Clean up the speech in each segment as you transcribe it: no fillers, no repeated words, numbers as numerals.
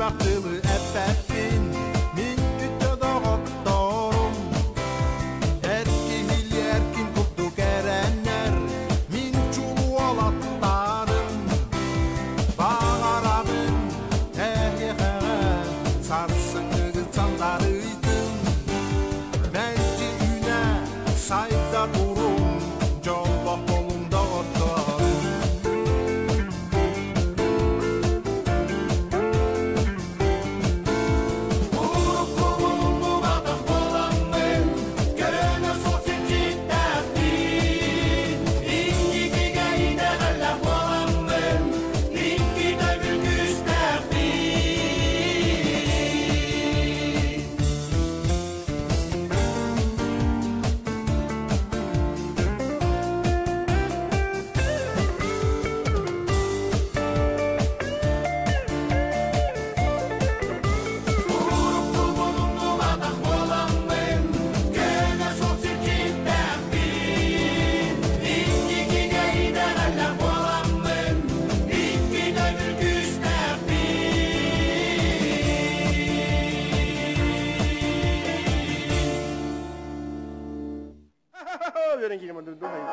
Элбэх тылы эппэппин, мин үтүө доҕотторум. Эр киһилии эркин курдук эрэнэр, мин чулуу уолаттарым. Баҕарабын эһиэхэҕэ сарсыҥҥыгыт сандарыйдын. Мэлдьи үүнэ, сайда туруҥ, дьоллоох буолуҥ доҕотторум. Уруккубун умнубатах буоламмын, көнө суох сирдьиттээхпин. Инникигэ итэҕэллээх буоламмын, икки төгүл күүстээхпин. Уруккубун умнубатах буоламмын, көнө суох сирдьиттээхпин. Инникигэ итэҕэллээх буоламмын, икки төгүл күүстээхпин. Үөрэн киирим дуһай.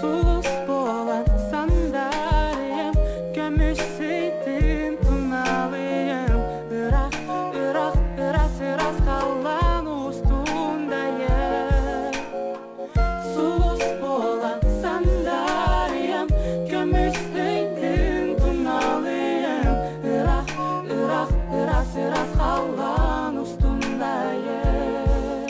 Сулус буолан сандаарыйым, көмүс сыйтын туналыйым, Ыраах, ыраах, ырас, ырас халлаан устундайым. Сулус буолан сандаарыйым, көмүс ыйдын туналыйым, Ыраах, ыраах, ырас, ырас халлаан устундайым.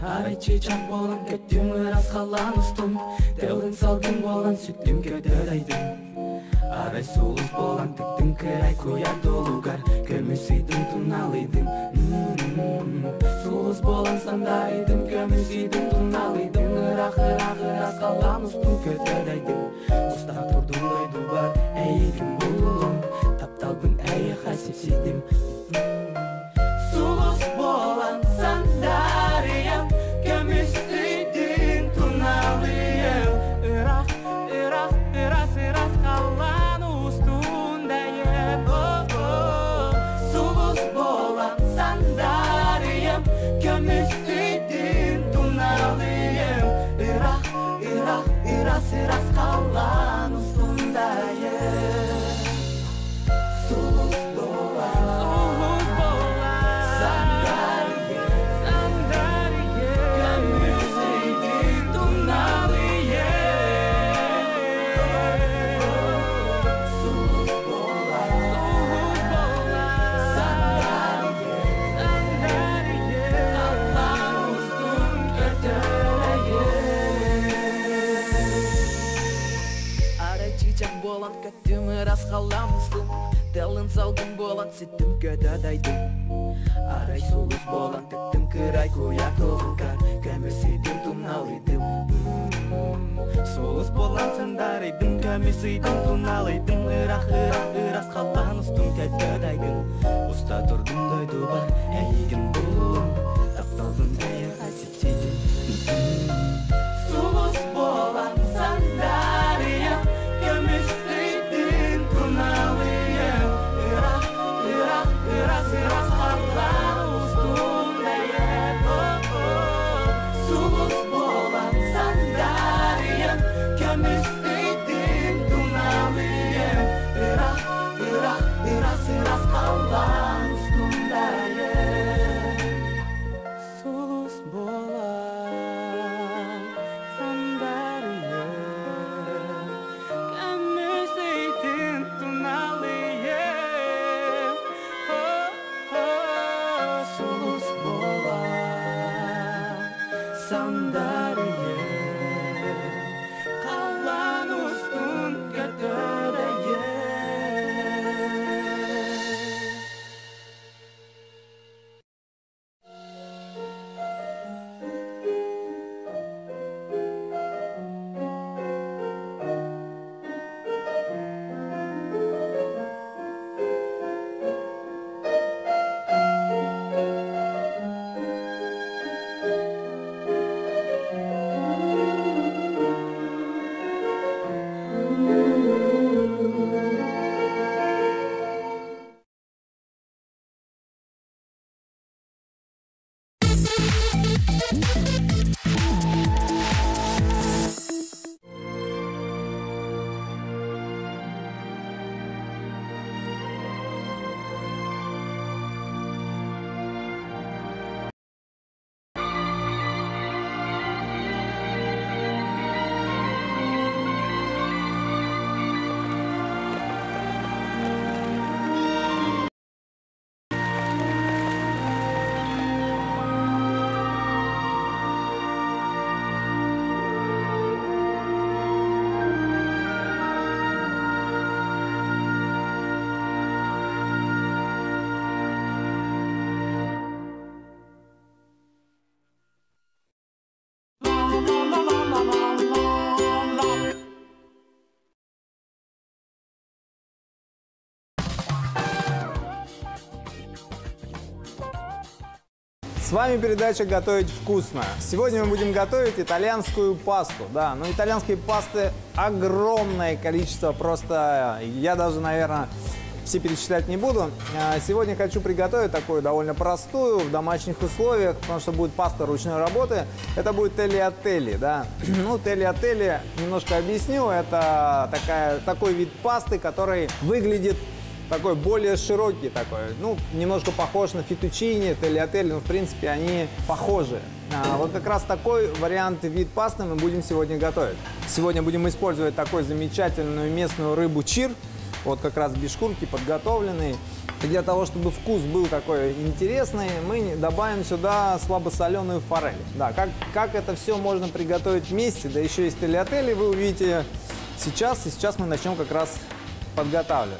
Арай чыычаах буолан көттүм ырас халлаан устун, Тылын салгын буолан сүттүм көтөр айдым. Арай сулус буолан тыктым кырай куйаар долугар, Көмүс ыйдым туналыйдым. Сулус буолан сандаарыйдым, көмүс ыйдым туналыйдым, Ыраах, ыраах, ырас халлаан устун көтөр айдым. Уста турдум дойдубар, эйигин буллум, Тапталбын эйиэхэ сипсийдим. Сулус буолан сандаарыйам, көмүс ыйдын туналыйым, Ыраах, ыраах, ырас, ырас халлаан устундайым. Сулус буолан сандаарыйам, көмүс ыйдын туналыйым, Ыраах, ыраах, ырас, ырас халлаан устундайым. Сулус буолан, сулус буолан сандаарыйым, сандаарыйым, көмүс ыйдын туналыйым. Сулус буолан, сулус буолан сандаарыйым, сандаарыйым, халлаан устун көтөрөйүм. Арай чыычаах буолан көттүм ырас халлаан устун, Тылын салгын буолан сүттүм көтө дайдым. Арай сулус буолан тыктым кырай куйаар толугар, Көмүс ыйдым туналыйдым. Сулус буолан сандаарыйдым, көмүс ыйдым туналыйдым, Ыраах, ыраах, ырас халлаан устун көтө дайдым. Уста турдум дойдубар, эйигин буллум, Тапталбын эйиэхэ сипсийдим. Сулус буолан сандаарыйам, көмүс ыйдын туналыйым, Ыраах, ыраах, ырас, ырас халлаан устундайым. Сулус буолан сандаарыйам, көмүс ыйдын туналыйым, Ыраах, ыраах, ырас, ырас халлаан устундайым. С вами передача «Готовить вкусно». Сегодня мы будем готовить итальянскую пасту. Да, но итальянской пасты огромное количество, просто я даже, наверное, все перечислять не буду. Сегодня хочу приготовить такую довольно простую в домашних условиях, потому что будет паста ручной работы. Это будет тальятелли, да. Ну, тальятелли, немножко объясню, это такой вид пасты, который выглядит такой более широкий такой, ну, немножко похож на фетучини, тальятелли, но, в принципе, они похожи. Вот как раз такой вариант, вид пасты мы будем сегодня готовить. Сегодня будем использовать такую замечательную местную рыбу чир, вот как раз без шкурки, подготовленный. И для того, чтобы вкус был такой интересный, мы добавим сюда слабосоленую форель. Да, как это все можно приготовить вместе, да еще и с тальятелли, вы увидите сейчас. И сейчас мы начнем как раз подготавливать.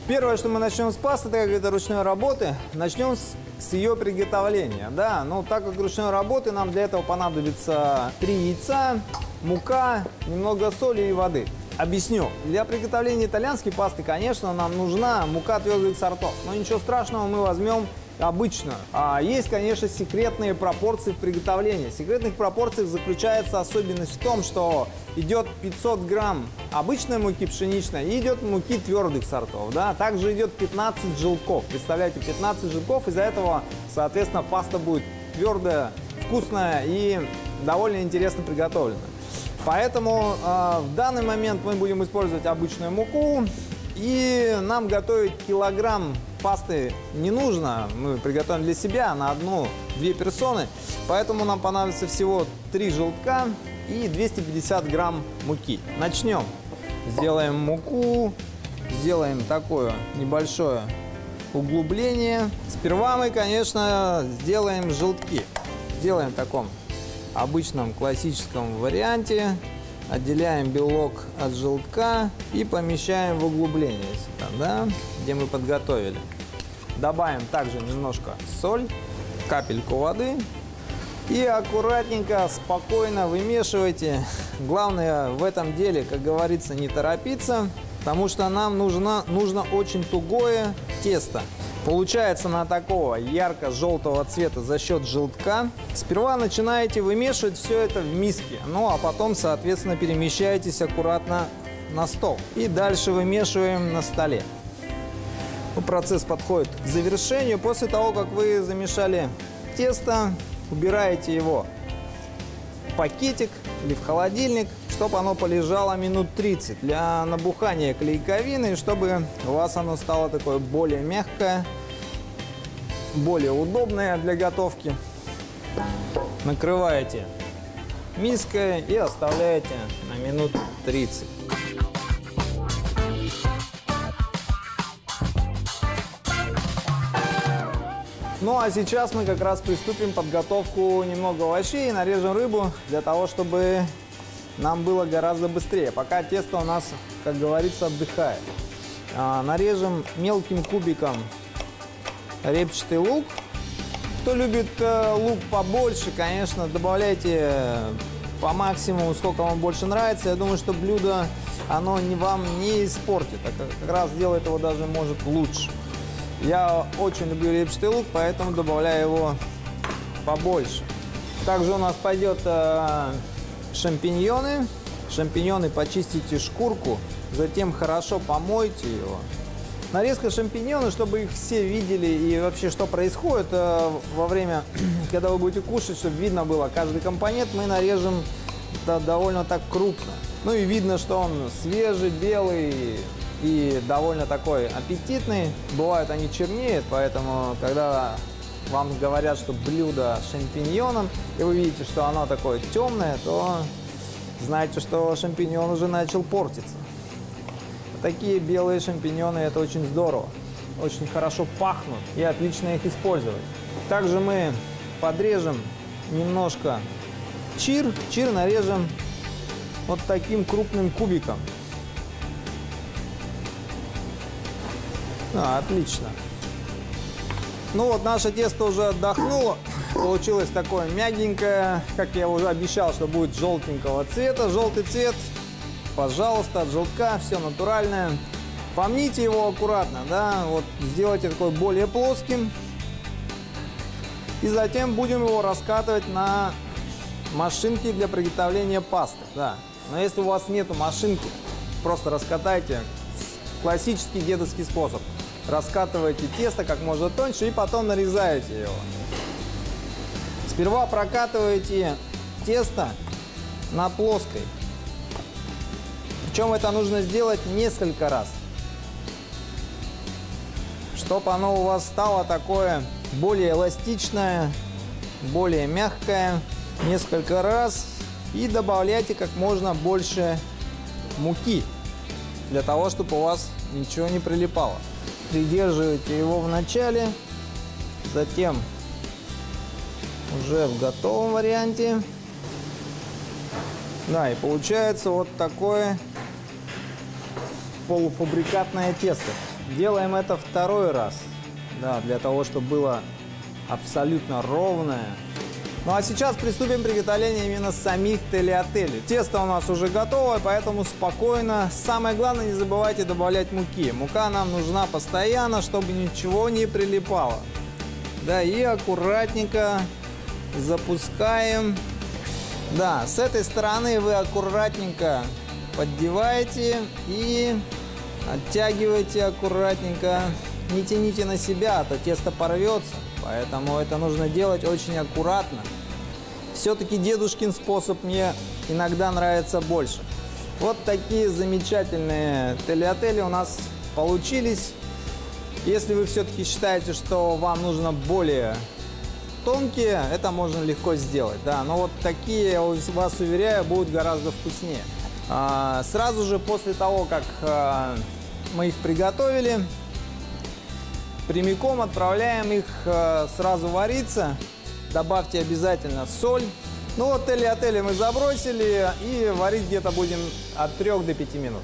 Первое, что мы начнем с пасты, так как это ручной работы, начнем с ее приготовления. Да, но так как ручной работы, нам для этого понадобится 3 яйца, мука, немного соли и воды. Объясню. Для приготовления итальянской пасты, конечно, нам нужна мука твердых сортов. Но ничего страшного, мы возьмем обычную. А есть, конечно, секретные пропорции в приготовлении. В секретных пропорциях заключается особенность в том, что идет 500 грамм обычной муки пшеничной и идет муки твердых сортов. Да? Также идет 15 желтков. Представляете, 15 желтков. Из-за этого, соответственно, паста будет твердая, вкусная и довольно интересно приготовлена. Поэтому в данный момент мы будем использовать обычную муку. И нам готовить килограмм пасты не нужно. Мы приготовим для себя на 1-2 персоны. Поэтому нам понадобится всего 3 желтка и 250 грамм муки. Начнем. Сделаем муку, сделаем такое небольшое углубление. Сперва мы, конечно, сделаем желтки. Сделаем в таком обычном классическом варианте. Отделяем белок от желтка и помещаем в углубление сюда, да, где мы подготовили. Добавим также немножко соль, капельку воды. И аккуратненько, спокойно вымешивайте. Главное в этом деле, как говорится, не торопиться, потому что нам нужно очень тугое тесто. Получается она такого ярко-желтого цвета за счет желтка. Сперва начинаете вымешивать все это в миске, ну а потом, соответственно, перемещаетесь аккуратно на стол. И дальше вымешиваем на столе. Процесс подходит к завершению. После того, как вы замешали тесто, убираете его в пакетик или в холодильник, чтобы оно полежало минут 30 для набухания клейковины, чтобы у вас оно стало такое более мягкое, более удобное для готовки. Накрываете миской и оставляете на минут 30. Ну а сейчас мы как раз приступим к подготовку немного овощей и нарежем рыбу для того, чтобы нам было гораздо быстрее. Пока тесто у нас, как говорится, отдыхает. Нарежем мелким кубиком репчатый лук. Кто любит лук побольше, конечно, добавляйте по максимуму, сколько вам больше нравится. Я думаю, что блюдо оно вам не испортит, а как раз сделает его даже, может, лучше. Я очень люблю репчатый лук, поэтому добавляю его побольше. Также у нас пойдет шампиньоны. Шампиньоны почистите шкурку, затем хорошо помойте его. Нарезка шампиньонов, чтобы их все видели и вообще что происходит во время, когда вы будете кушать, чтобы видно было каждый компонент, мы нарежем довольно так крупно. Ну и видно, что он свежий, белый и довольно такой аппетитный. Бывают они чернеют, поэтому когда вам говорят, что блюдо с шампиньоном, и вы видите, что оно такое темное, то знайте, что шампиньон уже начал портиться. Такие белые шампиньоны — это очень здорово. Очень хорошо пахнут и отлично их использовать. Также мы подрежем немножко чир. Чир нарежем вот таким крупным кубиком. Отлично. Ну вот, наше тесто уже отдохнуло. Получилось такое мягенькое, как я уже обещал, что будет желтенького цвета. Желтый цвет, пожалуйста, от желтка, все натуральное. Помните его аккуратно, да, вот сделайте такой более плоским. И затем будем его раскатывать на машинке для приготовления пасты, да. Но если у вас нету машинки, просто раскатайте. Классический дедовский способ. Раскатываете тесто как можно тоньше и потом нарезаете его. Сперва прокатываете тесто на плоской. Причем это нужно сделать несколько раз, чтоб оно у вас стало такое более эластичное, более мягкое. Несколько раз. И добавляйте как можно больше муки, для того, чтобы у вас ничего не прилипало. Придерживайте его в начале, затем уже в готовом варианте. Да, и получается вот такое полуфабрикатное тесто. Делаем это второй раз, да, для того, чтобы было абсолютно ровное. Ну а сейчас приступим к приготовлению именно самих тальятелли. Тесто у нас уже готово, поэтому спокойно. Самое главное, не забывайте добавлять муки. Мука нам нужна постоянно, чтобы ничего не прилипало. Да, и аккуратненько запускаем. Да, с этой стороны вы аккуратненько поддеваете и оттягиваете аккуратненько. Не тяните на себя, а то тесто порвется. Поэтому это нужно делать очень аккуратно. Все-таки дедушкин способ мне иногда нравится больше. Вот такие замечательные тальятелли у нас получились. Если вы все-таки считаете, что вам нужно более тонкие, это можно легко сделать. Да, но вот такие, я вас уверяю, будут гораздо вкуснее. Сразу же после того, как мы их приготовили, прямиком отправляем их сразу вариться. Добавьте обязательно соль. Ну вот тальятелли мы забросили и варить где-то будем от 3 до 5 минут.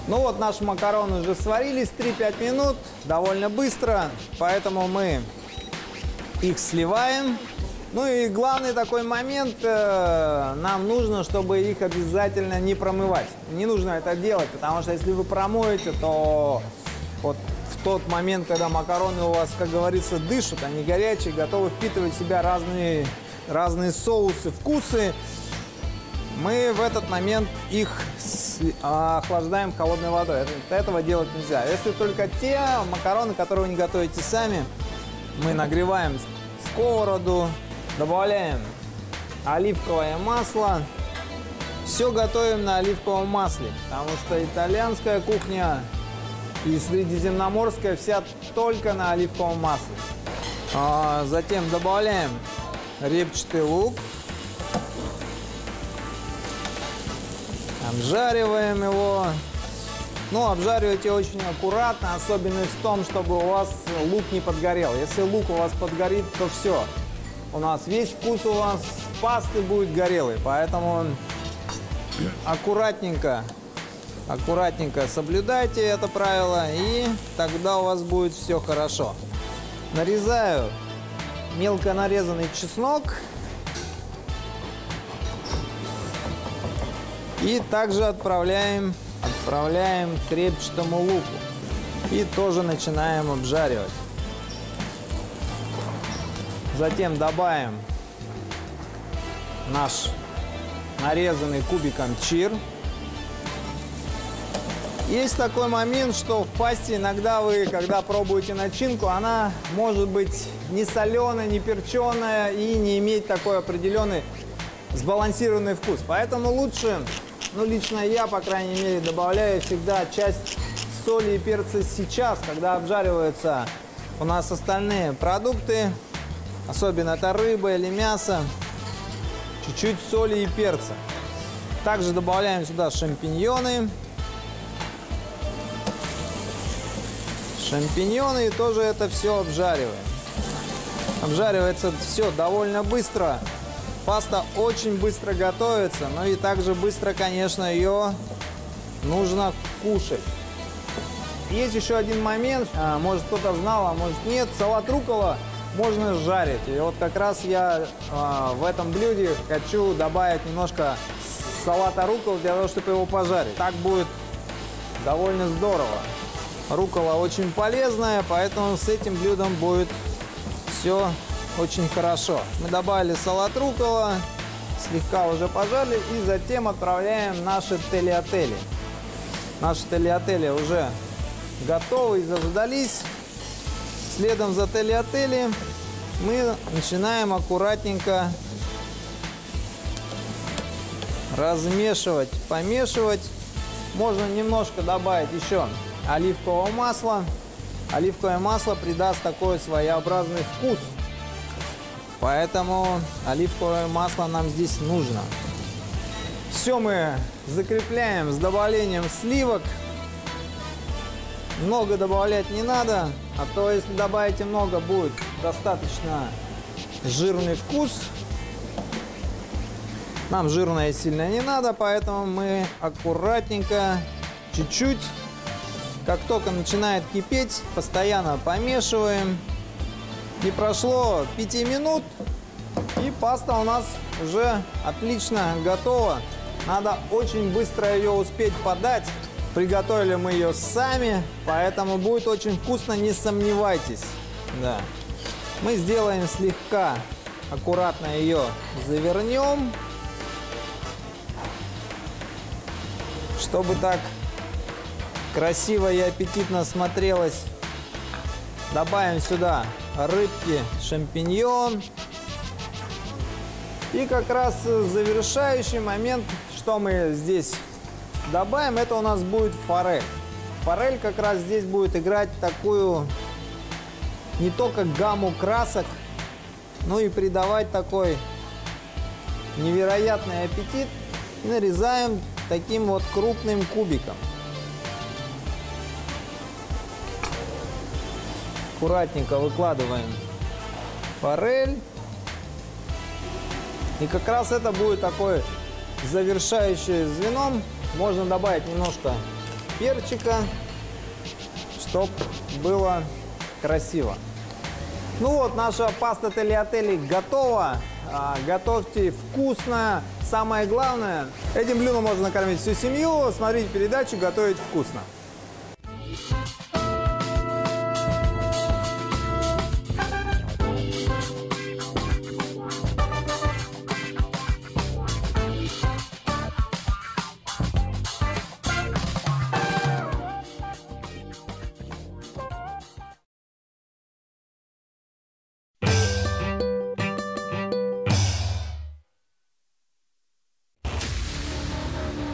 Ну вот наши макароны уже сварились 3-5 минут, довольно быстро, поэтому мы их сливаем. Ну и главный такой момент, нам нужно, чтобы их обязательно не промывать. Не нужно это делать, потому что если вы промоете, то вот в тот момент, когда макароны у вас, как говорится, дышат, они горячие, готовы впитывать в себя разные соусы, вкусы, мы в этот момент их охлаждаем холодной водой. Этого делать нельзя. Если только те макароны, которые вы не готовите сами, мы нагреваем сковороду, добавляем оливковое масло. Все готовим на оливковом масле, потому что итальянская кухня и средиземноморская вся только на оливковом масле. Затем добавляем репчатый лук. Обжариваем его. Ну, обжаривайте очень аккуратно, особенность в том, чтобы у вас лук не подгорел. Если лук у вас подгорит, то все. У нас весь вкус у вас пасты будет горелый, поэтому аккуратненько, аккуратненько соблюдайте это правило, и тогда у вас будет все хорошо. Нарезаю мелко нарезанный чеснок. И также отправляем к репчатому луку. И тоже начинаем обжаривать. Затем добавим наш нарезанный кубиком чир. Есть такой момент, что в пасте иногда вы, когда пробуете начинку, она может быть не соленая, не перченая и не иметь такой определенный сбалансированный вкус. Поэтому лучше, лично я, по крайней мере, добавляю всегда часть соли и перца сейчас, когда обжариваются у нас остальные продукты, особенно это рыба или мясо, чуть-чуть соли и перца. Также добавляем сюда шампиньоны. Шампиньоны и тоже это все обжариваем. Обжаривается все довольно быстро. Паста очень быстро готовится, но и также быстро, конечно, ее нужно кушать. Есть еще один момент, может, кто-то знал, а может нет. Салат руккола можно жарить. И вот как раз я в этом блюде хочу добавить немножко салата руккола для того, чтобы его пожарить. Так будет довольно здорово. Руккола очень полезная, поэтому с этим блюдом будет все очень хорошо. Мы добавили салат руккола, слегка уже пожарили и затем отправляем наши тальятели. Наши тальятели уже готовы и заждались. Следом за тальятели мы начинаем аккуратненько размешивать, помешивать. Можно немножко добавить еще оливкового масла. Оливковое масло придаст такой своеобразный вкус. Поэтому оливковое масло нам здесь нужно. Все мы закрепляем с добавлением сливок. Много добавлять не надо, а то если добавите много, будет достаточно жирный вкус. Нам жирное сильно не надо, поэтому мы аккуратненько, чуть-чуть, как только начинает кипеть, постоянно помешиваем. Не прошло 5 минут, и паста у нас уже отлично готова. Надо очень быстро ее успеть подать. Приготовили мы ее сами, поэтому будет очень вкусно, не сомневайтесь. Да. Мы сделаем слегка, аккуратно ее завернем, чтобы так красиво и аппетитно смотрелось. Добавим сюда рыбки, шампиньон. И как раз завершающий момент, что мы здесь добавим, это у нас будет форель. Форель как раз здесь будет играть такую не только гамму красок, но и придавать такой невероятный аппетит. И нарезаем таким вот крупным кубиком. Аккуратненько выкладываем форель. И как раз это будет такое завершающее звеном. Можно добавить немножко перчика, чтоб было красиво. Наша паста тальятели готова. Готовьте вкусно. Самое главное, этим блюдом можно накормить всю семью. Смотрите передачу «Готовить вкусно».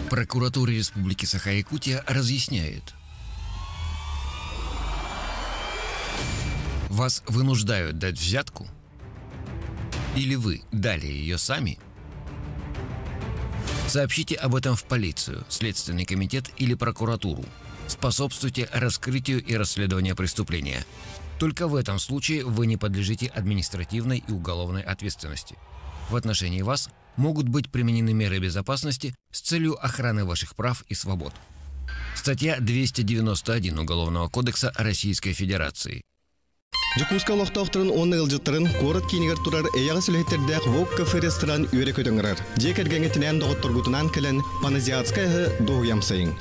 Прокуратура Республики Саха-Якутия разъясняет. Вас вынуждают дать взятку? Или вы дали ее сами? Сообщите об этом в полицию, Следственный комитет или прокуратуру. Способствуйте раскрытию и расследованию преступления. Только в этом случае вы не подлежите административной и уголовной ответственности. В отношении вас могут быть применены меры безопасности с целью охраны ваших прав и свобод. Статья 291 Уголовного кодекса Российской Федерации. Дьокуускай олохтоохторун уонна ыалдьыттарын куорат киинигэр турар эйэҕэс үлэһиттэрдээх Вок кафе ресторан үөрэ-көтө ыҥырар. Дьиэ кэргэҥҥитинээн доҕотторгутунаан кэлэн паназиатскай аһы дуоһуйа амсайыҥ.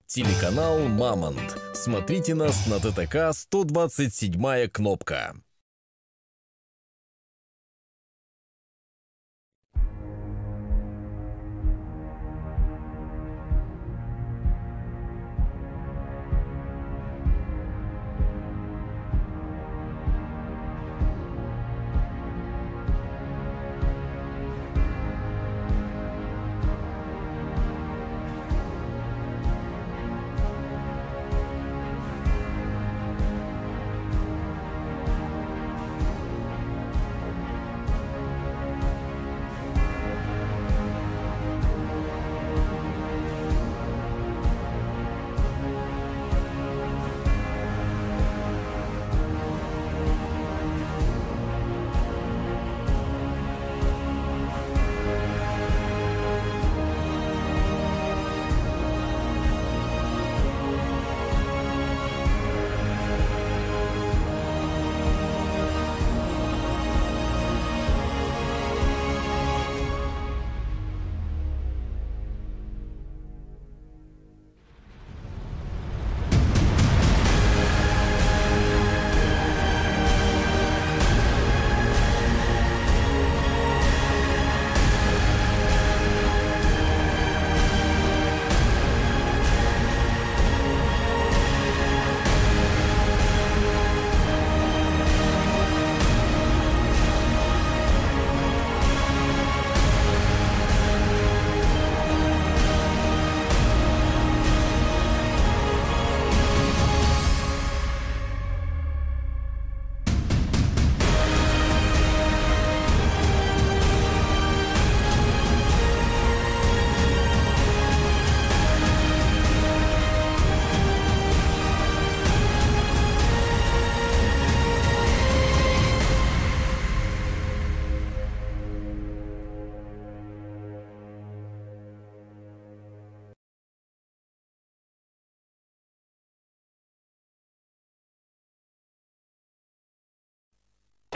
Телеканал «Мамонт». Смотрите нас на ТТК 127 кнопка.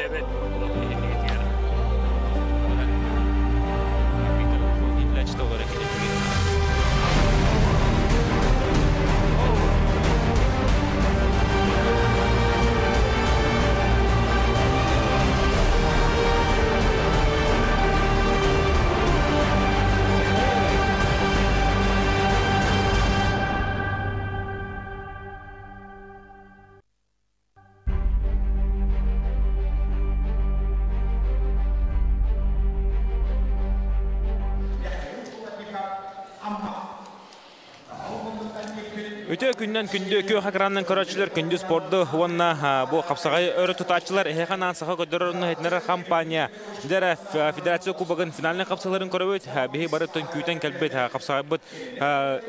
Тэбэт иһинигитигэр Үтүө күннэн күндү күөх экранынан көрөөччүлэр күндү спорду уонна бу хапсаҕай өрө тутааччылар эһиэхэ анаан саха көрдөрөр иһитиннэрэр компания Дьэ Федерация Кубогын финальнай хапсаларын көрөбүт. Биһи бары күүтэн кэлбит хапсаҕайбыт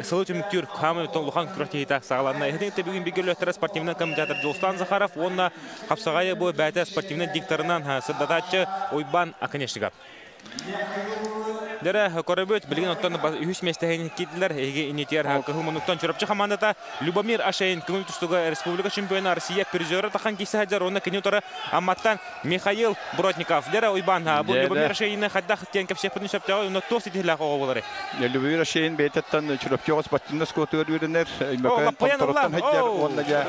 сылы түмүктүүр хаамай улахан күрэхтэһиитэ саҕаланна. Иһитин бүгүн бигэ үлэһиттэрэ спортивнай комментатор Дьулустан Захаров уонна хапсаҕайы бу бэйэтэ спортивнай дикторынан сырдатааччы Уйбан Оконешников. Дэрэ көрөбүт, билигин оттон үһүс миэстэһин киирдилэр. Эһиги иннитигэр кыһыл муннуктан Чурапчы хамаандата Любомир Ашейн көҥүл тустууга республика чемпиона Россия призера тахан киирсэ сылдьар уонна кини утары Амматтан Михаил Бродников. Дэрэ Уйбан, бу Любомир Ашейны хайдах диэн кэпсиэхпитин сөптөөҕүй, онно туох ситиһилээх оҕо буоларый? Любомир Ашейн бэйэтиттэн Чурапчы оҕо спортивнай оскуолатыгар үөрэнэр, Өймөкөөн Томтороттон сылдьар уонна дьэ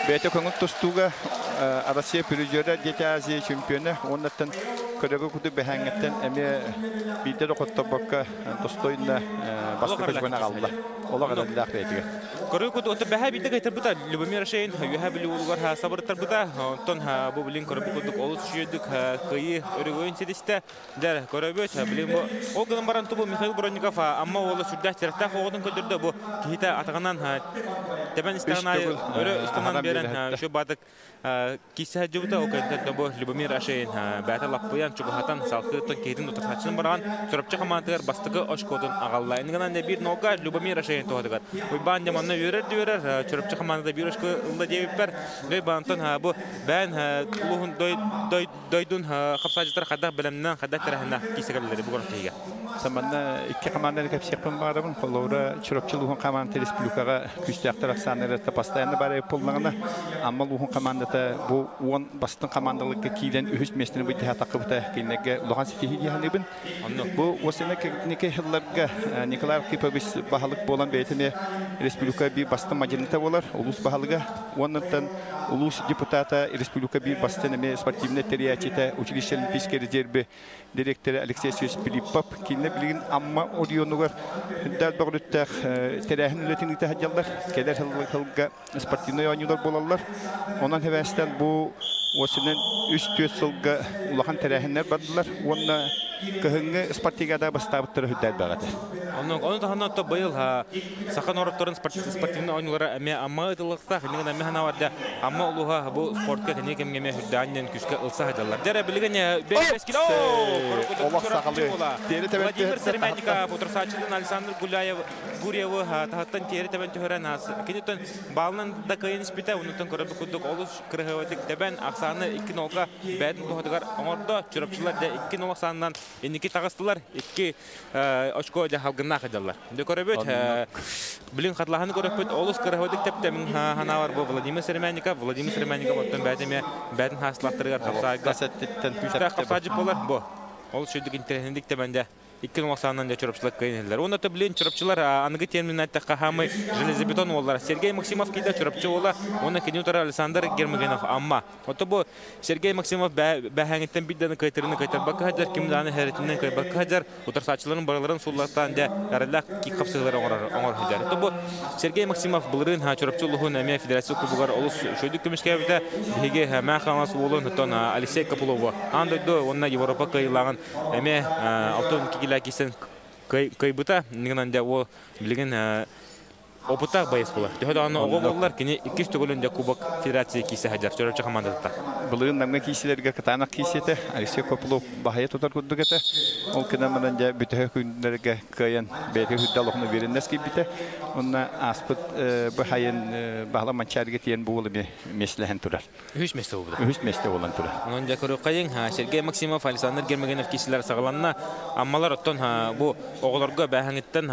бэйэтэ көҥүл тустууга Россия призера, Дети Азии чемпиона уоннаттан көрөгө курдук бэһээҥҥэттэн эмиэ биирдэ да хотторбокко достойно бастакы чемпион аҕалла. Олох эрэллээх бэйэтигэр. Көрүү курдук оту бэһэ биирдэ кайтарбыта Любомир Шейн үөһэ Бүлүү улугар сабырыттарбыта. Онтон бу билин көрбүт курдук олус үчүгэйдик кыайыы өрөгөйүн ситистэ. Дьэ, көрөбүт. Билин бу ол гынан баран тубу Михаил Бронников Амма уола сүрдээх тирэхтээх оҕотун көрдөрдө. Бу киһитэ атаҕынан тэбэн истэҕин аайы өрө ыстанан биэрэн үчүгэй баатык Киирсэ сылдьыбыта, ол кэнниттэн бу Любомир Ашейн бэйэтэ лаппыйан, чугаһатан, салгыы киһитин утарсааччытын быраҕан, Чурапчы хамаандатыгар бастакы очкотун аҕалла. Иннигинэн биир нолга Любомир Ашейн туһатыгар. Уйбаан дьэ манна үөрэр да үөрэр, Чурапчы хамаандата биир очко ылла диэбиппэр, Уйбаантан бу бэйэн улууһун дойдун хапсааччытар хайдах бэлэмнэн, хайдах тэрээһиннээх киирсэ кэллилэр бу киһигэ. Саманна икки хамаанданы кэпсиэхпин баҕарабын. Холобура, Чурапчы улууһун хамаандата республикаҕа күүстээхтэр ахсааннара постоянно баар буоллаҕына, Амма улууһун хамаандата бу 10 бастыҥ хамаандаларга киирэн үһүс миэстэни быдьаһа таххыбыта кинилэргэ улахан ситиһии дии саныыбын. Бу осена кэнники сылларга Николай Архипович баһылык буолан бэйэтэ республика биир бастыҥ мадьыныта буолар, улуус баһылыга. Уоннаттан улуус депутата, республика биир бастыҥ эмиэ спортивнай тэрийээччитэ, училище олимпийскай резерви дириэктэрэ Алексей Алексеевич Филиппов кинилэр билигин Амма оройуонугар үрдээх бөҕүлүттээх тэрээһин үлэтин ыыта сылдьаллар. Кэлэр сылга спортивнай оонньуулар буолаллар. Онон хэбээстэн бу осенен 3-4 сылга улахан тэрээһиннэр бардылар уонна кыһыҥҥы спартакиада бастаабыттара үрдээх бөҕөтө. Ону таһынан быйыл саха норуоттарын спортивнай оонньуулара эмиэ Амма ыытыллыахтаах. Иннигин эмиэ санаабар Амма улууһа бу спортка кэнники кэмҥэ эмиэ үрдээн күүскэ ылса сылдьаллар. Дьэ билигин Олох сахалыы. Владимир Сыромятников утарсааччытын Александр Гуляев Гурьевы таһыттан тиэри тэбэн түһэрэн киниттэн баалынан да кыайан испитэ, онуттан көрөбүт курдук олус кырыһыабатык тэбэн ахсааны 2-0-га бэйэтин туһатыгар оҥордо. Чурапчылар дьэ 2-0 ахсаанынан инники таҕыстылар. 2 очко дьэ халгыннаах дьаллар. Дьэ көрөбүт, билин хатылаһаны көрөппүт, олус кыраһыадык тэптэмин ханаабар бу Владимир Сыромятников, Владимир Сыромятников оттон бэйэтэ эмиэ бэйэтин хаастылахтарыгар хапсаайга күүстээх хапсаайдьыт буолар. Бу ол сүрдүк интэриэһинэйдик тэбэнде икки нуосаанан дьэ чурапчылар кыайан иһэллэр. Уонна блин чурапчылар аныгы терминин эттэххэ хаамай железобетон уоллара Сергей Максимов киирдэ Чурапчы уола уонна кини утары Александр Гермогенов Амма. Ото бу Сергей Максимов бэһээҥиттэн биирдэни кыайтарыны кыайтарбакка сылдьар, ким даҕаны хэрэтинэн кыайбакка сылдьар, утарсааччыларын барыларын сууллартаан дьэ эрэллээх хапсыһыылары оҥорор оҥор сылдьар. Ото бу Сергей Максимов былырыын Чурапчы улууһун эмиэ федерация кубогар олус үчүгэйдик көмүскээбитэ. Биһиги Мээх Хаҥалас уолун оттон Алексей Копылову аан дойду уонна Европа кыайыылааҕын эмиэ 62 килэ киирсэн кыайбыта. Иннигинэн дьэ уол билигин опыттаах боец буолар. Төһө даҕаны оҕо буоллар, кини иккис төгүлүн дьэ Кубок Федерация киирсэ сылдьар Чурапчы хамаандатыттан. Былырыын Намҥа киирсилэргэ кытаанах киирсиэтэ. Алексей Копылов баһыйа тутар курдук этэ. Ол гынан баран дьэ бүтэһик күннэргэ кыайан бэйэтэ үрдэ олохну биэриннэс киирбитэ. Онно ааспыт быһайын Баһыла Манчаарыга тиийэн бу уол эмиэ миэстэлэһэн турар. Үһүс миэстэ буолбута. Үһүс миэстэ буолан турар. Онон дьэ көрүөххэйиҥ, Сергей Максимов, Александр Гермогенов киирсилэр саҕаланна. Аммалар оттон бу оҕолорго бээһэҥиттэн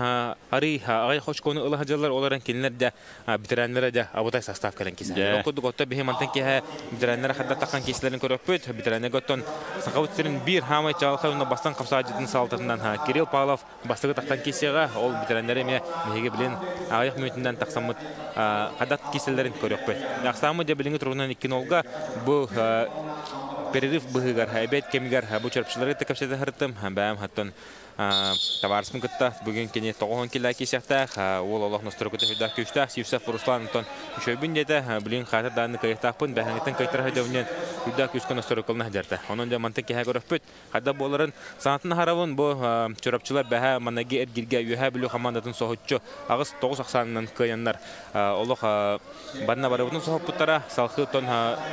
арый аҕай очкону ыла сылдьаллар. Ол Олорон кинилэр да ветераннара да абытай состав кэлэн кисе. Ол курдук отто биһи мантан киһэ ветераннара хадда таххан киселерин көрөппүт. Ветераннарга оттон Сахабыт сирин биир хаамай чаҕылхай уонна бастан хапсаадьытын салалтатынан Кирилл Павлов бастакы таххан кисеҕэ ол ветераннары эмиэ биһиги билин аҕыйах мүнүүтүнэн тахсаммыт хадат киселерин көрүөхпүт. Ахсааммыт дьэ билиҥҥи туругунан икки нолга бу перерыв быһыгар эбиэт кэмигэр бу чөрпчүлэри кытта кэпсэтэ сырыттым. Бэйэм хаттан Табаарыспын кытта бүгүн кини тоҕуһун киллээ киирсиэхтээх, уол олох носторокута сүрдээх күүстээх Сивцев Руслан онтон үчүгэйбин диэтэ, билигин хаатыр дааны кыайыахтаахпын, бэһэҥиттэн кыайтара сылдьабын диэн сүрдээх күүскэ носторокулна сылдьарта. Онон дьэ мантан киэһэ көрөхпүт, хайдах буоларын санаатын аһарабын, бу Чурапчылар бэһэ манаги эргиргэ Үөһээ Бүлүү хамаандатын соһуччу аҕыс-тоҕус ахсаанынан кыайаннар олох Банна барыбытын соһуппуттара, салхыы тон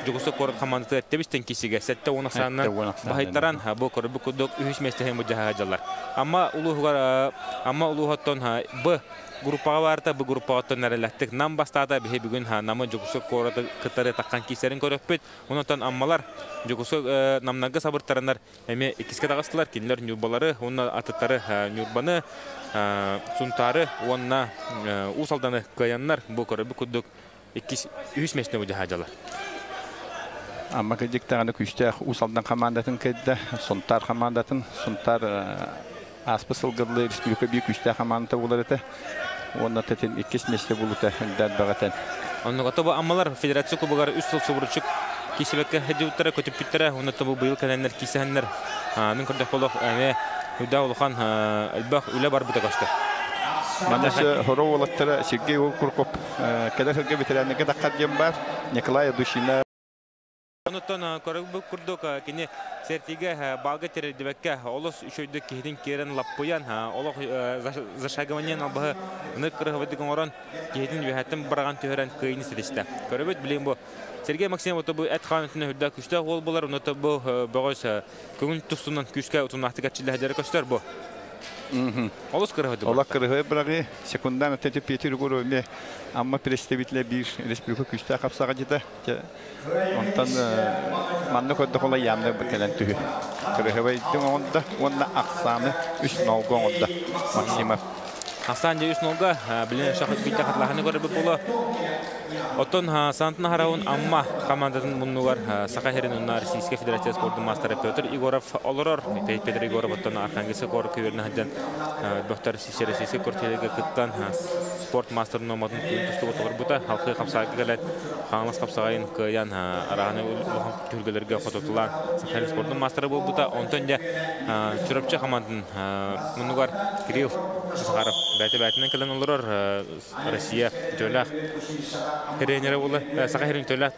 Дьокуускай куорат хамаандатыгар тэбистэн киисигэ 70 ахсаанынан баһыйтаран бу көрбүт курдук үһүс миэстэһин былдьаһа сылдьаллар. Амма улууһугар Амма улууһуттан Б группаҕа баарта, Б группаҕа эрэллэхтик Нам бастаата, биһи бүгүн Намы Дьокуускай куораты кытары таххан киисэрин көрөппүт. Онтон Аммалар Дьокуускай Намнарга сабыртараннар эмиэ иккискэ таҕыстылар. Кинилэр Ньурбалары уонна атыттары Ньурбаны, Сунтаары уонна Уус Алданы кыайаннар бу көрөрбүт курдук иккис, үһүс миэстэни былдьаһаадьалар. Амма кырдьык даҕаны күүстээх Уус Алдан хамаандатын кыайда, Сунтаар хамаандатын. Сунтаар ааспыт сылга дылы республика биир күүстээх хамаандата буолар этэ. Уонна тэтин иккис миэстэ булута элбээн бөҕөтөн. Оннук ото бу Аммалар Федерация Кубогар үс сыл субуруччук киисибэккэ сылдьыбыттара, көтүппүттэрэ. Уонна бу быйыл кэлэннэр киисэһэннэр мин көрдөхпө олох эмиэ үрдээх улахан элбэх үлэ барбыта көстөр. Манна хоро уолаттара Сергей Курков кэлэр сылга ветераннарга таххар диэн бар. Николай Душина Онуттан көрөрбүт курдук кини сэртигэ балга тиэрдибэккэ олус үчүгэйдик киһитин киирэн лаппыйан олох зашагиваниен албаһы ынык кырыһыбытык оҥорон киһитин үөһэттэн быраҕан түһэрэн кыайыыны ситистэ. Көрөбүт билигин бу Сергей Максимов бу эт хаан өттүнэн үрдээх күүстээх уол буолар, онно бу бөҕөс көҥүл тустунан күүскэ утумнаахтык эрчиллэ сылдьара көстөр бу. Олус кырыһыды. Олох кырыһы быраҕыы секундан өттө Петр Егоров эмиэ Амма представителэ биир республика күүстээх хапсаҕадьыта. Онтон манна көрдөх ола яамна кэлэн түһү. Кырыһыбайдың оҥордо уонна ахсааны үс нолга оҥордо Максимов. Ахсаан дьэ үс нолга билин шахыт биитэ хатылаһыны көрөрбүт буолуо. Оттон Сантын Хараун Амма командатын муннугар Саха сирин уонна Российскай Федерация спордун маастара Петр Егоров олорор. Петр Егоров оттон Архангельскай куоракка үөрэнэ сылдьан бөхтөр Российскай квартирага кыттан спорт маастарын нуорматын тустууга толорбута. Халқы хапсаайга кэлэн Хаҥалас хапсаҕайын кыайан арааны улахан түһүлгэлэргэ хототулаан Саха спордун маастара буолбута. Онтон дьэ Чурапчы хамаандатын муннугар Кирилл Захаров бэйэтэ-бэйэтинэн кэлэн олорор Россия үтүөлээх тренерэ буолар. Саха сирин үтүөлээх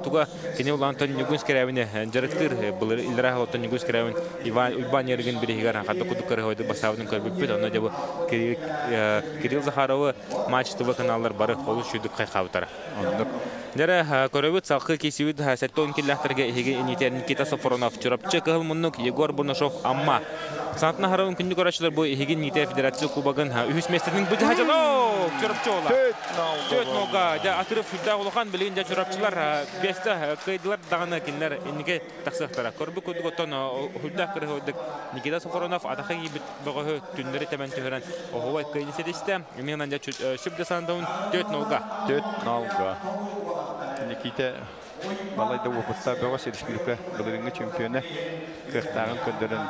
туга кини улаантан Ньургун Скрябини дьарыктыыр былыр иллэрээ оттон Ньургун Скрябин Иван Уйбаан Ярыгин бириһигэр хатта курдук кырыһойдук басаабытын көрбүппүт. Онно дьэ бу Кирилл Захаровы Матч ТВ каналлар бары олус үчүгдүк хайхаабыттара. Оннук. Дьэрэ, көрөбүт, салгыы киирсибит 70 киллэхтэргэ иһиги инитэ Никита Софронов, Чурапчы, Кыһыл Муннук, Егор Бурнашов, Амма. Саатына харабын күндү көрөөччүлэр бу иһигин Ниите Федерация Кубогын үһүс миэстэтин быдьаһа Чурапчы ола. Төрт нолга. Дьэ, Атыров сүрдээх улахан билигин дьэ Чурапчылар биэстэ кыайдылар даҕаны кинилэр инники тахсыахтара. Көрбүт курдук оттон сүрдээх кырыһыйдык Никита Софронов атаха киирбит бөҕөһү түннэри тэбэн түһэрэн оһуобай кыайыыны ситистэ. Именно дьэ сүп десантовын төрт нолга. Төрт нолга. Никита балайда уопуттаах бөҕөс республика былырыыҥҥы чемпиона кыахтааҕын көрдөрөн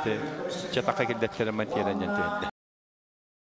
чатаха киллэртэрэн тиэрэн түһэрдэ.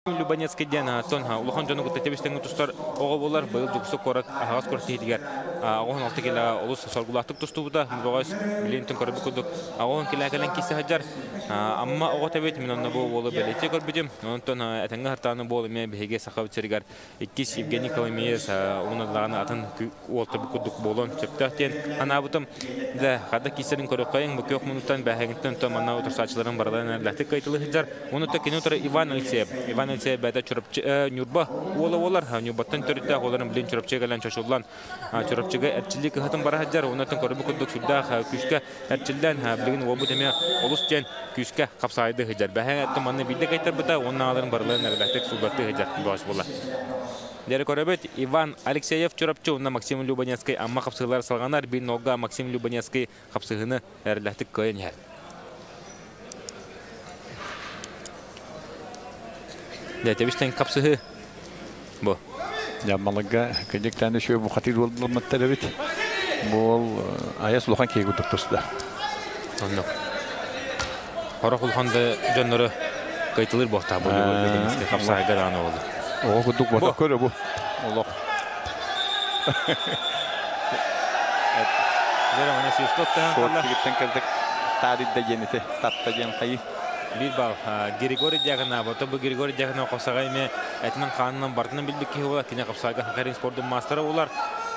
Любанецкий диэн сон улахан дьону кытта тэбис-тэҥҥэ тустар оҕо буолар. Быйыл Дьокуускай куорат аһаҕас күрэхтэһиитигэр 16 килоҕа олус соргулаахтык тустубута. Бөҕөс билиэнтэн көрбүт курдук 80 кило кэлэн киирсэ сылдьар. Амма оҕо тэбит, мин онно бу уолу бэлиэтии көрбүтүм. Онтон этэҥҥэ сыртааны буол эмиэ биһиги Сахабыт сиригэр иккис Евгений Коломеец уонна даҕаны атын уолтар курдук буолуон сөптөөх диэн санаабытым. Дьэ, хата киирсэрин көрүөххэйиҥ, бу күөх муннуктан бээһэҥиттэн онтон манна утарсааччыларын барыларын элбэхтик кыайтылыы сылдьар. Уонна кини утары Иван Алексеев. Иван Алексеев бэйэтэ Чурапчы Ньурба уола буолар. Ньурбаттан төрүттээх уоларын билин Чурапчыга кэлэн чочуллан Чурапчыга эрчиллии кыһатын бара сылдьар. Уонна көрбүт курдук сүрдээх күүскэ эрчиллэн билигин уолбут эмиэ олус диэн күүскэ хапсаайдыы сылдьар. Бэһэҥ өттө манна биирдэ кыайтарбыта уонна аҕаларын барыларын элбэхтик сууллартыы сылдьар бөҕөс буолла. Дьэ көрөбүт Иван Алексеев Чурапчы уонна Максим Любанецкий Амма хапсыһыылара салҕанар. Биир нолга Максим Любанецкий хапсыһыыны эрэллээхтик кыайан иһэр. Дьэ, тэбистэн хапсыһыы. Бу. Дьаммаларга кыдьыктаан үчүгэй бухатыыр буолларматтар эбит. Бу ол айас улахан киһи курдук туста. Оннук. Хорох улахан да дьоннору кайтылыр буохтаах бу хапсаайга даҕаны буолла. Оҕо курдук буота көрө бу. Олох. Дьэ, мана свисток таһан қалла. Тигиттен кэлдик таарыйда диэн ити татта диэн хайы. Биир бал Григорий Дьяконов, бу Григорий Дьяконов қапсаҕай эме этинэн хаанынан бартынан билбит киһи буолар, кини қапсаҕайга хакарин спордун маастара буолар.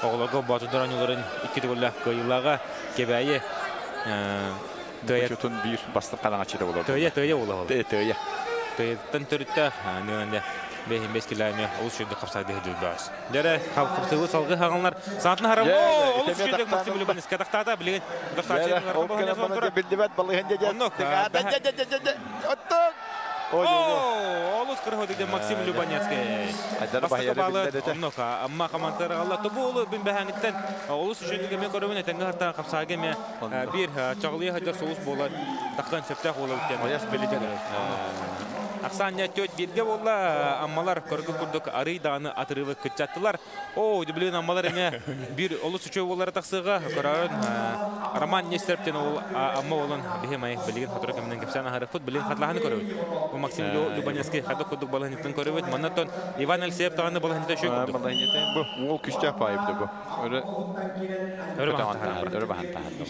Оҕолорго боотурдар оонньууларын икки төгүллээх кыайыылааҕа Кэбээйи Тыайа биир бастык хараҥаччыта буолар. Тыайа, тыайа буолар. Тыайа. Тыйаттан төрүттээх, нөҥөнде бэһин бэс километр олус үчүгэй хапсаҕай дыһыдылбаас. Дьэрэ хапсыгы салгы хаҕаллар. Саатын харам олус үчүгэй Максим Любанецкий тахтаата билигин достаточно биллибэт балыһын дьэ. Олус кырыһы Максим Любанецкий. Бастакы баалы оннук Амма командалары тобу бин бэһэҥиттэн олус үчүгэй кеме көрөбүн этеңге хартан хапсаага эме биир чаҕылыйа сылдьар сулус буолар таххан сөптөөх буолар диэн. Ахсаанньа тёт бииргэ буолла Аммалар көргө курдук арый даҕаны атырыыбы кыччаттылар. О, билигин Аммалар эмиэ биир олус үчүгэй буоллара тахсыыга көрөөрүн Роман Нестерптен ол Амма болон биһи май билигин хотору кэминэн кэпсээн аһарыппыт билигин хатлаһаны көрөбүт. Бу Максим Любанецкий хадык курдук балаһынньыттан көрөбүт. Маннаттан Иван Алексеев даҕаны балаһынньыта үчүгэй курдук. Балаһынньыта бу уол күстээх баайыбыт бу. Өрө өрө баһан таһаардым.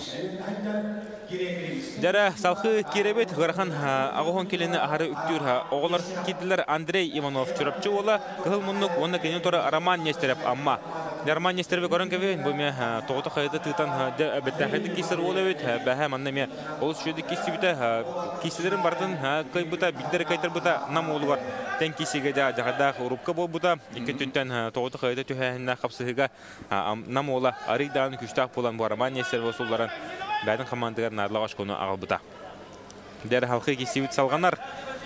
Дьэрэ салхыы киирэбит ыарахан аҕыһон килини аһары үктүүр оҕолор киирдилэр. Андрей Иванов Чурапчы уола кыһыл муннук уонна кини тура Роман Нестерев Амма. Роман Нестереви көрөн кэбиһин бу эмиэ тоҕото хайыта тыытан бэттээхэйдик киирсэр уол эбит. Бэһэ манна эмиэ олус үчүгэйдик киирсибитэ. Киирсилэрин барытын кыайбыта, биирдэрэ кыайтарбыта Нам уолугар тэҥ киирсиигэ дьаһардаах урукка буолбута. Икки өттүттэн тоҕото хайыта түһээһиннээх хапсыһыыга Нам уола арый даҕаны күүстээх буолан бу Роман Нестерова сулларан бэйэтин хамаандатыгар наадалаах очкону аҕалбыта. Дэр халқы киссибит салҕанар.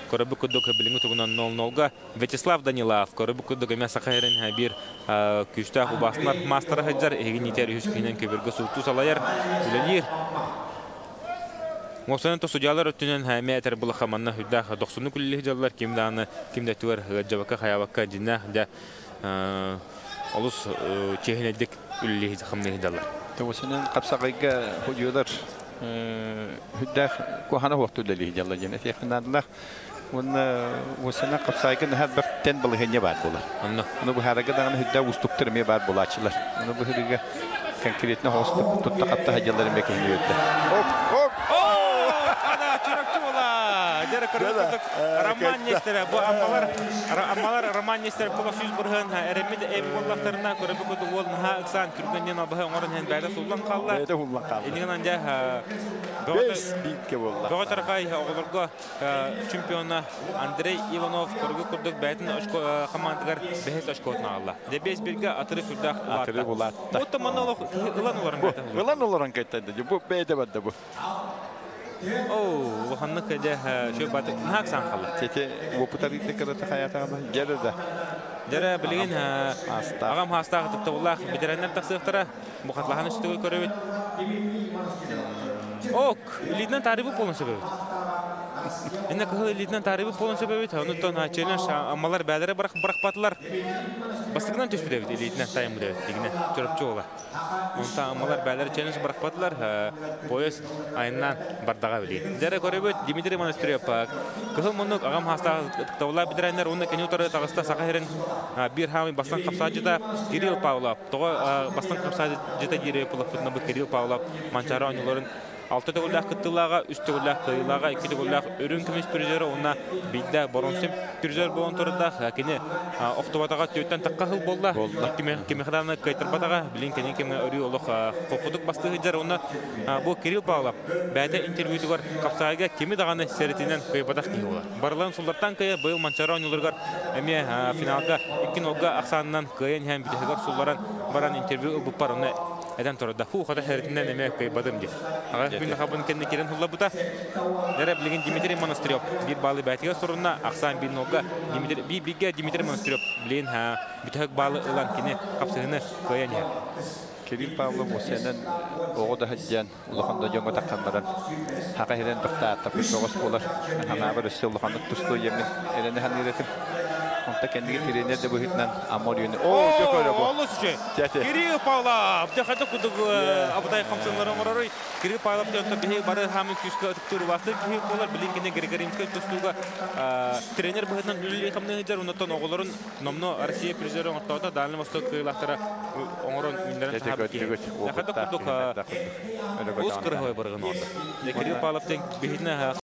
Көрөбүт курдук билиҥҥи тугунан 0-0-га Вячеслав Данилов көрөбүт курдук эмиэ саха сирин биир күүстээх убаастанар маастара сылдьар. Эһиги нитер үһүс күнүнэн көбүргэ суутуу салайар, үлэлиир. Уопсайынан то судьялар өттүнэн эмиэ этэр булаха манна үрдээх дохсуннук үлэлиир дьаллар ким даҕаны ким да өттүгэр ыалдьыбакка хайаабакка дьиннээх дьэ олус чиэһинэйдик үлэлии хамныы сылдьаллар. Тугусунан хапсаҕайга худьуолар үрдээх куһаҕана суохтук үлэлии сылдьаллар диэн этиэххэ наадалаах. Уонна уосанан хапсаайга наһаа элбэх тэн балаһыанньа баар буолар. Онно. Ону быһаарарга даҕаны үрдээх уустуктар эмиэ баар буолааччылар. Ону быһаарыыга конкретно хоҕостук тутта-хапта сылдьаллар эмиэ киһини үөрдэ. Оп, оп! Ана Чурапчы буола! Дьэ, кыргыз Роман Нестере. Бу аммалар аммалар Роман Нестере була сүүс бырыһын эрэммит эп буоллахтарына көрөбү курдук уол наһаа ыксаан түргэннен албаһы оҥорон иһэн бэйэтэ суллан хаалла. Бэйэтэ суллан хаалла. Инигин дьэ Бэс бииргэ буолла. Бөҕө тархай оҕолорго чемпиона Андрей Иванов көргү курдук бэйэтин очко хамаандатыгар бэһис очкотун аҕалла. Дьэ бэс бииргэ атыры сүрдээх Атыры улаатта. Бу манна олох ылан олорон кайта. Ылан олорон кайта. Бу бэйэтэ барда бу. Оу, улаханнык дьэ шөп баты наһаа ыксаан хаалла. Тете опытарыйды кырата хаятаҕына дьэрэ да. Дьэрэ билигин аҕам хаастаах тыктабыллаах ветераннар тахсыахтара. Бу хатлаһан үстүгү көрөбүт. Ок, илиитинэн таарыйбыт буолан сөп эбит. Инна кыһыл илиитинэн таарыйбыт буолан сөп эбит. Онуттан челлендж аммалар бээлэрэ бырахпатылар. Бастакынан түспүт эбит илиитинэн тайыммыт эбит. Дигинэ Чурапчы уола. Онтон аммалар бээлэрэ челлендж бырахпатылар. Поезд айаннаан бардаҕа билии. Дьэрэ көрөбүт Дмитрий Монастырев кыһыл муннук аҕам хаастаах ытыктабыллаах бэтэрээннэр уонна кини утары таҕыста Саха сирин биир хаамый бастан хапсааччыта Кирилл Павлов. Тоҕо бастан хапсааччыта диир буоллахпытына бу Кирилл Павлов Манчаары оонньууларын алта төгүллээх кыттыылааҕа, үс төгүллээх кыайыылааҕа, икки төгүллээх үрүҥ көмүс призера уонна биирдэ боронсун призер буолан турардаах. Кини охтубатаҕа түөртэн тахха сыл буолла. Кимиэхэ даҕаны кыайтарбатаҕа. Билин кэнин кэмҥэ өрүү олох холкутук бастыы сылдьар. Уонна бу Кирилл Павлов бэйэтэ интервьютугар хапсаайга кими даҕаны сэрэтинэн кыайбатах киһи буолар. Барыларын суллартан кыайа быйыл Манчаары оонньууларыгар эмиэ финалга икки нолга ахсаанынан кыайан иһэн бүтэһигэр сулларан баран интервью ылбыппар онно этэн турарда. Фу, хата сэрэтинэн эмиэ кыайбатым диир. Аҕа күн хабын кэннэ кирэн сулларбыта. Дэрэ билигин Дмитрий Монастырев биир баалы бээтигэр сурунна. Ахсаан биир нолга Дмитрий биир бииргэ Дмитрий Монастырев билигин бүтэһик баалы ылан кини хапсыһыны кыайан иһэр. Кирилл Павлов Усенен оҕо да сылдьан улахан да дьоҥҥо таххан баран хака иһирэн бахтааттаппыт бөҕөс буолар. Ханаабар өссө улаханнык тустуу диэммин эрэнэ саныыр этим. Онто кэнниги тренер да быһыытынан Амма Оройуону. Оо, дьэ көрө бу. Олус үчүгэй. Дьэ Кирилл Павлов, дьэ хайдах курдук абытай хамсанары оҥоророй. Кирилл Павлов диэн биһи бары хаамын күүскэ ытыктыыр убаастыыр киһи буолар. Билин кини Григорьевскай тустууга тренер быһыытынан үлэлии хамныы сылдьар. Оннуттан оҕолорун номно Россия призеры оҥортоото. Дальний Восток кыайыылаахтара оҥорон үүннэрэн таһаарбыт киһи. Хайдах курдук олус кырыһабай барыгын оҥордо. Кирилл Павлов диэн биһитинэ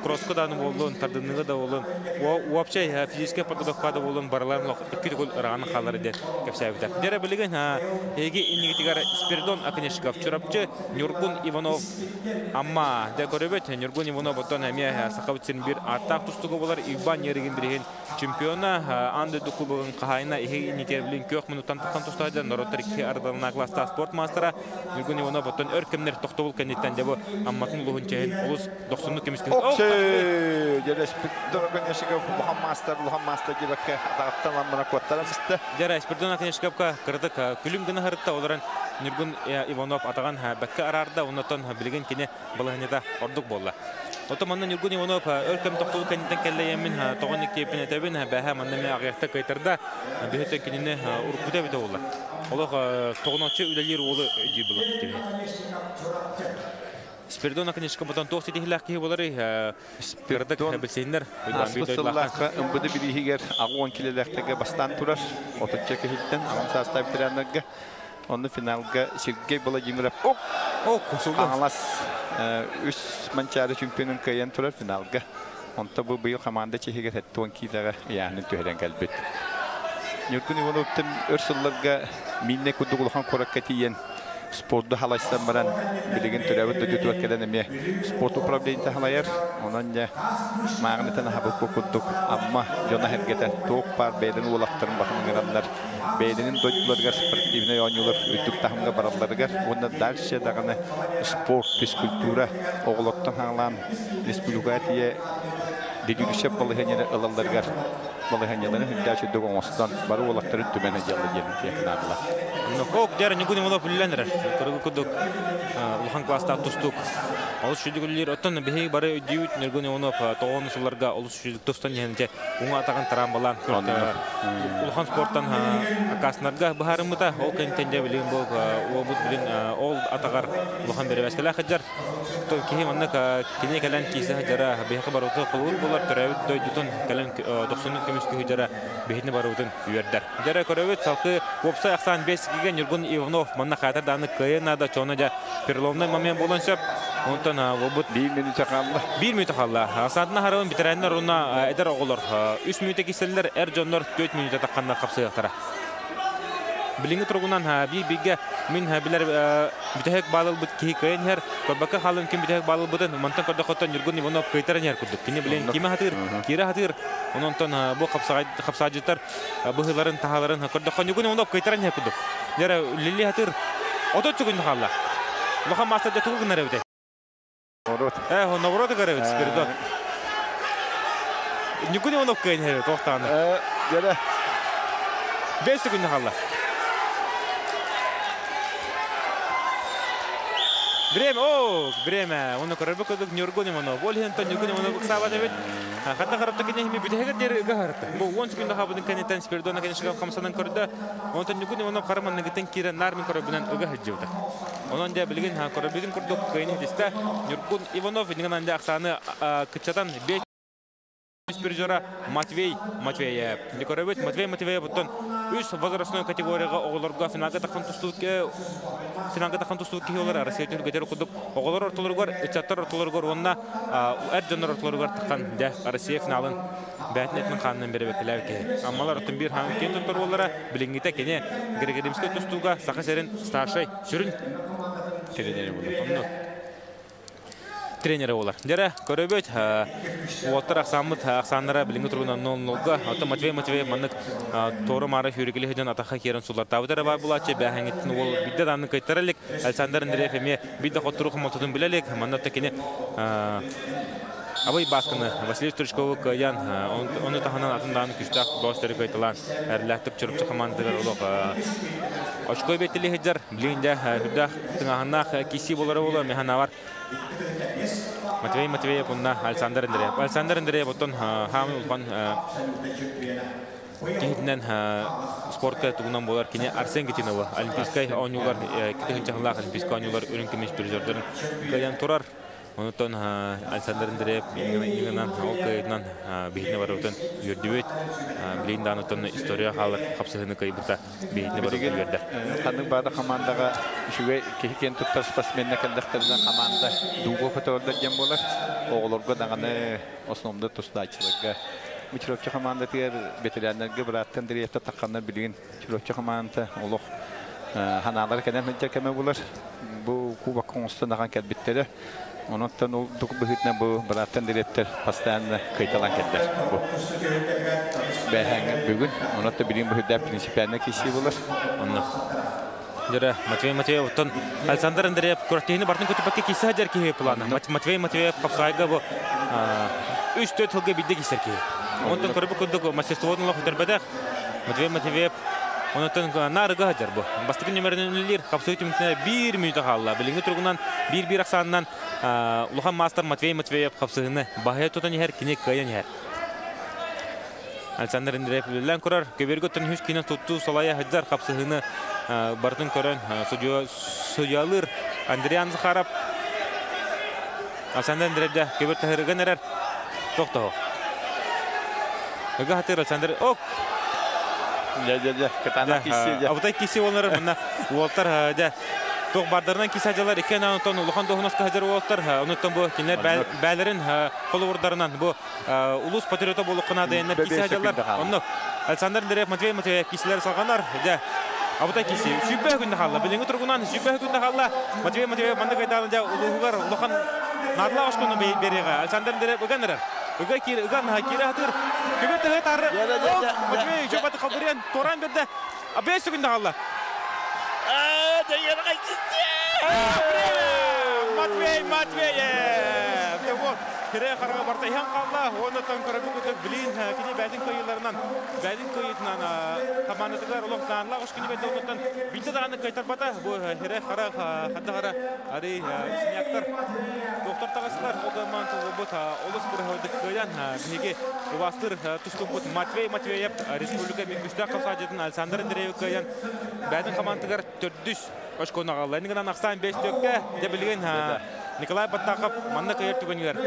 кросска дааны буоллун, тардыныыга да буоллун, вообще физическая подготовка да буоллун, барыларын икки төгүл ыраҕан хаалар диэн кэпсээбитэ. Дьэрэ билигин эһиги иннигитигэр Спиридон Оконешников, Чурапчы, Ньургун Иванов, Амма. Дьэ көрөбүт, Ньургун Иванов оттон эмиэ Сахабыт сирин биир ааттаах тустууга буолар Иван Ерыгин билигин чемпиона, аан дойду кубогын хаһаайына иһи иннитигэр билин күөх минуттан тахсан тустааччы норуоттар икки ардыларына класстаах спорт маастара Ньургун Иванов оттон өр кэмнэр тохтобул кэнниттэн дьэ бу Амматын улууһун чэһин олус дохсуннук көмүскэһит. Оксей! Дьэ, Спиридон Оконешников улахан маастар, улахан маастар диэбэккэ атаҕыттан ламмана куоттаран сыста. Дьэ, Спиридон Оконешниковка кыратык күлүм гына сырытта, олорон Ньургун Иванов атаҕын бэккэ араарда, оннуттан билигин кини балаһыанньата ордук буолла. Оттон манна Ньургун Иванов өр кэм тохтобул кэнниттэн кэллэйэммин тоҕо никкиэппин этэбин, бэһэ манна эмиэ аҕыйахта кыайтарда, биһиттэн кинини уруккута эбитэ буолла. Олох тоҕоноччу үлэлиир уолу өйдүүр буолар киһи. Спиридон Оконешников ботон туох ситиһилээх киһи буоларый? Спиридон ааспыт сыллаахха ымбыды бирииһигэр 80 килэлээхтэргэ бастаан турар. Отучча киһиттэн аҕам саастаах ветераннарга. Онно финалга Сергей Владимиров Хаҥалас үс Манчаары чемпионун кыайан турар финалга. Онто бу быйыл команда чиһигэр 70 киилэҕэ ыйааһынын түһэрэн кэлбит. Ньургун Ивановтан өр сылларга Миннэ курдук улахан куоракка тиийэн спорду халайсан баран билигин төрөөбүт дойдутугар кэлэн эмиэ спорт управлениета халайар. Онон дьэ мааҕынытан аһабыт курдук Амма дьоно-сэргэтэ туох баар бэйэлэрин уолаттарын батын ыҥыраннар бэйэлэрин дойдуларыгар спортивнай оонньуулар үрдүк таһымҥа баралларыгар уонна дальше даҕаны спорт, физкультура оҕолортон хаалаан республикаҕа тиийэ лидирующай балаһыанньаны ылалларыгар балаһыанньаларын үрдээх үрдүк оҥостон бары уолаттарын түмэн дьыала диэн наадалар. Ок, дьэр Ньукун Иванов үллэн эрэр. Кыргы курдук улахан класстаах тустуук. Олус үчүгэй үлэлиир. Оттон биһиги бары өйдүүбүт Ньургун Иванов тоҕону сылларга олус үчүгэй тустан иһэн дьэ уҥа атаҕын тараамбалаан улахан спортан аккаастанарга быһаарыммыта. Ол кэнниттэн дьэ билигин бу уолбут билин ол атаҕар улахан бэрэбээскэлээх сылдьар. Киһи маннык кини кэлэн киирсэ сылдьара биһиэхэ барыбытын холуур буолар, төрөөбүт дойдутун кэлэн дохсуннук көмүскүү сылдьара биһини барыбытын үөрдэр. Дьэрэ көрөбүт, салгыы уопсай ахсаан 5 гигэ Ньургун Иванов манна хаатар дааны кыайыан наада, чоно дьэ переломный момент буолуон сөп. Онтон уолбут биир мүнүүтэ хаалла. Биир мүнүүтэ хаалла. Саатына харабын ветераннар уонна эдэр оҕолор 3 мүнүүтэ киирсэллэр, эр дьоннор 4 мүнүүтэ тахханнар хапсыахтара. Билиҥҥи туругунан биир бииргэ мин билэр бүтэһик баалылбыт киһи кыайан иһэр. Көрбөккө хаалым ким бүтэһик баалылбытын мантан көрдөхөттөн Ньургун Иванов кыайтаран иһэр курдук. Кини билин кимэ хатыыр, киирэ хатыыр. Онон бу хапсаҕайдьыттар быһыыларын, таһааларын көрдөххө Ньургун Иванов кыайтаран иһэр курдук. Дьэ, Лили хатыыр 30 секунд хаалла. Улахан маастарда тугу гынар эбитэй? Наоборот эбит Спиридон. Ньургун Иванов кыайан иһэр туохтааны. Дьэ, 5 секунд хаалла. Время, о, время. Оны көрөрбүт курдук Ньургун Иванов. Ол иһин Ньургун Иванов ыксаабат эбит. Хатта харапта киниһими бүтэһигэр диэри ыга харта. Бу 10 секунда хаабытын кэнниттэн Спиридон Оконешников хамсанан көрдө. Онтон Ньургун Иванов хара манныгыттан киирэн наар мин көрөрбүнэн ыга сылдьыбыта. Онон дьэ билигин көрөрбүтүн курдук кыайын иһитистэ. Ньургун Иванов иннигин дьэ ахсааны кыччатан 5 призера Матвей Матвеев. Көрөбүт Матвей Матвеев оттон үс возрастной категорияга оҕолорго финалга тахсан тустубут финалга тахсан тустубут киһи олар Россия түһүлгэтигэр курдук оҕолор ортолоругар, ыччаттар ортолоругар уонна эр дьоннор ортолоругар таххан дьэ Россия финалын бээтин этин хаанынан бэрэбэккэлээбит киһи. Аммалар оттон биир хаан киэн туттар уоллара билиҥҥитэ кини Григорьевскай тустууга Саха сирин старшай сүрүн тренери буолар. Тренері болар. Дәрі көрөбөт, уоттар ахсааммыт ахсааннара билиҥҥи туругунан 0-0-га. Оттон Матвей Матвей маннык тору мары хүрүгүлү хыдьан атаха киэрэн суллартаабыт эрэ баар булааччы бээһэҥиттин уол бидде дааны кыйтара илик. Александр Андреев эмиэ бидде хоттору хомолтотун билэ илик. Манна кини Абый Баасканы Василий Стручкову кыайан, ону таһынан атын даҕаны күүстээх бөҕөстөрү кыайталаан, эрэллээхтик Чурапчы хамаандатыгар олох очко биэртэлии сылдьар. Билигин дьэ сүрдээх тыҥааһыннаах киирсии буолара буолуо, мин санаабар. Матвей Матвеев уонна Александр Андреев. Александр Андреев оттон хаамын улахан киһитинэн спортка тугунан буолар кини Арсен Гетинова Олимпийскай оонньуулар 2 тыһыынча Олимпийскай оонньуулар үрүҥ көмүс призердарын кыайан турар. Онтон Александр Андреев иҥинэн ол кыайытынан биһине барыбытын үөрдүбүт. Билигин даҕаны история хаалар хапсыһыны кыайбыта биһине барыбытын үөрдэр. Ханнык баада командаға үчүгэй киһи киэн туттар спортсменна кэллэхтэринэ команда дууга көтөөрдөр диэн буолар. Оҕолорго даҕаны основной тустааччыларга Чурапчы командатыгар ветераннарга бырааттан Андреевта тахханна билигин Чурапчы командата олох ханаалар кэнэн сылдьар кэмэ булар. Бу кубок оҥостон ахан кэлбиттэрэ. Онон ол дук быһыытынан бу бырааттан Андреевтер постоянно кыйталан кэллэр. Бу бэһэҥ бүгүн онон билигин быһыытынан принципиально киси булар. Онно. Дьэрэ, Матвей Матвеев оттон Александр Андреев күрэхтэһиини бартын көтүппэккэ киирсэ сылдьар киһи плана. Матвей Матвеев хапсаайга бу 3-4 сылга биирдэ киирсэр киһи. Онтон көрбүт курдук мастерствотун олох бүтэрбэтэх. Матвей Матвеев онтон наарыга сылдьар бу. Бастакы нүмеринэн үлэлиир хапсыы түмүктэнэ 1 мүнүүтэ хаалла. Билиҥҥи туругунан 1-1 ахсаанынан улахан маастар Матвей Матвеев хапсыһыны баһыйа тутан иһэр, кини кыайан иһэр. Александр Андреев үлэлээн көрөр. Көбүөргэ оттон үһүс киинэн туттуу салайа сылдьар хапсыһыыны барытын көрөн судьуйалыыр Андриан Захаров. Александр Андреев да көбүр таһырыган эрэр. Тохтоһо. Ыга хатыр Александр. Ок! Дьэ, дьэ, дьэ, кытаанах киси, дьэ. Абытай киси болар, мына уолтар, дьэ, туох бардарынан киси садьалар, икки онтон улахан дуоһунаска садьар уолтар, онуттан бу кинилэр бээлэрин холобурдарынан бу улус патриота буолуоххуна дайаннар киси садьалар. Онно Александр Андреев, Матвей Матвеев кисилер салганар, дьэ, абытай киси. Сүүрбэ күндэ хаалла. Билиҥҥи туругунан 20 күндэ хаалла. Матвей Матвеев маннык айдааны дьэ улууһугар улахан наадалаах очкону бериэҕэ. Александр Андреев ыган эрэр. Ыга киир, ыган киирэ хатыр. Көбөр тыһы тары. Матвей Жобаты қалбырыан торан берді. 5 күндэ хаалла. Матвей Матвеев! Вот, хире харага барта иһэн қалла. Оннан көрөбү күтүк билин кини бәдин кыйыларынан, бәдин кыйытынан командатыгар олох наанла ош кини бәдин оннан битте даҕаны кайтарбата. Бу хире хара хадда хара ари синяктар доктор тагасылар огаман тулбут олус кырыһыдык кыйан биһиги убастыр тустукпут Матвей Матвеев республика Мингүстэх хапсаажытын Александр Андреев кыйан бәдин командатыгар төрдүс очкону аҕалла. Инигинан ахсаан 5 төккө дьэ билигин Николай Баттахов манна кыйар түгэнигэр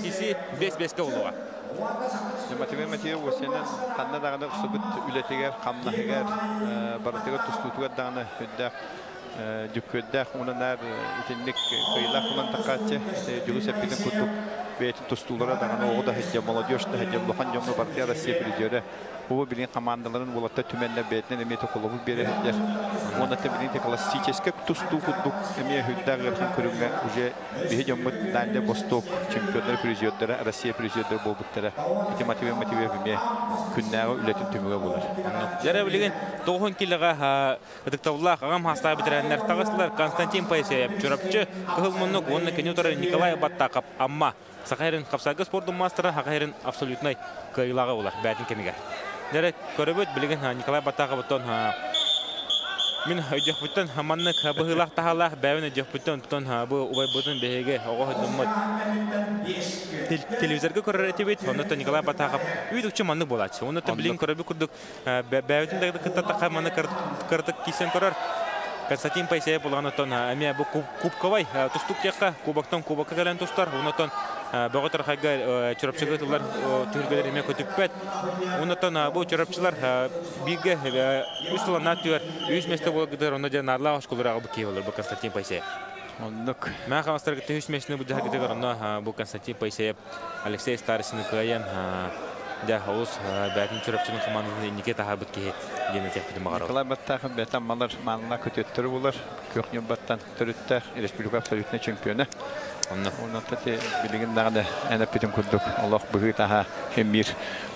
киси 5-5-ке болуға. Матвей Матвеев осенен ханна даҕаны субут үлэтигэр, хамнаһыгар, барытыгар тустуутугар даҕаны үрдээх дьүккүөрдээх унанаар итинник кыйылаах булан тахааччы дьулус эппитин курдук бэйэтин тустуулара даҕаны оҕо да сылдьа, молодежь да сылдьа, улахан дьоҥҥо барытыгар Россия призерэ. Бу билин командаларын уолаттар түмэннэр бэйэтинэн эмиэ холобур биэрэ сылдьар. Уонна билин классическай тустуу курдук эмиэ үрдээх ыарахан көрүҥҥэ уже биһи дьоммут Дальний Восток чемпионнар призердара, Россия призердара буолбуттара. Ити Матвей Матвеев эмиэ күннээҕи үлэтин түмүгэ буолар. Дьэрэ билигин 90 килоға ытыктабыллаах аҕам хаастаах бэтэрээннэр таҕыстылар. Константин Поисеев, Чурапчы, Кыһыл Муннук уонна кини утары Николай Баттаков, Амма. Саха сирин хапсаҕайга спордун маастара, Саха сирин абсолютнай кыайыылааҕа буолар бээтин кэмигэр. Дьэрэ көрөбүт билигин Николай Баттаковтон мин өйдөхпүттэн маннык быһыылаах таһаалаах бэйэбин өйдөхпүттэн тутан бу убайбытын биһиги оҕо сылдьыммыт телевизорга көрөр этибит. Оннуттан Николай Батахов үйт үкчү маннык буолааччы. Оннуттан билигин көрөбүт курдук бэйэбитин да кытта таха маны кырдык кисэн көрөр. Константин Поисеев булганытон эмиэ бу кубковай тустук диэххэ кубоктон кубокка кэлэн тустар. Оннуттан бөҕө тархайга Чурапчыга тыллар түһүлгэлэр эмиэ көтүппэт. Оннуттан бу Чурапчылар бииргэ үс сыланнаат түгэр үс месте буолгытыр онно дьэ наарлаах осколорага бу киһи болар бу Константин Поисеев. Оннук. Маа хамастарга үс местени бу жаһагытыгар онно бу Константин Поисеев Алексей Старостины кыайан дьэ олус бээтин Чурапчының командатын инники таһаарбыт киһи диэн этиэхпитин баҕарабыт. Николай Баттахов бэтэн малар маанна көтөттөрү булар. Күөх Ньурбаттан төрүттээх республика абсолютный чемпиона. Онон те билигин даҕаны эн эппитин курдук олох быһыы таһа эмиир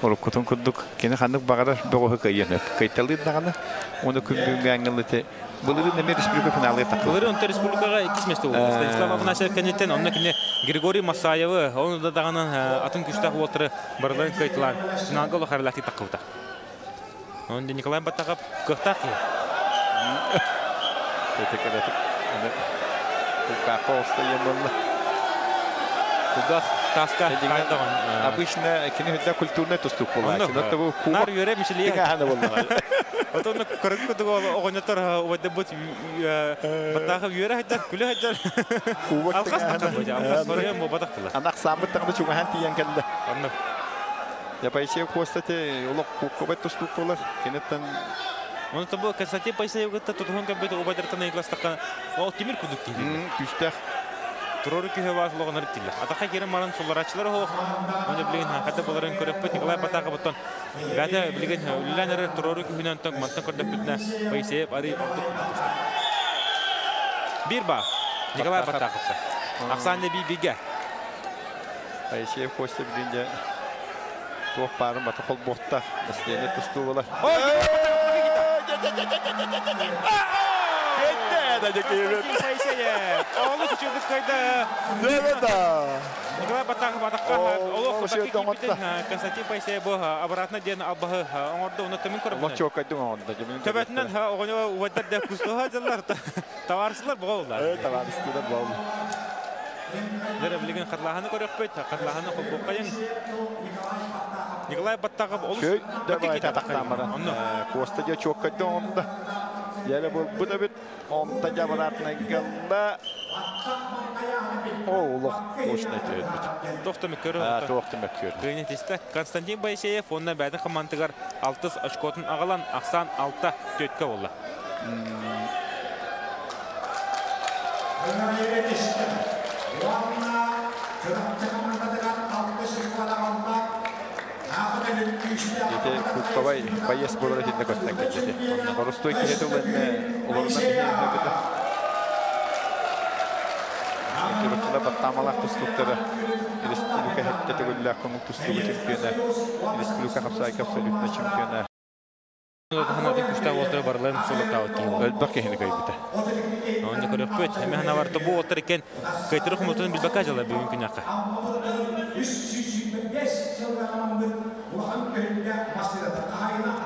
уруккутун курдук кини ханнык баҕарар бөҕөһү кыайыан сөп. Кыйталыыр даҕаны уонна күн бүгүҥҥү ангеллыты былырыын эмиэ республика финалыгар тахсыбыта. Былырыын онто республикаҕа иккис миэстэ буолбута. Станислав Афанасьев кэнниттэн онно кини Григорий Масаевы, оны да даҕаны атын күүстээх уолтары барыларын кыайталаан финалга олох эрэлээхтик таххыбыта. Онон Николай Батахов кыахтаах киһи. Кулгаахха остойон буолла. Кулгаах таска кайдаҕын. Обычно кини хүдэ культурный тустук буолааччы. Нар үөрэ мичилийэ. Отон көрүк кутуг оҕонньоттор убайдабыт Батахов үөрэ хайдар, күлэ хайдар. Алхас тахха алхас барыан буолбатах тыла. Анах саммыт тахны чугаһан тиийэн кэллэ. Оннук. Я Паисеев Костати олох куккабай тустуук буолар. Киниттэн Оны тобу Константин Паисеев кытта тутуһун көрбүт убайдартан ыйыкластахха ол тимир кудук киһи. Күстээх. Турору күһө баас олоҕунар тиллер. Атаха кирен маран сулларачылар оһох. Оны билигин хадда боларын көрөппүт Николай Батахов оттон бәтэ билигин үллэн эрэр турору күһүнэн тон мантан көрдөппүтүнэ Паисеев арый ордук тустар. Бир ба Николай Батахов. Ахсаан би биге. Паисеев Костя билинде туох баарын бата холбуохта настроение тустуу болар. Николай Батахов атаққа олох Константин Паисеев бу обратно диэн албаһы оҥорду, уну төмүн көрөбүн. Олох чуоккайдың оҥорду. Төбөтүнэн оҕоньо убайдар да кустуха дьаллар товарищтар боҕоллар. Товарищтар боҕол. Дere билигин хатлаһаны көрөкпүт, хатлаһаны холбуккайын. Николай Баттахов олус Көй давай татактан баран. Коста дьэ чуоккайды оҥорду. Дьэ бу бу да бит онта жабаратына галла. О, олох точно өтөбүт. Тохта мөккөрү. Тохта мөккөрү. Кыйнетисте Константин Боисеев онна бәдин командыгар 6 очкотун агалан Ахсан 6 төткө болла. Ити куккабай байес болар этинде көстөн кетти. Орустой киһи тылынны олорунан биһи Киротула баттамалах тустуктара республика хетте төгүллээх көҥүл тустууга чемпиона, республика хапсаайка абсолютно чемпиона. Ханатын күстää уолтары барыларын сулуктаабыт киһи буолар. Өлбөх киһини көйбүтэ. Онно көрөкпүт. Эме ханаварта бу уолтар иккен кайтыры хомутун билбакка дьала бүгүн күнәккэ.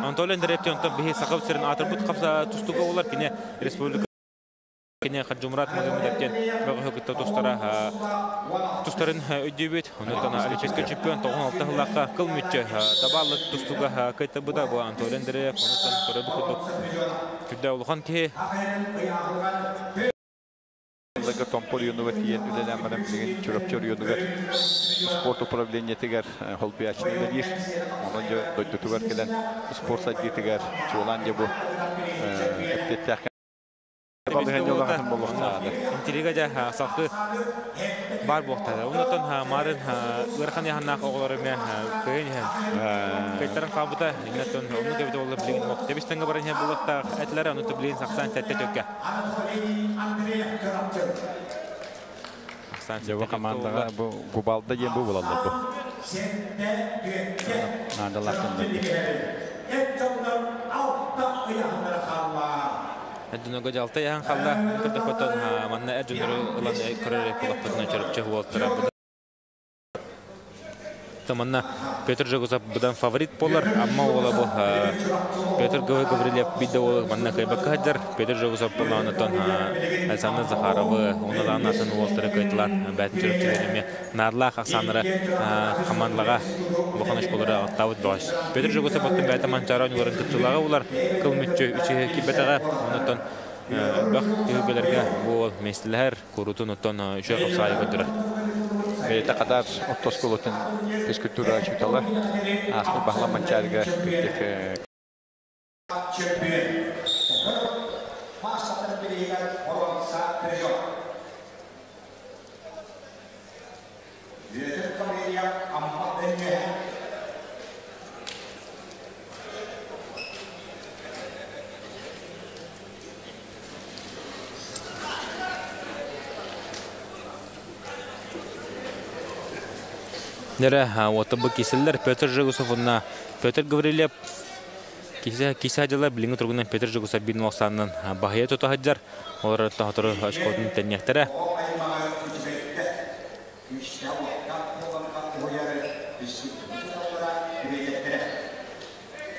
Анатолий Андреевти онтон биһи сахабыт сирин аатырбыт хапса тустуга олар кине республика кине Хаджумрат Магомедовтен бөҕөһө кытта тустара тустарын өйдүүбүт. Онтон олимпийский чемпион 96 хыллаахха кыл мүччө дабааллы тустуга кыттыбыта бу Анатолий Андреев. Онтон көрөбү курдук күдэ улахан киһи. Лага Томпор юнуга тиен үлелән баран билигин Чурапчы юнугар спорт управлениетигэр холбуяччыны үлэлиир. Онон дьэ дойдутугар кэлэн спорт сайдыытыгар чуолаан дьэ бу эппиэттээх балыһын болуохтаада. Интрига дьэ салхы бар буохтаада. Оннотон марын ыарахан яханнаах оҕолор эмэ кыйын иһэн. Кыйтаран хаалбыта. Иннеттон онну кэбитэ болла билигин мок. Тебистенге баран иһэн булуохтаах этилэр ону билигин сахсан сэтте төккө. Дьэ бу командаҕа бу губалда диэн бу булаллар бу. Наадалаах Эддүнөгө жалта яхан халла көрдөкөтөн манна эддүнөрү ылан көрөр кулаппытына чөрөпчө хуолтара манна Петр Жогусов будан фаворит болар, амма ола бу Петр Гаврилев бидде ол манна кайбакка хаджар Петр Жогусов боллаанатон Александр Захаровы унадан атын уолтары кайтылар бәтин чөрөпчөлөрү нарлах Оксанара командалага буханыш болары аттабыт баш Петр Жогусов оттон бәтин манчара ойнуларын кыттылага улар кыл мүччө үчү кибетага онотон бах түгөлөргө бу местилер курутун оттон үчө капсайы көдүрөр. Бэйэтэ Кадар оттосколотун физкультура учутала ааспыт баһыла манчаарыга кырдьык Нere ота бу киселлер Петр Жегусов уонна Петр Гаврильев кисе кисе дьыла билиҥҥи туругунан Петр Жегусов биир нуохсаанынан баһыйа тута сылдьар. Олор тоһотору очкотун тэнниэхтэрэ.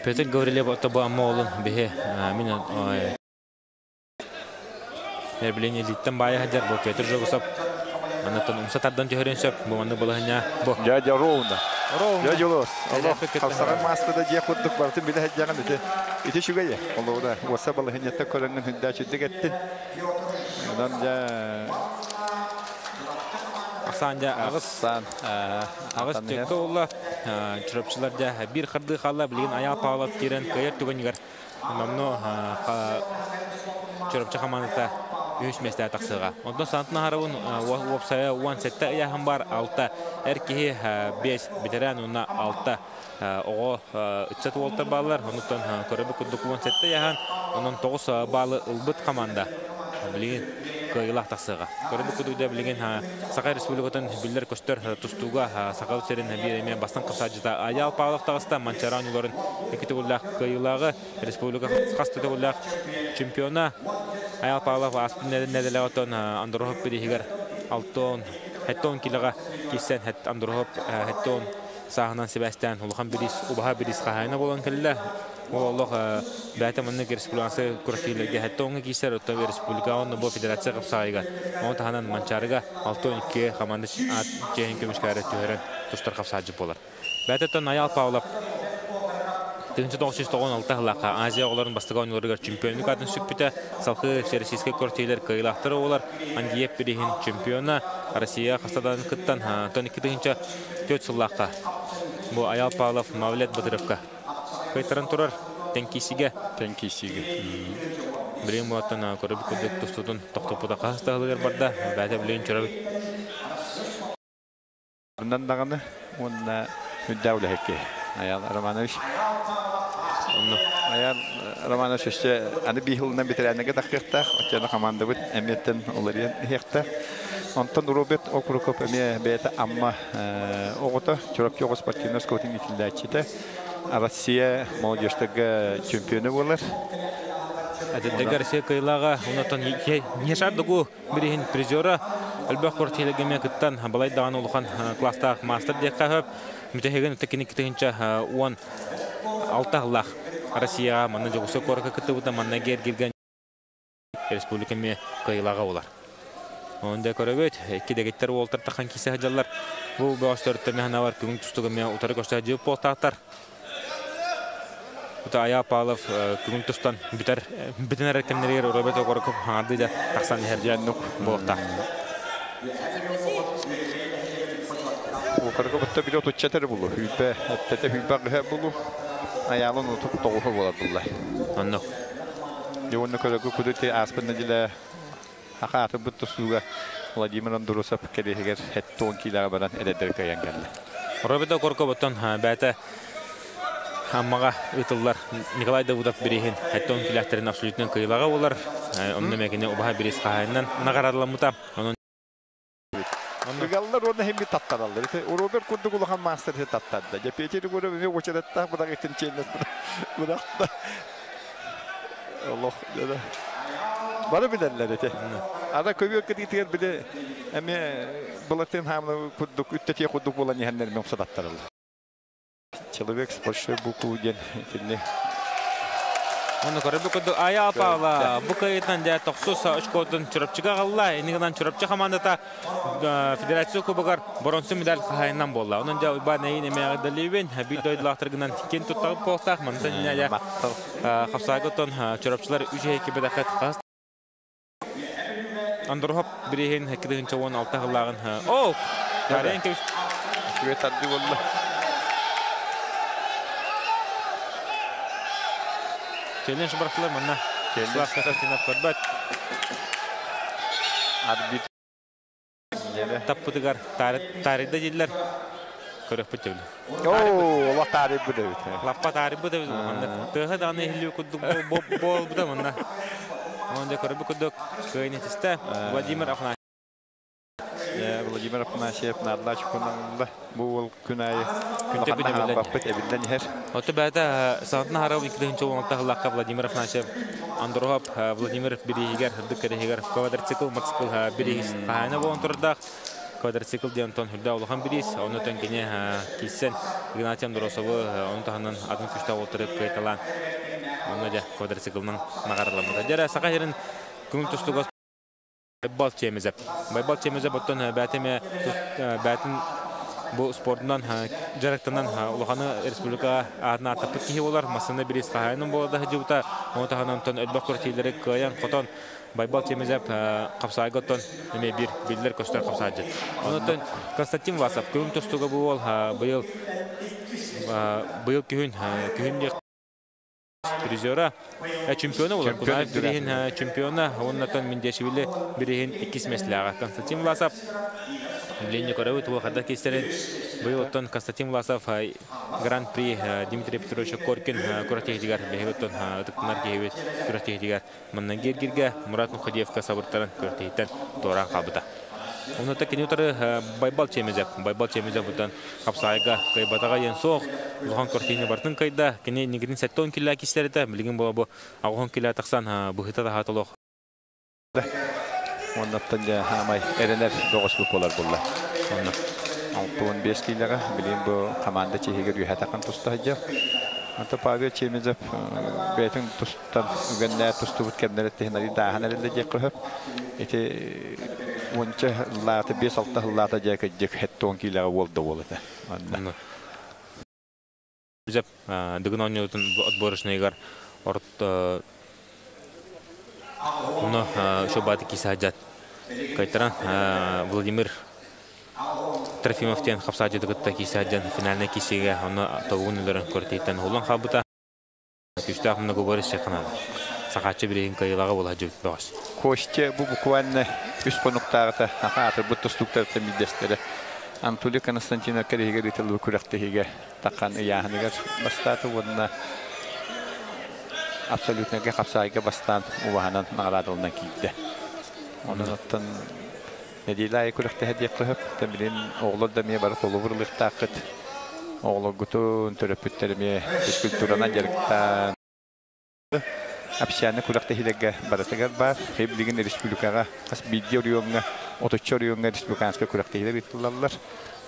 Петр Гаврильев ото бу Амма уолун биһи мин Билин илииттэн баайа сылдьар бу Петр Жогусов анаттан умса тардан түһэрин сөп. Бу маннык балаһынньа бу. Дядя ровно. Ровно. Дядя Лос. Аллах хапсаҕай маастада дьиэ курдук барытын билэ сылдьаҕын ити. Ити үчүгэйэ. Олоҕуна уоса балаһынньаттан көрөҥҥүн хүндээчүддүк эттин. Онон дьэ Ахсаан дьэ аҕыс Ахсаан аҕыс төккө уолла Чурапчылар дьэ биир хардыы хаалла билигин Айаал Павлов киирэн кыайар түгэнигэр Номнуо Чурапчы хамаандата үһүс миэстэҕэ тахсыаҕа. Онтон Сантын Аһарабын уопсайа 17 ыйааһын баар, 6 эр киһи, 5 бэтэрээн уонна 6 оҕо ыччат уолтар бааллар. Онуттан көрөбүт курдук 17 ыйааһын, онон 9 баалы ылбыт хамаанда билигин кыайыылаах тахсыаҕа. Көрөбүт курдук да билигин Саха Республикатын биллэр-көстөр тустууга Саха сирин биир эмиэ бастыҥ хасаадьыта Айаал Павлов таҕыста. Манчаары оонньууларын икки төгүллээх кыайыылааҕы, республика хас да төгүллээх чемпиона Айаал Павлов ааспыт нэдиэлэҕэ оттон Андрохов бирииһигэр 6 7 килоҕа киирсэн Андрохов 7 сааһынан сибээстээн улахан бириис, убаһа бириис хаһаайына буолан кэллэ. Ол олох бэйэтэ маннык республиканскай күрэхтэһиилэргэ 70 киирсэр, оттон республика уонна бу федерация хапсаҕайыгар. Ону таһынан Манчаарыга 62 команда аат чиэһин көмүскээрэ түһэрэн тустар хапсаадьы буолар. Бэйэтэ Айаал Павлов 1996 сыллаахха Азия оҕолорун бастакы оонньууларыгар чемпионлук аатын сүкпүтэ. Салгыы Всероссийскай күрэхтэһиилэр кыайыылаахтара буолар. Андиев бирииһин чемпиона Россия хастадан кыттан 2004 сыллаахха бу Айаал Павлов Мавлет Батыровка кыайтаран турар Тэнкисигэ. Тэнкисигэ. Билигин буоттан көрөбүт курдук тустуутун тохтоппута хаһыс таһылыгар барда. Бэйэтэ билигин чөрөбүт. Bundan даҕаны уонна үрдээх үлэһикки Аял Романович. Онно. Аял Романович өссө аны биир сылынан бэтэрээннэргэ тахсыахтаах. Оччоҕуна хамаандабыт эмиэттэн уларыйан иһиэхтээх. Онтон Роберт Окруков эмиэ бэйэтэ Амма оҕото, Чурапчы оҕо спортивнай оскуолатын иитиллээччитэ. Россия молодежтарга чемпиона буолар. Эдэрдэргэ Россия кыайыылааҕа, онтон Нешар Дугу бириһин призера элбэх квартирага эмиэ кыттан балай даҕаны улахан класстаах маастар диэххэ сөп. Мүтэһигин кини 2016 сыллаах Россияҕа манна Дьокуускай куоракка кыттыбыта манна Гергирген республика эмиэ кыайыылааҕа буолар. Онон да көрөбүт, икки дэгиттэр уолтар тахан киирсэ сылдьаллар. Бу бөҕөстөрүттэн механавар күҥүн тустуга эмиэ утары көрсө дьип буолтаахтар. Ута Ая Павлов күҥүн тустан бүтэр бүтэн эрэр кэмнэригэр Роберт Окороков хаҥарды да тахсан иһэр Дьэннук буолуохтаах. Окороков бутта били отучча булу. Хүлбэ, эттете хүлбэ гыһа булу. Аялын утуп тоҕуһа буолар булла. Оннук. Дьэ көрөгү кудути ааспыт нэдилэ хаата бут тусууга Владимир Андрусов кэлиһигэр 70 килоға баран эдэрдэр кыайан кэллэ. Роберт Окороков оттон бэйэтэ Аммаҕа ыытыллар Николай Давыдов бирииһин 70 килэхтэрин абсолютно кыайыылааҕа буолар. Онно мэкини убаһа бириис хаһаайынан наҕараадаламмыта. Онон Ыгаллар уонна химми таттараллар. Роберт курдук улахан мастер таттарда. Дьэ Петя Гуров эмиэ уочараттаах быдак итин чиэннэс бырахта. Олох дьэ. Бары билэллэр ити. Ада көбүөр кытыытыгар биле эмиэ былатын хаамны курдук үттэтиэ курдук буолан иһэннэр мен садаттараллар. Человек с большой буквы диэн итинни. Оны көрөбү курдук Ая Павла бу кыйытынан дьэ тохсус очкотун Чурапчыга аҕалла. Иннигинэн Чурапчы хамаандата федерация кубогар боронсу медаль хаһаайынан буолла. Онон дьэ Уйбаан эйин эмиэ эҕэрдэлиибин. Биир дойдулаахтаргынан киэн туттабыт буолтаах. Мантан дьэ хапсаагыттан Чурапчылар үс эки бэдэхет хас Андрохоп бириһин 2016 сыллааҕын. О! Тарен кэбис. Үчүгэй тардыы буолла. Челлендж бырахтылар манна. Челлендж. Слав Константинов көрбөт. Арбитр. Таппытыгар тарыйда дииллэр. Көрөкпүт дебили. Оо, ола тарый бу дебит. Лаппа тарый бу дебит. Манна тыаха даҕаны иһиллүү курдук буолбута манна. Онон дьэ көрөбүт курдук кыайын этистэ Владимир Афанасьев. Владимир Афанасьев наадалаах чукунан бу уол күн аайы Күнтэ күн улаханна эбиллэн. хаалбаппыт эбиллэн иһэр. Оту бэйэтэ саҥатын аһара 2016 сыллаахха Владимир Афанасьев Андроһов Владимир бирииһигэр, үрдүк кэриһигэр квадроцикл, мотоцикл бириис хаһаайына буолан турардаах. Квадроцикл диэн онтон үрдэ улахан бириис. Оннуттан кини киирсэн Игнатий Андросовы ону таһынан атын күштээх уолтары кыайталаан онно дьэ квадроциклынан наҕараадаламмыта. Дьэ эрэ Саха сирин көҥүл тустууга Байбал Чемезев. Байбал Чемезев оттон бэйэтэ эмиэ бэйэтин бу спордунан дьарыктанан улаханы республика аатын ааттаппыт киһи буолар. Массыына бириис хаһаайынын буола да сылдьыбыта. Ону таһынан онтон элбэх күрэхтэһиилэри кыайан хотон Байбал Чемезев хапсаайга оттон эмиэ биир биллэр көстөр хапсаайдьыт. Онон Константин Власов көҥүл тустууга бу уол быйыл быйыл күһүн күһүн призера, чемпиона буолар. Кунаев бириһин чемпиона, уоннатан Миндешвили бириһин иккис миэстэлээҕэ. Константин Власов Леня көрөбүт уохада кистерин быйыл оттон Константин Власов Гран-при Дмитрий Петрович Коркин күрэхтэһиитигэр биһиги оттон ытыктанар киһибит күрэхтэһиитигэр Манна Гергиргэ Мурат Мухадиевка сабыртаран күрэхтэһииттэн туораан хаалбыта. Онуота кини утары Байбал Чемезев. Байбал Чемезев бутан хапсаайга кыайбатаҕа диэн суох. Улахан картина бартын кыайда. Кини инникитин 70 килэ кистэритэ. Билигин буола бу 80 килэ тахсан быһыта таһаата олох. Оннуттан дьэ хаамай эрэнэр бөҕөс буолар булла. Онно. 65 киилэҕэ билигин бу команда чиһигэр үөһэ таххан туста сылдьар. Ата Павел Чемезов бэйэтин тустан үгэннээ тустубут кэмнэриттэн арый дааһан эрэллэ диэххэ сөп. Ити уонча ыллаата, 5-6 ыллаата дьэ кырдьык 70 киилэҕэ уол да уол этэ. Онно. Чемезов Дыгын оонньуутун отборочныйыгар орт онно шобаты киисаһадьат кайтаран Владимир Трофимов диэн хапсаадьыты кытта киисаһадьан финальнай киисигэ онно тобугун өлөрөн көртииттэн уһулан хаалбыта. Күүстээх многоборец канада. Сахааччы бириһин кыайыылааҕа буола сылдьыбыт бөҕөс. Костя бу буквально үс хонуктааҕыта аатырбыт тустууктарыттан биирдэстэрэ Анатолий Константинов кэриһигэр ыытыллыбыт күрэхтэһиигэ таххан ыйааһыныгар бастаата уонна абсолютнайга хапсаайга бастаан убаһанан наҕараадаланан киирдэ. Онон оттон нэдиэлэ аайы күрэхтэһэ диэххэ сөп. Билин оҕолор да эмиэ бары холобур ылыахтааххыт. Оҕолоргутун, төрөппүттэр эмиэ физкультуранан дьарыктаан общаны күрэхтэһиилэргэ барытыгар баар. Билигин республикаҕа хас биирдии оройуоҥҥа, отучча оройуоҥҥа республиканскай күрэхтэһиилэр ыытыллаллар.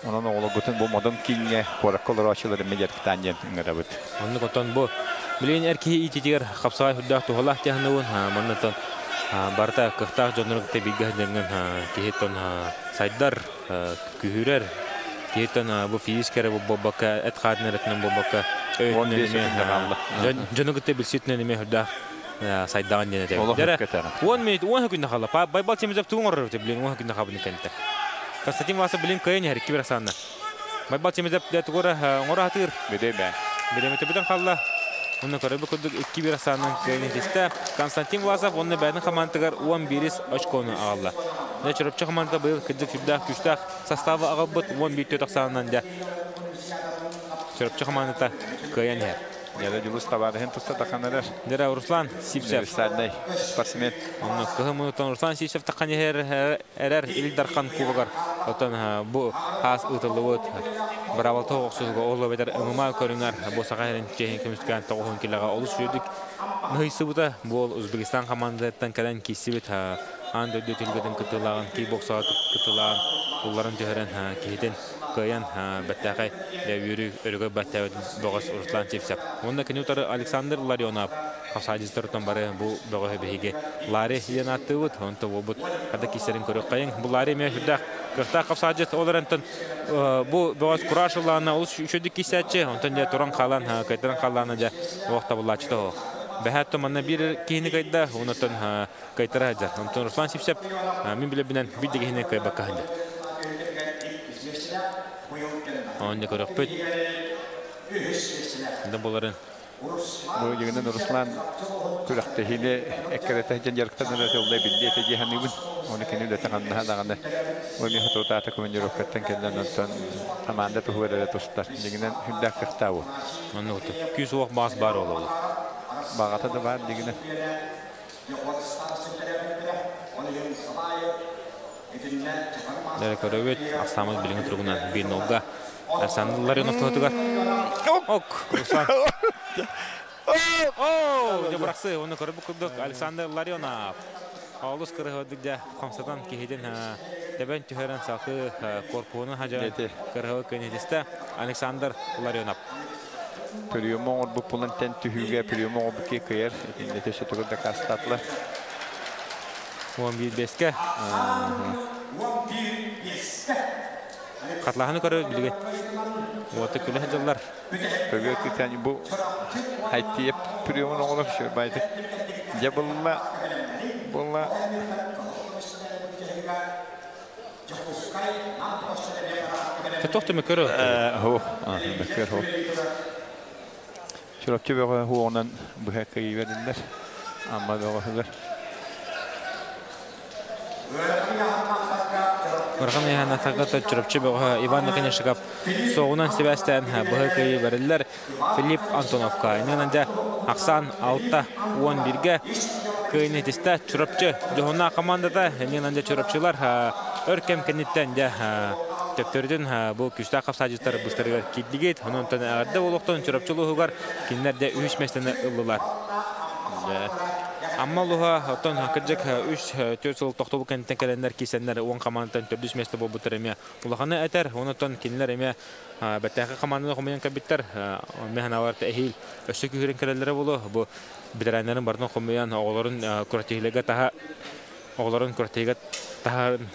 Онон оҕолоргутун бу модун кииҥҥэ куоракка олорооччулар эмиэ дьарыктаан диэн ыҥырабыт. Оннук оттон бу билигин эр киһи иитиитигэр хапсаҕай үрдээх туһалаах дьаһаныбын манна оттон барыта кыахтаах дьоннору кытта бииргэ сылдьаҥҥын киһи оттон сайдар, күһүрэр, киһи оттон бу физически эрэ буолбакка, эт хаатын эрэтинэн буолбакка, өйүнэн эмиэ дьону кытта билсиитинэн эмиэ үрдээх сайдаҕын диэн этэбин. Дьэрэ, 10 минут, 10 күннэ хаалла. Байбал Чемезов тугун оҥорор билин 10 күннэ хаалбытын кэнниттэн. Константин Власов билин кыайан иһэр икки бір санна. Байбал Чемезов тугура оҥоро сатыыр. Бириэмэ. Бириэмэтэ бүтэн хаалла. Онно көрөбүт курдук икки бір саннан кыайан иһитистэ. Константин Власов онно бэйэтин хамаандатыгар 11 очкону аҕалла. Дьэ Чурапчы хамаандата быйыл кырдьык сүрдээх күүстээх составы аҕалбыт 11 төрт ахсаанынан дьэ Чурапчы хамаандата кыайан иһэр. Дьэ Дьулус табаарыһын туста тахан эрэр. Дьэ Руслан Сивцев. Универсальный спортсмен. Онно кыһын мунуттан Руслан Сивцев тахан иһэр эрэр Ил Дархан Кубогар. Оттон бу хаас ыытыллыбыт быраабалта охсуһуга ол эбэтэр ММА көрүҥэр бу Саха сирин чиэһин көмүскээн тоҕуһун килэҕэ олус үчүгэйдик ныһыйсыбыта. Бу ол Узбекистан хамаандатыттан кэлэн киирсибит аан дойду түһүлгэтин кыттыылааҕын кикбоксаҕа кыттыылааҕын улларан түһэрэн киһитин кыайан бэртээхэй үөрүү өрөгөй баттаабыт бөҕөс Руслан Сивцев. Уонна кини утары Александр Ларионов хапсаадьыттар бары бу бөҕөһү биһиги Ларри диэн ааттыыбыт. Онто буолбут хата кистерин көрүөххэйиҥ. Бу Ларри эмиэ сүрдээх кыахтаах хапсаадьыт. Ол эрэн бу бөҕөс кураж ыллаана олус үчүгүйдүк кисээччи. Онтон дьэ туран хаалан, кыайтаран хааллаана дьэ олох табыллааччыта ол. Бэһээт манна биир киһини кыайда, онтон кыайтара сылдьар. Онтон Руслан Сивцев мин билэрбинэн биир да киһини кыайбакка сылдьар. Онно көрөхпүт. Да боларын. Бу дьигинэн Руслан күрэхтэһиини эккирэтэ сылдьан дьарыктанар этэ улай биллиэ этэ дии саныыбын. Оны кини үлэтэ ханнаһа даҕаны Ой хотутаата командировкаттан кэллэн онтон команда туһугар эрэ тустар. Дьигинэн сүрдээх кыахтаах уол. Онно күүс уох баас баар ол. Баҕата да баар дьигинэн. Дэрэ көрөбүт, ахсааммыт билиҥҥи туругунан 1-0-га Александр Ларионов туһатыгар. Ок! Руслан. О, дьэ бырахсы, оны көрбүт курдук Александр Ларионов. Олус кырыһыдык дьэ хамсатан киһитин тэбэн түһэрэн салхы корпуһунун хадьан кырыһы көнүтүстэ Александр Ларионов. Прием оҥорбут булан тэн түһүүгэ прием оҥорбут киһи кыайар. Итиннэ өссө тугу дакаастаатылар. 11-5-кэ. Хатлаһаны көрө билигин. Уота күлэ сылдьаллар. Көбүө кытан бу хайтиеп приемун оҥорор шөбайды. Дьэ булла булла Тох түмүккөрө. Хо, мөккөр хо. Чурапчы бөҕө хуоҕунан быһа кыйы бериллэр. Амма бөҕөһүгэр. Ырахан ыйаһанатарга Чурапчы бөҕөһө Иван Наконечников суоҕунан сибээстээн быһа кыйы бериллэр. Филипп Антоновка. Иннинэн дьэ ахсаан 6-11-гэ кыайыны итистэ Чурапчы дьоһуннаах командата. Иннинэн дьэ Чурапчылар өр кэм кэнниттэн дьэ төптөрүтүн бу күүстээх хапсаадьыттар быстарыгар киирдигит. Онон эҕэрдэ буолуохтун Чурапчы улууһугар кинилэр дьэ үһүс миэстэни ыллылар. Амма улууһа оттон кырдьык 3-4 сыл тохтобул кэнниттэн кэлэннэр киирсэннэр 10 командаттан төрдүс миэстэ буолбуттар эмиэ улаханы этэр. Онон кинилэр эмиэ бэртээхэй хамаанданы хомуйан кэлбиттэр. Мин санаабар эһиил өссө күүһүрэн кэлэллэрэ буолуо. Бу ветераннарын барытын хомуйан оҕолорун күрэхтэһиилэргэ таһа оҕолорун күрэхтэһиигэ таһарын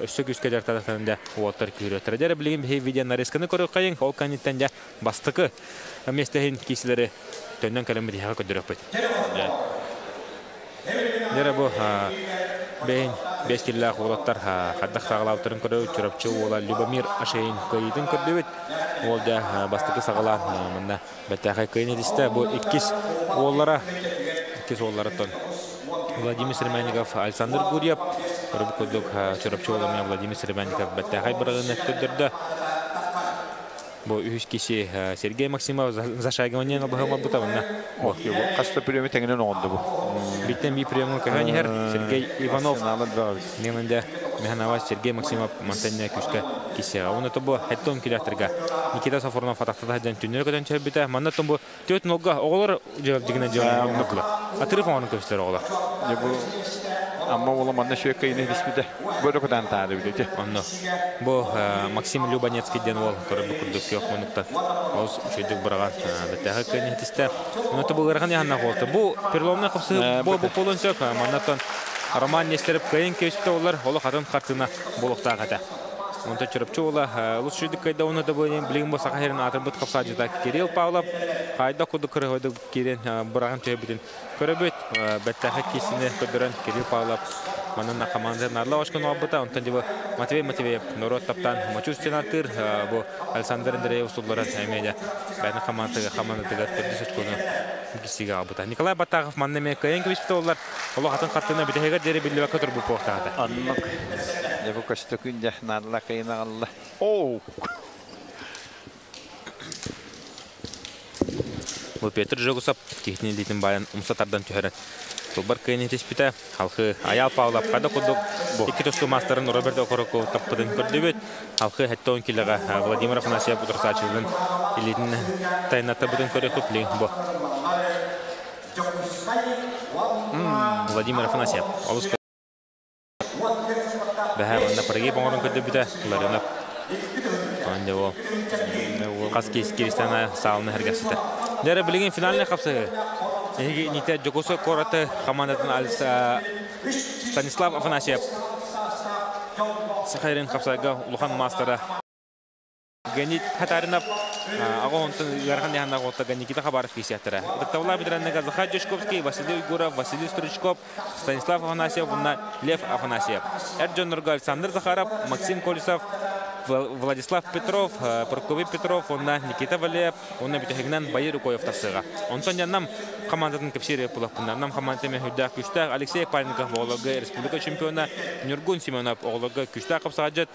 өссө күүскэ дьарыктанан дьэ уолаттар күүрүөхтэрэ. Дьэ билигин биһиги видеонарезканы көрүөххэйиҥ. Ол кэнниттэн дьэ бастакы миэстэһин киисилэри төннөн кэлэн биһиэхэ көрдөрүөхпүт. Дьэ бу бэйин бэс киллээх уолаттар хайдах саҕалаабыттарын көрөбүт. Чурапчы уола Любомир Ашейн кыайыытын көрдүбүт. Уол дьэ бастакы саҕалаан манна бэртээхэй кыайын этистэ. Бу иккис уоллара, иккис уолларыттан Владимир Сремянников, Александр Гурьев. Көрбүт курдук Чурапчы уола Владимир Сремянников бэртээхэй бырагыны көрдөрдө. Бу үһүс киһи Сергей Максимов зашагивание быһа оҥорбута манна. Хаста приемы тэҥинэн оҥорду бу. Биттен би приемы көһөн иһэр Сергей Иванов. Менінде Механава Сергей Максимов мантанна күскә кисеға. Оны тобу хеттон киләхтерге Никита Сафронов атақтата дән түннер көтөн чөбүтэ. Манна тобу төт ногга оҕолор дьигинен дьыгинен Атыры фоңорун көстөр оҕолор. Бу Амма ола манна шөккө ине диспите. Бөрө кутан таары билете. Онно. Бу Максим Любанецкий ден ол көрөбү курдук көх мунукта. Ол шөйдүк быраган беттәһе көнө хитисте. Оны бу ырган яһанна болду. Бу переломный капсы бу бу полон сөк. Маннатан Роман Нестеров кайын кесте олар олы хатын картына болуктага да. Онта чырыпчы ола лучший кайда оны да бу билигин бу саха херин атырбыт капсажыта Кирилл Павлов хайда куду кырыгыды кирен быраган төбүтүн көрөбүт беттәһе кисине көдөрөн Кирилл Павлов манна команда нарла ошкон албыта онтон дибы Матвей Матвеев народ таптан мочу сенатыр бу Александр Андреев суллара эмеде бәйна командага командага төрдүс очкону кисиге албыта Николай Батагов манна ме кайын кибиште олар оло хатын картына битеге дери билбе көтөр бу похтаата Аннак бу көстө күндә нарла кайына алла. Оу. Бу Петр Жогусов кихтин литин баян умса тардан түһәрен. Тулбар кыйын етеспите, халқы Аял Павлов қада кудук икки тосту мастерын Роберт Окороков таппыдын көрдөбүт. Халқы хәтта он килога Владимир Афанасьев утырсачылын илитин тайната бутын көрөкүп лин бу. Владимир Афанасьев. Олус Бәһә манна парги боңорун көрдөбүтэ. Ларионов. Онде о. Қас киристана саалны хергесите. Дәрі билеген финальный қапсығы. Эги ните Жокосо кораты командатын Алиса Станислав Афанасьев. Сахайрин қапсыға улахан мастера. Генит Хатаринов ага онтон ярхан яхана готтага Никита Хабаров кисяттара. Дактавла бидраннага Захар Дюшковский, Василий Уйгуров, Василий Стручков, Станислав Афанасьев, bunна Лев Афанасьев. Эрджон Нурга Александр Захаров, Максим Колесов, Владислав Петров, Прокопий Петров, онна Никита Валеев, онна бүтәһигнән Байыр Укоев тасыга. Онтон яннам командатын кепсире пулаппына. Нам командаты хүддә күстә Алексей Пальников оғлығы республика чемпиона Нюргун Семенов оғлығы күстә капсаҗыт.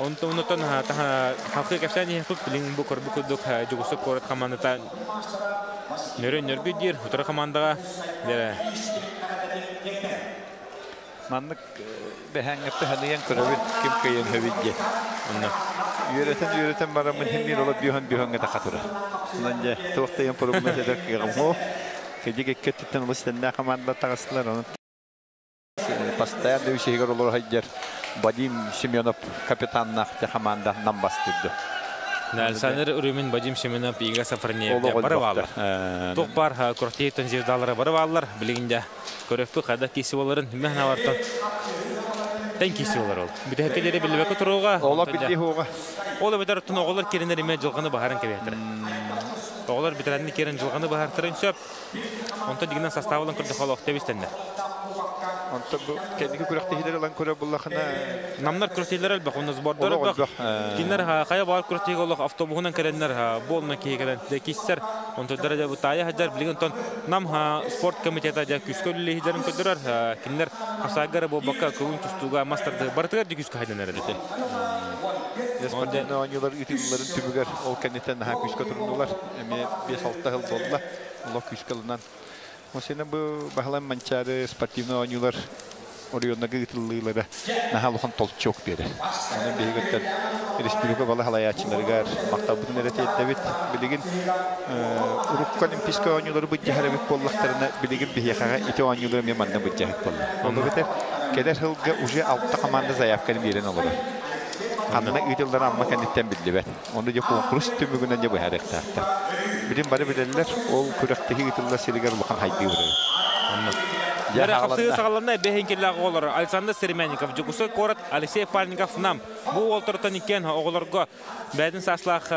Онтон онтон халкы кепсәни хуп билин бу корбу кудук жугусы корот командата Нөрө нөргү дир утара командага. Дere. Маннык бэһээҥҥэтте ханыйан көрөбүт ким кыйын хөбүт диэн. Онно. Үөрэтэн-үөрэтэн бараммын хин биир ола бүһөн бүһөҥҥө да хатыра. Онон дьэ туох да прогноз этэр кыаҕым суох. Кэдик икки өттүттэн олус тэннээх команда таҕыстылар. Онон постоянно үсүһүгэр олоро сылдьар Вадим Семенов капитаннаах дьэ команда нам бастырды. Александр Рюмин, Вадим Семенов, Игорь Сафронеев бары бааллар. Туох бар Куртеевтан звездалары бары бааллар. Билигин дьэ көрөккө хайда киси боларын мехна бартан тен киси болар ол. Бүтәһекке диэри билбэккэ туруга. Ола билди хуга. Ол эбэтэр оттон оҕолор киринер име жылганы баһарын кэбиһэтэр. Оҕолор бүтэранны кирин жылганы баһартарын сөп. Онтон дигинен составылын көрдө холох тебистеннер. Онтон бу кэнники күрэхтэһиилэр ылан көрө буллахына Намнар күрэхтэһиилэр элбэх, онно сбордор элбэх. Кинилэр хайа баар күрэхтэһиигэ олох автобуһунан кэлэннэр, буолна киһи кэлэн киссэр. Онтон дьэ бу таайа сылдьар билигин онтон Нам спорт комитета дьэ күүскэ үлэлиһилэрин көрдөрөр. Кинилэр хапсаайга эрэ буолбакка көҥүл тустууга мас тардыы барытыгар дьэ күүскэ хайдан эрэр ити. Спортивнай оонньуулар ыытылларын түмүгэр ол кэнниттэн наһаа күүскэ туруннулар. Эмиэ 5-6 сыл буолла. Олох күүскэ ылынан. Осена бу баһылан Манчаары спортивнай оонньуулар оройуоннарга ыытыллыылара наһаа улахан толчок биэрэр. Онон биһигиттэн республика бала халайааччыларыгар махталбытын эрэ тиэрдэбит. Билигин урукку олимпийскай оонньуулары быдьаһар эбит буоллахтарына, билигин биһиэхэҕэ ити оонньуулары эмиэ манна быдьаһыт буолла. Ол эбэтэр кэлэр сылга уже алта команда заявканы биэрэн олорор. Ханна ыытыллара Амма кэнниттэн биллибэт. Ону дьэ куонкурус түмүгүнэн дьэ быһаарыахтаахтар. Билин бары билэллэр, ол күрэхтэһии ыытыллар сиригэр улахан хайдыы барар. Онно. Дьэ хапсыы саҕаланна бэһиҥкиллээх оҕолор Александр Серемянников, Дьокуускай куорат, Алексей Пальников, Нам. Бу уолтартан иккиэн оҕолорго бэйэтин сааслаах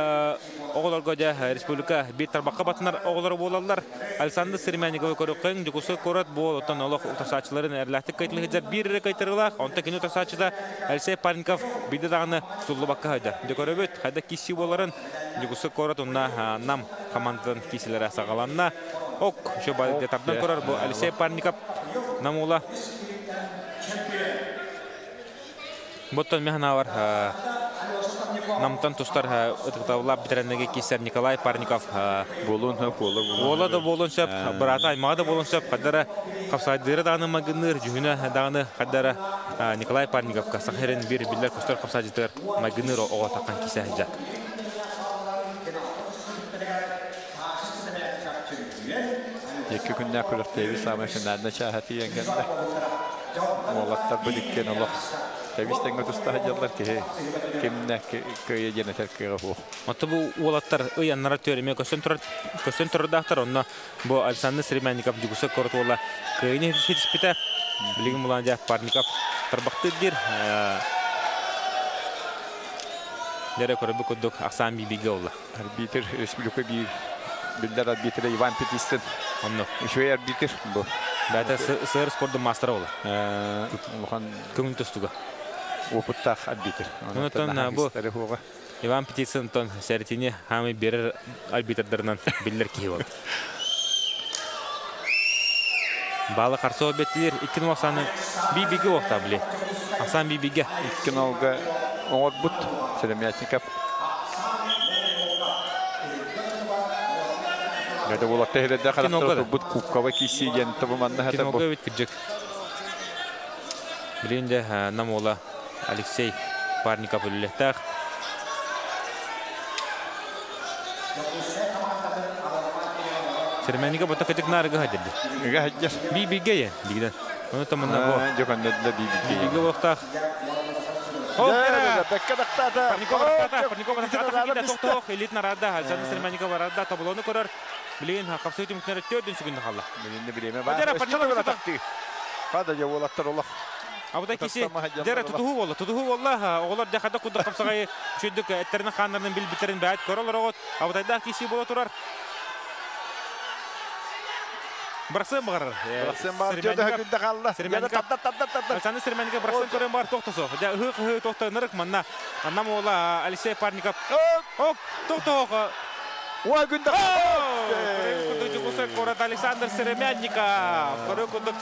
оҕолорго дьэ республика биир тарбахха батынар оҕолоро буолаллар. Александр Серемянниковы көрүөххүн Дьокуускай куорат бу оттон олох утарсааччыларын эрлээхтик кыайтылыһыдьар биир эрэ кыайтарыылаах, онтон кини утарсааччыта Алексей Пальников биирдэ даҕаны суллубакка сылдьар. Дьэ көрөбүт, хайда киирсии буоларын Дьокуускай куорат уонна Нам командатын киирсиилэрэ саҕаланна. Ок, еще тардан көрөр бу Алексей Парников Нам уола. Буттан механалар Намтан тустар ытыктабыллаах бэтэрээннэргэ киирсэр Николай Парников Буолуон сөп, уола буолуон Уола да буолуон сөп, быраата аймаҕа да буолуон сөп, хаддара хапсаайдыыра даҕаны майгынныыр, дьүһүнэ даҕаны хаддара Николай Парниковка Саха сирин биир биллэр көстөр хапсаайдьытыгар майгынныыр оҕо таххан киирсэ сылдьар. Икки күннээх күрэхтэһии саамай финальнай чааһа тиийэн кэллэ. Уолаттарбыт иккиэн олох тэбис тэҥҥэ туста сылдьаллар киһи кимнэ кыайа диэн этэр кыаҕа суох. Оттон бу уолаттар ый аннара түөрэмэ көстөн турар көстөн турардаахтар. Онно бу Александр Стремянников Дьугуса куорат уола кыайыыны ситиспитэ. Билигин булан дьэ Парников тарбахтыыр диир. Дэрэ көрөрбүт курдук ахсаан биибигэ олла. Арбитр республика биир биллэр арбитр Иван Петистин. Онно. Үчүгэй арбитр бу. Бэйэтэ сыр спордун маастара буолар. Улахан көҥүл тустуга. Опыттаах арбитр. Онтон бу Иван Птицын сэритини хаамый берер арбитрдарынан биллэр киһи буолар. Балы қарсы беттилер икки нуақсаны би-биге оқта біле. Асан би-биге. Икки нолга оңорбут Сыромятников. Это була тэһирдэ харахтар турбут кубкаба киси диэн табы манна хата бу. Кинолга бит кырдьык. Билин де нам ола Алексей Парников үлэлэхтээх. Серменнига бота кытык нарыга хадырды. Ыга хадьар. Би биге е дигден. Оны тамына бу. Жоконнодла би биге. Биге боқтақ. Парников тахта, тоқтоқ, элит нарада, Александр Серменников арада таблоны көрөр. Билигин қапсыы түмүктері төрдүн сүгүндө қалла. Билинне биреме бар. Парников Хада же олаттар олох. Абыта киси дера тутуһу болла, тутуһу болла, оҕолор дьахада кудда қапсағай шүддүк эттерин хааннарын билбиттерин бәйт көрөлөр оҕот. Абытайда киси бола турар. Бырахсын бағарар. Бырахсын бағарар. Жөді хөкүндө қалла. Татта татта татта. Александр Серменников бырахсын көрөн бар тоқтосо. Жа ыһык ыһык тоқтонырык манна. Аннам ола Алексей Парников. Оп, тоқтоқ. Уа күндө. Дьокуускай куорат Александр Сыромятников. Көрө курдук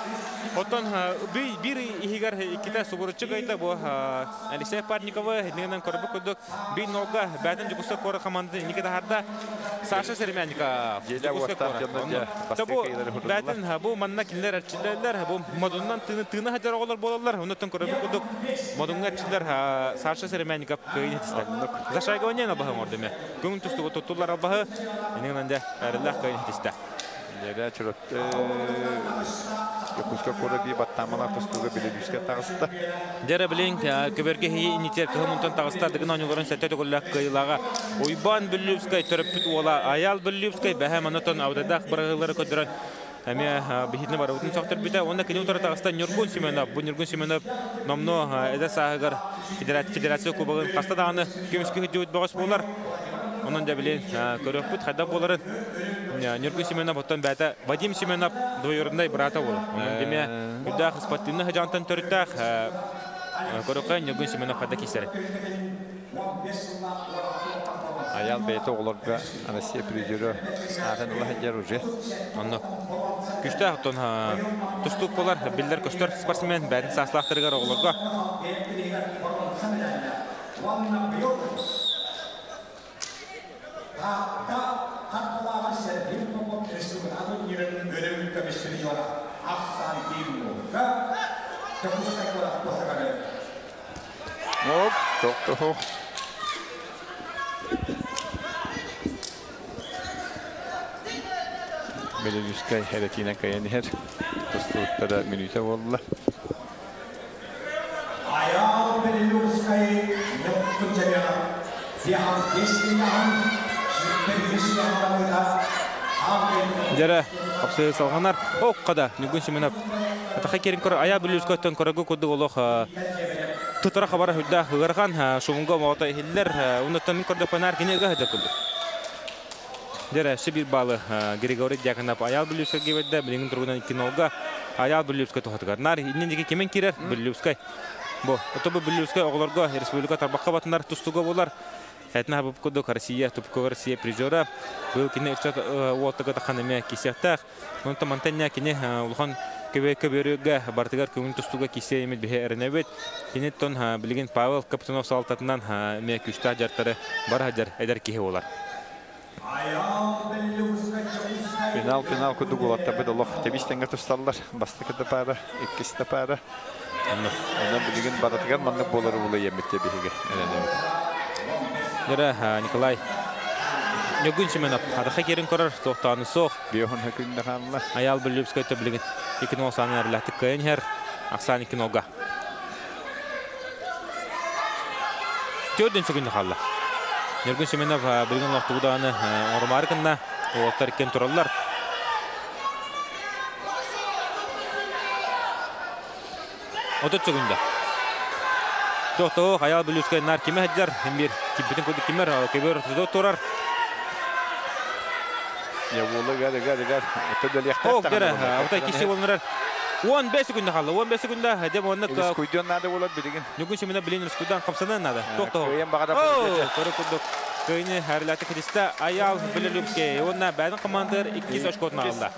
оттон биир иһигэр иккитэ субуруччу кыайда бу Алексей Парниковы иннигинэн көрбүт курдук биир нолга бээтин Дьокуускай куорат командатын инники таһаарда Саша Сыромятников. Дьокуускай куорат. Бу бээтин бу манна кинилэр эрчиллэллэр, бу модуннан тыына тыына сылдьар оҕолор буолаллар. Оннуттан көрөбүт курдук модуҥҥа эрчиллэр Саша Сыромятников кыайын этистэ. Зашайгование албаһы оҥорду эмиэ. Көҥүл тустууга туттуллар албаһы иннигинэн дьэ эрэллээх кыайын этистэ. Дьэрэ Чурапчы Дьокуускай куорат бии баттаамалаах тустууга Белелүүскэ таҕыста. Дьэрэ билин көбөргө иһи иннитигэр кыһыл мунтан таҕыста Дыгын оонньууларын сэттэ төгүллээх кыайыылааҕа Уйбаан Бүллүүпскэй төрөппүт уола Айаал Бүллүүпскэй бэһэ манатон абытайдаах быраҕыылары көрдөрөн эмиэ биһитини барыбытын сөхтөрбүтэ. Уонна кини утары таҕыста Ньургун Семенов. Бу Ньургун Семенов номнуо эдэр сааһыгар федерация кубогын хаста даҕаны көмүскүү сылдьыбыт бөҕөс буолар. Онон дьэ билин көрүөхпүт хайдах буоларын. Ньургун Семенов оттон бэйэтэ Вадим Семенов двоюродной брата буолар. Онон эмиэ үрдээх спортивный сыдьаантан төрүттээх көрүөххэ Ньургун Семенов хайда киирсэрин. Аял бэйэтэ оҕолорго Россия призеры аатын ыла сылдьар уже. Онно күстээх оттон тустуук буолар биллэр көстөр спортсмен бэйэтин сааслаахтарыгар оҕолорго. Оп, топ-топ. Белелүүскэй эрэтиинэн кыайан иһэр. Тустууттара мүнүүтэ буолла. Айаал Белелүүскэй Дьэрэ, хапсыы салҕанар. Окко да, Ньургун Семенов. Атаха киирин көр, Аяа Бүлүүскэ өттөн көрөгү курдук олох тутара хабара үрдээх ыарахан шумунга омоҕото иһиллэр. Оннуттан мин көрдөппөнөр кини ыга сылдьар курдук. Дьэрэ, өссө биир баалы Григорий Дьяконов Аяал Бүлүүскэ киирбэдэ, билигин туругунан 2-0-га Аяал Бүлүүскэ туһатыгар. Нар иннин диэки кимин киирэр? Бүлүүскэй. Бу, ото бу Бүлүүскэй оҕолорго республика тарбахха батынар тустууга буолар. Этин бу курдук Россия, Тупкова Россия призера. Быйыл кини ыччат уолтага тахан эмиэ кисиэхтээх. Онтон мантан кини улахан көбүөрүгэ барытыгар көҥүл тустууга кисе эмит биһи эрэнэбит. Кини тон билигин Павел Каптунов салалтатынан эмиэ күүстээх дьарыктары бар сылдьар эдэр киһи буолар. Финал, финал курдук уолаттарбыт олох тэбис тэҥҥэ тусталлар. Бастакы да паара, иккис да паара. Онон билигин барытыгар маннык буолар улайыаммыт биһиги эрэнэбит. Дьэрэ Николай Ньургун Семенов атаха киирин көрөр, туохтааны суох. Биоһун хөкүннэ хаалла. Аял Бүлүүпскэй билигин 2-0 саанын эрэлээхтик кыайан иһэр. Ахсаан 2-0-га. Төрдүн сүгүннэ хаалла. Ньургун Семенов билигин олохтугу даҕаны оҥорумаары гынна. Уолаттар иккиэн тураллар. 30 секунда. Тохтоо Хайал Бүлүүскэй нар кимэ сылдьар, бир кимпитин курдук кимер көбөр ортотугар турар. Я уола гар гар гар. Ок, дere, отой киши болнурар. 15 секунда қалды. 15 секунда дем онны Рискуйден надо болот билигин. Ньургун Семенов билин рискуйдан хамсанан надо. Тохтоо. Кыайан баҕара Көрө курдук кыайыны хәриләте китисте Аял Белелюбский. Онна бәдин командир 2 очкотун алды.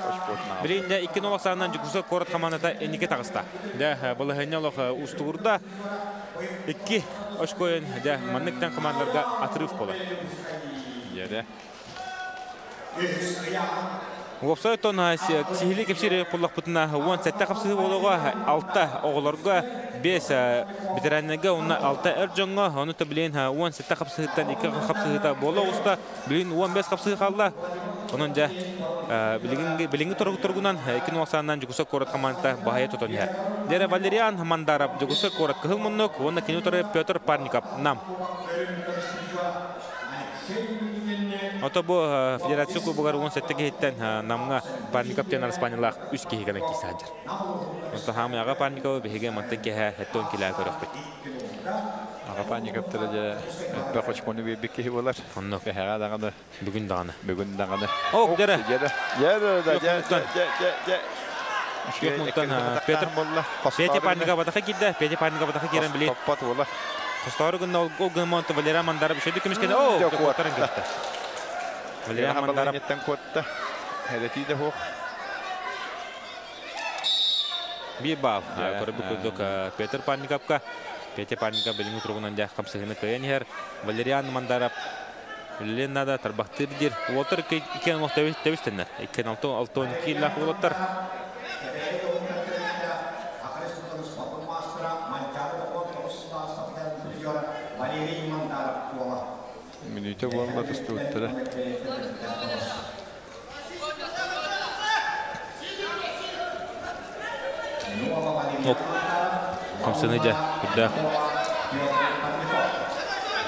Билин де 2-0 санынан Дьокуускай куорат командата эннике таҕыста. Дэ балаһыанньа олох устугурда. 2 очкойун дэ манныктан командаларга отрыв болар. Дьэрэ. Уопсай тон сиһили кэпсиир куллахпытына 17 хапсыһыы буолуоҕа, 6 оҕолорго, 5 ветераннарга уонна 6 эр дьоҥҥо, ону та билигин 17 хапсыһыыттан 2 хапсыһыыта буола оҕуста, билигин 15 хапсыһыы хаалла. Онон дьэ билигин билиҥҥи туругунан 2 саанынан Дьокуускай куорат командата баһыйа тутан иһэр. Дьэрэ Валериан Мандаров Дьокуускай куорат кыһыл муннук уонна кини утары Петр Парников Нам. Ото бу федерация кубогар 17 киһиттэн Намҥа Парников диэн араспаанньалаах үс киһи кэлэн киирсэ сылдьар. Онтон хаамый аҕа Парниковы биһиги мантан киэһэ 70 килэ көрөхпүт. Аҕа Парниковтара дьэ элбэх очкону биэрбит киһи буолар. Онно. Кэһэҕэ даҕаны. Бүгүн даҕаны. Бүгүн даҕаны. Ок, дьэрэ. Дьэрэ. Дьэрэ да дьэ дьэ дьэ дьэ. Мунтан Петр Петя Парников атаха киирдэ. Петя Парников атаха киирэн били. Топпот буола. Хостоору гынна ол гынмонт Валерий Мандаров үшөдү көмүскеде. О, куоттаран көстө. Валерий Мандаров куотта. Хәрәти дә хук. 1 балл. Көрбү курдук Петр Парниковка. Петя Парников билиҥҥи туругунан дьэ хамсыгыны кыайан иһэр. Валериан Мандаров үлэлиэн наада тарбахтыыр диир. Уолаттар иккиэн олох тэбистэннэр. Иккиэн 6-6 киилээх уолаттар. Мүнүүтэ буолла тустубуттара. Хамсыны дьэ, үрдээх.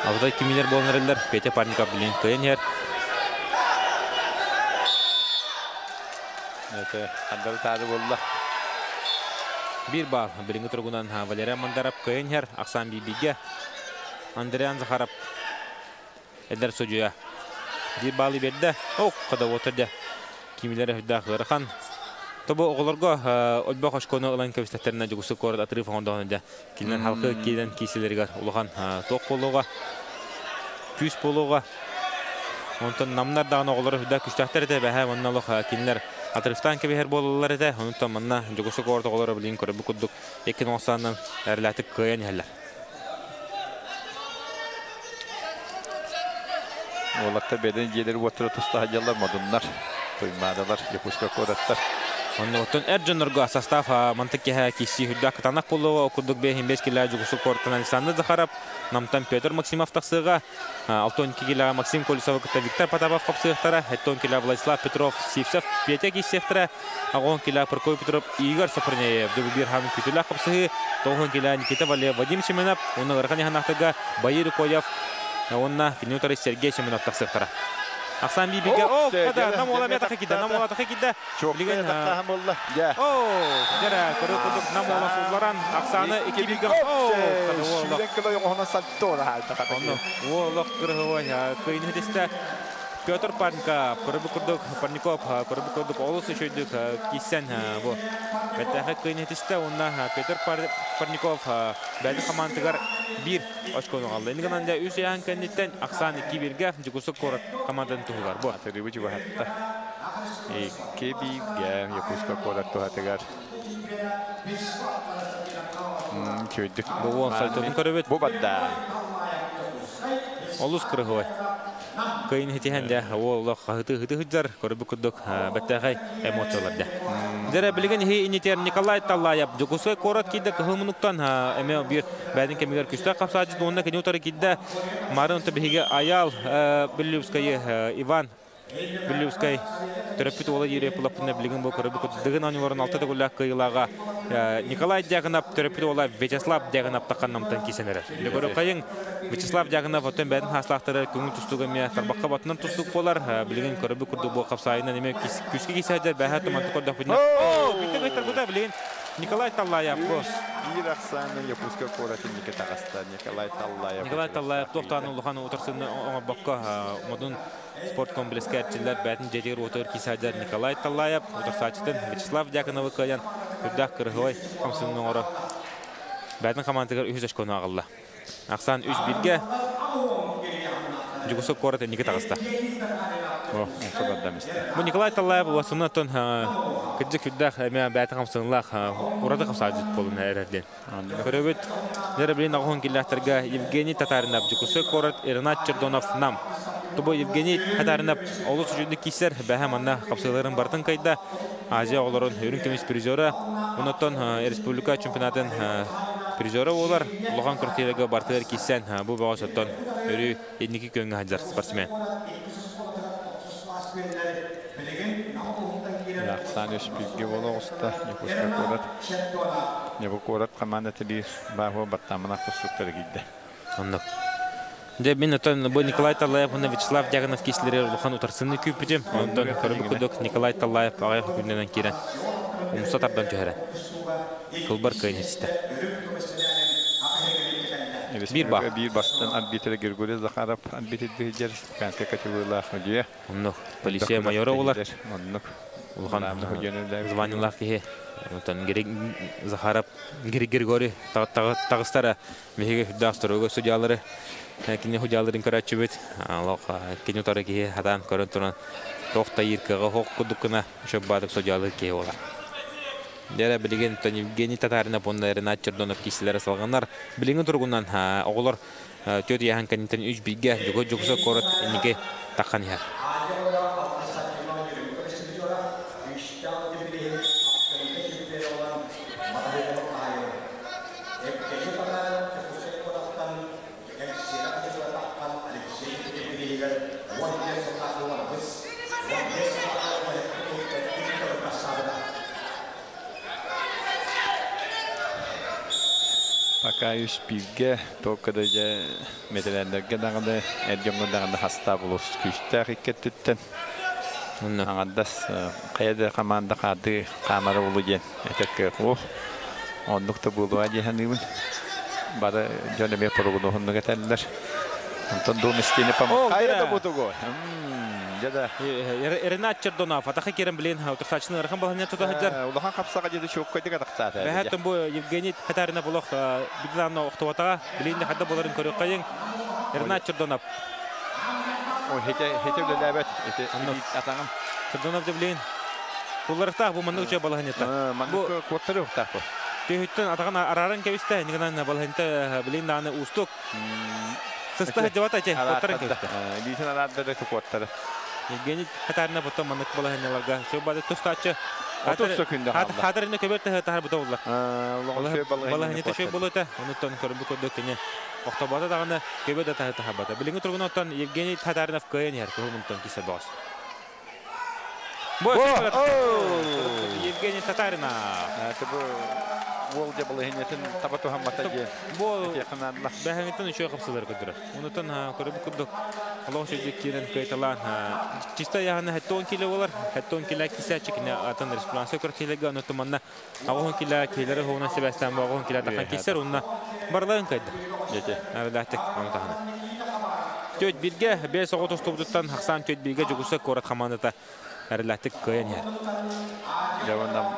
Алтай кимилер буолан эрэллэр. Петя Парников билин кыайан иһэр. Это хандары таары буолла. 1 балл. Билиҥҥи туругунан Валерий Мандаров кыайан иһэр. Ахсаан бииргэ. Андриан Захаров эдэр судьуйа. 1 баллы берді. Ок, қада отырды. Кимилер үрдээх ыарахан. Тобу оҕолорго өлбөх очкону ылан кэбистэхтэринэ Дьокуускай куорат отрыв оҥордоҕуна дьэ кинилэр халкы киирэн киирсэлэригэр улахан туох буолуоҕа, күүс буолуоҕа. Онтон намнар даҕаны оҕолоро үрдээх күстээхтэр этэ бэһэ манна олох кинилэр отрывтаан кэбиһэр буолаллар этэ. Онтон манна Дьокуускай куорат оҕолоро билигин көрөрбүт курдук икки ноҕосаанынан эрэлээхтик кыайан иһэллэр. Уолаттар бэйэлэрин дьиэлэри уоттара туста сылдьаллар, модуннар, Туймаадалар, Якутскай куораттар. Оннуттан эр дьоннорго состав мантык киһэ киирсии үрдээх кытаанах буолуоҕа. Ол курдук 5 килэ Дьокуускай куораттан Александр Захаров, Намтан Петр Максимов тахсыаҕа. 6 килэҕэ Максим Колесовы кытта Виктор Потапов хапсыахтара. 7 килэ Владислав Петров, Сивцев Петя киирсиэхтэрэ. 10 килэ Прокопий Петров, Игорь Сопрунеев. Дьөгүлбүр хаамын күүтүүлээх хапсыһыы. 9 килэ Никита Валеев, Вадим Семенов. Уонна ыарахан ыһанаахтарга Баир Укоев уонна кинини утары Сергей Семенов тахсыахтара. Ахсан биибигэ о када нам ола мета кидда нам ола кидда билген болла. О жара көрө курдук нам ола сулларан Ахсаны икки бигэ о када ола Сүүрэн кылай оҕоһуна сальто хаалта. Онно олох кырыһыой кыйын хитисте Петр Парников, көрбү курдук Парников, көрбү курдук олус үчүгүйдүк киирсэн бу бэртээхэй кыйын хитисте уонна Петр Парников бэйэтин хамаандатыгар 1 очкону аҕалла. Инники гынан дьэ үс ыйааһын кэнниттэн Ахсаан 2-1-гэ Дьокуускай куорат командатын туһугар бу. Атырыбы чугаһатта. 2-1-гэ Якутскай куорат туһатыгар. Үчүгэйдик. Бу уон сальтотун көрөбүт. Бу барда. Олус кырыһыай. Кыйын хитиһэн дьэ уол олох хаһыты хыты сылдьар көрбүт курдук бэртээхэй эмоциялар дьэ. Дьэрэ билигин иһи инитер Николай Таллаев Дьокуускай куорат киирдэ кыһыл мунуктан эмиэ биир бэйэтин кэмигэр күстээх хапсааччыт уонна кини утары киирдэ Марын биһиги Аял Бүллүбүскайы Иван Бүллүбүскай төрөппүт уола Юрий Пулаппына билигин бу көрбүт Дыгын оонньууларын алта төгүллээх кыайыылааҕа Николай Дьяконов төрөппүт уола Вячеслав Дьяконов тахханнамтан киирсэн эрэр. Көрүөххэйиҥ Вячеслав Дьяконов оттон бэйэтин хаастаахтары көҥүл тустууга эмиэ тарбахха батынан тустуук буолар. Билигин көрбүт курдук бу хапсаайынан эмиэ күүскэ киирсэ сылдьар бэһэ туманты көрдөхпүтүнэ. Оо, бүттэ кыйтарбыта билигин Николай Таллаев бу. 1 ахсааны Якутскай куоратын Никита таҕыста Николай Таллаев. Николай Таллаев туохтаан улахан утарсыыны оҥорбокко модун спорт комплекска эрчиллэр бэйэтин дьиэтигэр уотугар киирсээдэр Николай Таллаев утарсааччытын Вячеслав Дьяконовы кыайан үрдээх кырыһыай хамсыгын оҥоро бэйэтин хамаандатыгар үһүс очкону аҕалла. Ахсаан 3-1-гэ Дьокуускай куорат инники таҕыста. Бу Николай Таллаев уосуна оттон кырдьык үрдээх эмиэ бэйэтин хамсыгынлаах ураты хамсааччыт буолан эрэр диэн. Көрөбүт, дьэ билин оҕоһун киллээхтэргэ Евгений Татаринов, Дьокуускай куорат Ренат Чердонов, Нам. Тобу Евгений Татаринов олус үчүгүйдүк киирсэр, бэһэ манна хапсыыларын барытын кыайда. Азия оҕолорун үрүҥ көмүс призера, оннуттан республика чемпионатын призера буолар. Улахан күрэхтэһиилэргэ барытыгар киирсэн, бу бөҕөс оттон өрүү инники күөҥҥэ сылдьар спортсмен. Ахсаан үс бииргэ буола оҕуста Якутскай куорат. Небо куорат командата биир бааһуа баттааманах тустуктары киирдэ. Оннук. Дьэ, мин оттон бу Николай Таллаев уонна Вячеслав Дьяконов киирсилэри улахан утарсыыны күүппүтүм. Онтон көрбүт курдук Николай Таллаев аҕыйах күнүнэн киирэн умса тардан түһэрэн. Кылбар кыайан истэ. 1 балл. 1 бастан арбитр Григорий Захаров арбитр республиканскай категориялаах судьуйа. Оннук. Полиция майора олар. Оннук. Улахан званиелаах киһи. Онтон Захаров Григорий таҕыстара биһиги үрдээх сторуга судьялары кини судьяларын көрөөччүбүт. Олох кини утары киһи хатаан көрөн туран туох да кыаҕа хоох курдук гына шөббаатык судьялыыр киһи буолар. Дьэ билигин Евгений Татаринов уонна Ренат Чердонов киисилэрэ салҕанар. Билиҥҥи туругунан оҕолор түөрт ыйааһын кэнниттэн үс бииргэ Дьокуускай куорат инники таххан иһэр. Пока үс бииргэ туохха да дьэ метэлээннэргэ даҕаны эр дьоҥҥо даҕаны хастаах улус күүстээх икки өттүттэн аҥардас хайа да хамаанда хаардыы хаамара улу диэн этэр кыах суох. Оннук да буолуо дии саныыбын. Бары дьон эмиэ поругунуһуннук этэллэр. Онтон дуу мистини пам хайа да бутугу. Дьэ да. Ренат Чердонов атаха кирен билин утарсааччыны ыарахан балаһыня тута сылдьар. Улахан хапсаҕа диэри чуоккайдык атахтаата. Бэһэттэн бу Евгений Татаринов олох бидилаанна охтубатаҕа билин хадда боларын көрүөххэйиҥ. Ренат Чердонов. Ой, хете хете үлэлээбэт. Ити атаҕым. Чердонов да билин Кулларыктаах бу маннык үчүгэй балаһынньата. Маннык куоттары уктаах бу. Түһүттэн атаҕын арааран кэбистэ, инигинэн балаһынньата билин даҕаны уустук. Сыста сылдьыбата ити, куоттаран кэбистэ. Илиитин араарда да куоттары. Евгений Татарина потом маннык балаһынньаларга бады тустааччы 30 секунда хаалла. Хатырына көбөр таһы таһар бута булла. Балаһынньата шөй болута, онуттан көрүмбү көрдө кини. Охтобото даҕаны көбө да таһы таһабата. Билиҥҥи тургунуттан Евгений Татаринов кыайан иһэр, кыһыл мунтан кисе боҕос. Евгений Татаринов. Это бу уол дьэ балаһынньатын таба туһаммата диэн. Бу бэһэҥиттэн үчүгэй хапсылар көрдөрөр. Онутан көрөбүт курдук олох үчүгэйдик киирэн кыайталаан чисто яһана 70 кило болар. 70 кило кисээччи кини атын республиканскай көртилерге онутун манна 80 кило киһилери хоһунан сибээстээн бу 80 кило тахан киссер уонна барыларын кыайда. Дьэ. Нарадахтык ону таһынан. Төт бирге бес оҕо тустубутуттан хахсан төт бирге Дьокуускай куорат хамаандата эрэлээхтик кыайан иһэр. Дьэ уонна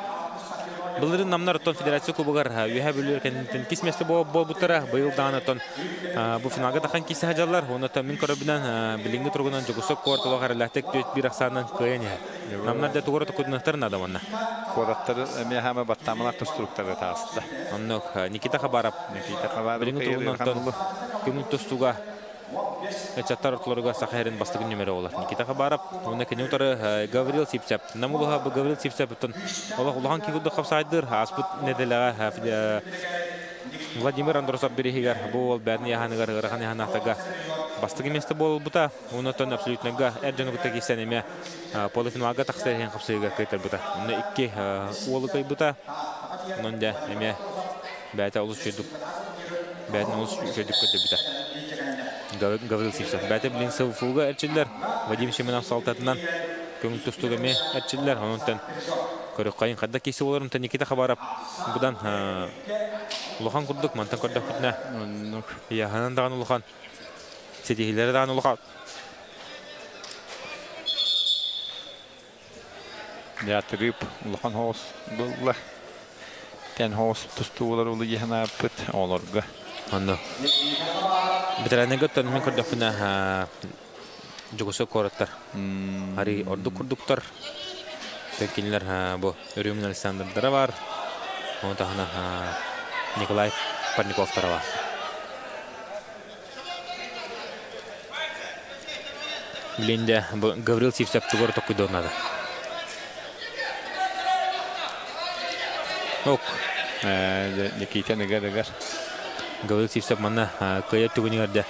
Былырыын намнар оттон Федерация Кубогар Үөһээ Бүлүү кэнниттэн иккис миэстэ буолбуттара. Быйыл даҕаны оттон бу финалга тахан киирсэ сылдьаллар. Уонна оттон мин көрөрбүнэн билиҥҥи туругунан Дьокуускай куорат олох эрэлээхтик түөрт биир ахсаанынан кыайан иһэр. Намнар дьэ тугу эрэ токурдунуохтарын наада уонна. Куораттары эмиэ хаама баттаамалар тустууктары тааста. Оннук Никита Хабаров. Никита Хабаров билиҥҥи туругунан оттон көҥүл тустууга Ыччаттар ортолоругар Саха сирин бастакы нүмерэ буолар. Никита Хабаров уонна кини утары Гаврил Сивцев. Нам улууһа бу Гаврил Сивцевтан олох улахан киһи курдук хапсаайдыыр. Ааспыт нэдиэлэҕэ Владимир Андросов бирииһигэр бу уол бээтин ыйааһыныгар ыарахан ыйааһынаахтарга бастакы миэстэ буолбута. Онтон абсолютнайга эр дьону кытта киирсэн эмиэ полуфиналга тахсар иһин хапсыыга кыайтарбыта. Онно икки уолу кыайбыта. Онон дьэ эмиэ бэйэтэ олус үчүгэйдик бэйэтин олус үчүгэйдик көрдөрбүтэ. Гаврил Сивцев. Бэйэтэ билин СВФУга эрчиллэр. Вадим Семенов салтатынан көҥүл тустууга эмиэ эрчиллэр. Онон көрүөххэйин хайдах киирсэ буоларын Никита Хабаров будан улахан курдук мантан көрдөхпүтүнэ ыйааһынан даҕаны улахан ситиһиилэрэ даҕаны улахан. Дьаатырыып улахан хоҕус буолла. Тэн хоҕус тустуулар улуйан ааппыт оҕолорго. Онно. Ветераннарга оттон мин көрдөхпүнэ Дьокуускай куораттар арый ордук курдуктар. Кинилэр бу Өрүмүн Александрдара бар. Ону таһынан Николай Парниковтара бар. Билинде Гаврил Сивцев тугар токуйдуон надо. Ок. Никита ыгар-ыгар. Гаврил Сивцев манна кыайар түгүнүгэр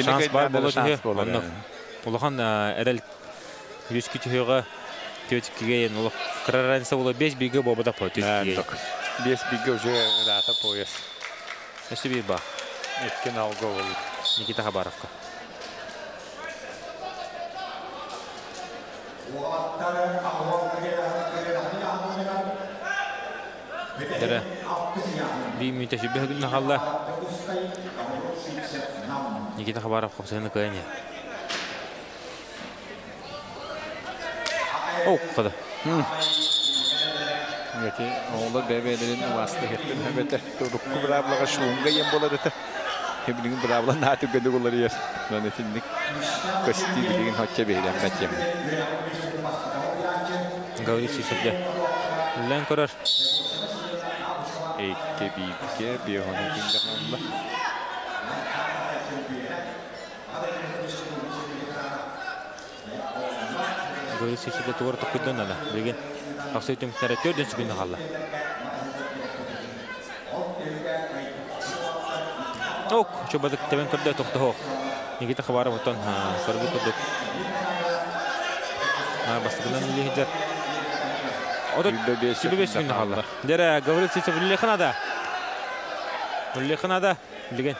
шанс бар боло түһү. Оннук улахан эрэл үскү түһүөҕэ түөтүккигэ олох кыра разница була 5 бигэ буолбатах по түөтүккигэ. 5 бигэ уже ыраата пояс. Өссө биир ба. Икки налга ол. Никита Хабаровка. Дere bir мүнүүтэ сүбэ күннэ хаалла. Никита Хабаров хапсыһыны кыайан иһэр. О, хада. Эти оҕолор бэйэ-бэйэлэрин убаастыһыахтарын сөп этэ. Урукку быраабылаҕа шлунга диэн буолар этэ. Билигин быраабыла наһаа түргэнник уларыйар. Онон итинник көстүү билигин соччо биһирэммэт диэн. Гаврил Сисовде үллэн көрөр. Икки бииргэ биэһон күндэ хаалла. Гаврил Сисовде тугар токкуйдан ала. Билигин хахсый түмүктэрэ төрдүн сүгүннэ хаалла. Ок, чубадык тэбэн көрдө тохтоһо. Никита Хабаров оттон көрбүт курдук. Бастакынан үлэһитэр. Отут 25 күн хаалла. Дэрэ, Гаврил Ситов үллэхин ада. Үллэхин ада. Билген.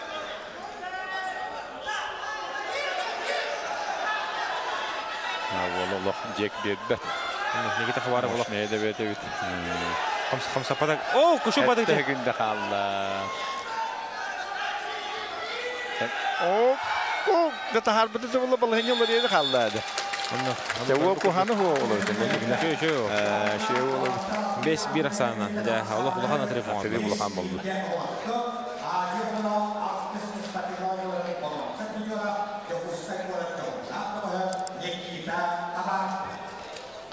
Олох дьиэк биэрбэт. Никита Хабаров олох. Мэ да бэт. Хамсаппатак. О, кушуппатак. Этте күндэ хаалла. О, о, да таһаарбыты тыбыла балаһыня олар хаалла. Чэ, куханы хуа олор. Шö, шö. Шö олор. 5-1 ахсаанынан. Дэ, олох улахан отрыв оҥорду. Отрыв улахан болду.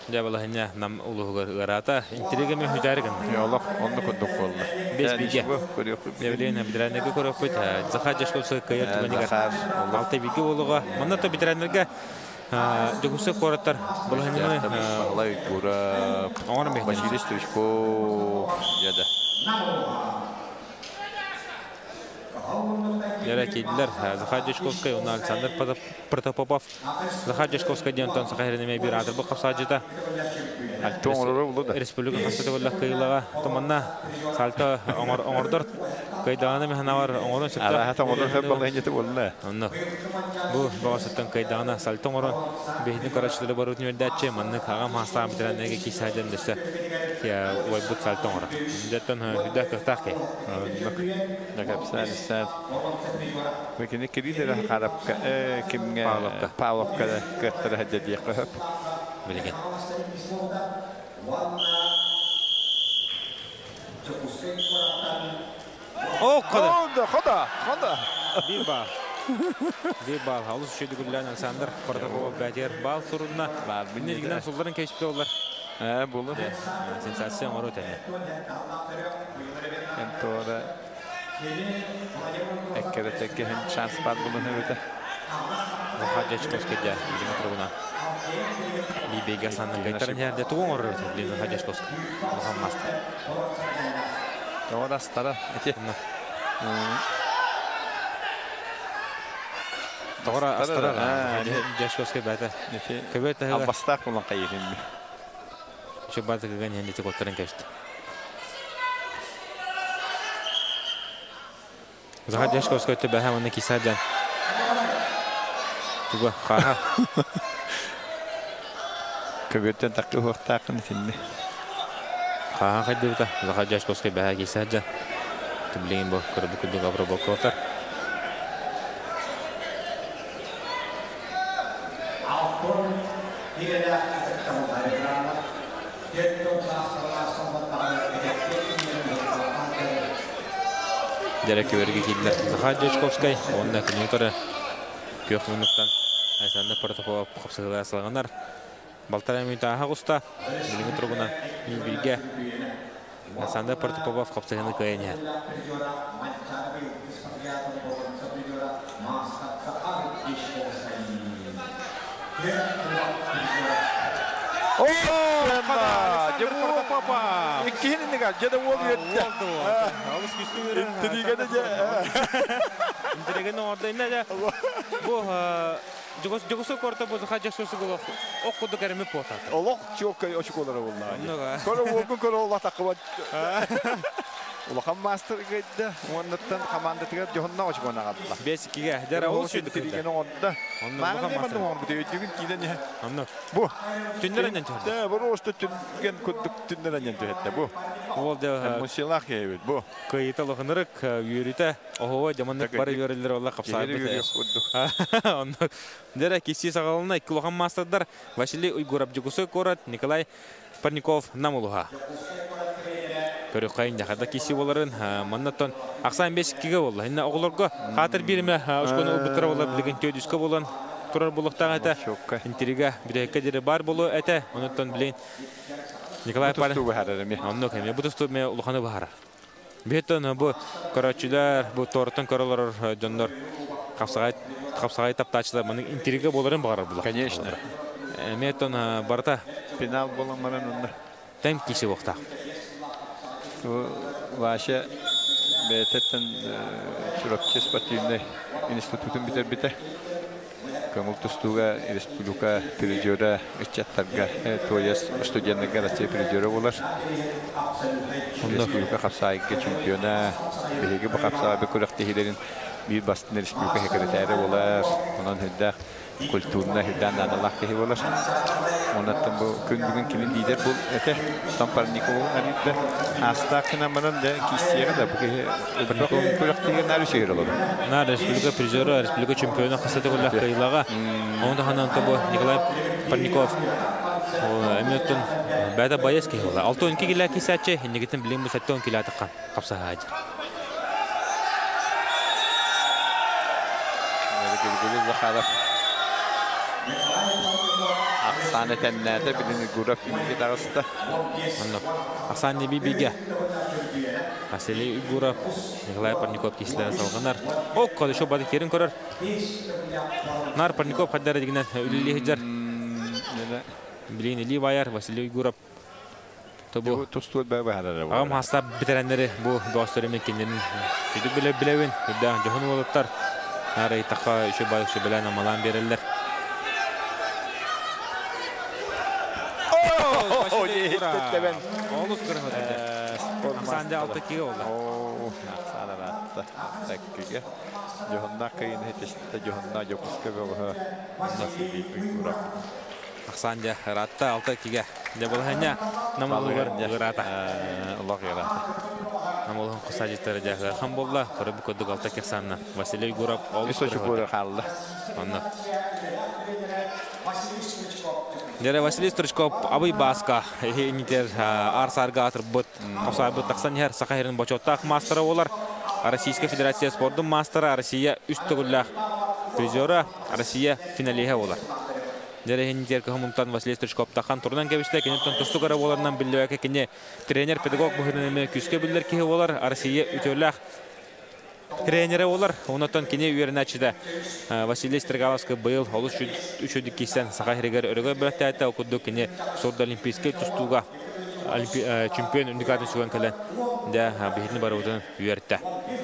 Дьэ балаһыня нам улуһугар ыараата. Интрига мен хүтәрі гынна. Олох онну курдук болду. 5 биге. Евлена ветераннерге көрөкпүт. Захар Дьашковскай кыайар түгэнигэр 6 биге болуға. Манна то ветераннерге Дьокуускай куораттар балаһынньаны Баһылай Гурап, оҥорон биһиги. Василий Стручков, дьэ Дьэрэ киирдилэр Захар Дьашковскай уонна Александр Протопопов. Захар Дьашковскай диэн онтон Саха сирин биир аатырбыт хапсаадьыта. Республика хастата болла кыйылаға. Томанна сальто оҥордор кыйдаҕана механавар оҥорон сөптө. Араха оҥорон сөп балаһынньыты болла. Онно бу баҕасыттан кыйдаҕана сальто оҥорон биһини көрөөччүлэри барытын үөрдээччи маннык аҕам хаастаах ветераннарга киисаадьан дөссө уойбут сальто оҥорор. Дьэттэн үрдээх кыахтаах киһи. Оннук. Накапсаан саат. Мекини кирилere харапка кимге Павловка. Павловка кыаттара хадьа хөп. Билигин. О, хода! Хода, хода, хода. Bir бал. Bir бал. Алыс үшеді гүллән Александр Протопопов бәтер бал сурунна. Бар, Миннегинен сулларын кешіпті олар. Ә, булыр. Сенсация оңору тәне. Ентора эккере теккехин шанс бар булын өте. Захар Дьячковский дә билиңе тургуна. Бибеге санын гайтарын жерде тугун орор өтө. Захар Дьячковский. Улахан мастер. Тора стара. Эти. Тора астара. Дьячковский бәтә. Эти. Көбөт тәһә. Албастак булан кайырын. Şu базы кыган хенде коттарын кешти. Захар Дьячковский өтө бәһә оны кисаджан. Туга хаха. Көбөттен такы хуактакын тинне. Хаха хайдыбыта. Захар Дьячковский бәһә кисаджан. Тублин бу көрбү күндүк обработкалар. Дәрә көбөргө килдилер. Захар Дьячковский онна күнү көх минуттан Александр Протопопов хапсыгыла салганнар. Балтара минута агуста билиңи тургуна бирге Александр Протопопов хапсыгыны кыйын. О, Протопопов! Иккининнига жада уол үетте. Алыс күскү Интрига да. Интрига орда инне да. Бу Жогосу корта бу Захар Дьячковский голох ок куду кереми потат. Олох чок очколары болла. Көрө уолгун көрө ола такыба. Улахан мастер гайда. Оннаттан командатыгар жохонна очкона калла. 5-2-ге. Дәрә ол шүйді Интрига онда. Онны Мага улахан не мастер. мандым он бу дүйүн киден я. Онны. Бу. Түннәреннән чыгарды. Да, бу просто түнген күндүк түннәреннән төһәттә бу. Ол да Мусилах ебит бу. кыйыта лохынырык үйрүтә. Охо жаманнык бар үйрелер олар капсар. Онны. Дәрә киси сагалына ике улахан мастердар Василий Уйгуров Жогосу город, Николай Парников Намулуха. Көрүккайын жахада киси боларын маннаттан ақсан 5 киге болла. Инна оғлорго хатыр бириме ошкону ылбыттара болар билген төдүскө болан турар болуктага эте. Интрига бирекке дире бар болу эте. Онуттан билен Николай Палин. Онно кеме бу тусту ме улуханы бахара. Беттон бу корочулар, бу тортон королор дьоннор капсагай таптачылар мының интрига боларын багарар булар. Конечно. Меттон барта финал болан маран онда. Тем киси вакта. Ваша бететтен Чурапчы спортивный институтун битер бите. Көңүл тустууга республика призера ычаттарга, тояс студенттерге Россия призера болар. Республика капсайгы чемпиона, биһиги бу капсайгы күрәктәһиләрен бир бастын республика секретаре болар. Онан хүддә культурна хүддән аналак кеһи болар. Онаттан бу күн бүгүн кимин лидер бул эте Тампарников аридда астакына манан да киссиягә да бу кеһи күрәктәһиләрен нары сөйер алар. На республика призера, республика чемпиона хасаты голлах кыйлага. Онда ханан табу Николай Парников. Эметтон бәдә баяс кеһи була. 6-12 килә кисәче, иннегетен билен бу 7-10 килә тыккан капса хаҗыр. Захаров. Аксаны тәннәтә билен гурап инге тагыста. Онно Аксан не бибиге. Василий Гуров, Николай Парников кисләре салганнар. Ок, кады шо бады керин көрөр. Нар Парников хаддар дигән үлли хиҗар. Билин Ли Ваяр, Василий Гуров. Тобу тустур бә бәһәрәре. Агам хаста битерәннәре бу достары мен кеннен сүдү биле билевин. Да жохун болуптар. Нары така үчө бай үчө белән амалан берелләр. Олус кыргы. Аксанды алты киге oldu. О, Аксана ратта. Таккиге. Жохунна кыйын хетесте жохунна жокуска бөгө. Василий Гуров. Аксанды ратта алты киге. Де болханя намалугар гырата. Аллах ярата. Намалуган кусажиттары жагы хан болла. Көрүп көдүк алты кексанна. Василий Гуров олус Үс очко калды. Онно. Дере Василий Стручков абый баска нитер арсарга атырбыт. Капсайбыт таксан хер сахайрын бочоттак мастера болар. Российская Федерация спордун мастера, Россия үстөгүллах призера, Россия финалиһе болар. Дере нитер кахмунтан Василий Стручков тахан турнан кебиште, кенеттен тусту кара боларынан билбәке кине тренер педагог бухынын күскө билдер киһи болар, Россия үтөллах тренері олар. Онотон кене үйеріначыда Василий Стригаловский быйыл олус үчөдүк кисен Саха хиригер өрөгө бөлөктәйтә окудду кене Сорда Олимпийский тустууга чемпион уникатын сүгөн кэлэн да бихитни барыбытын үйертте.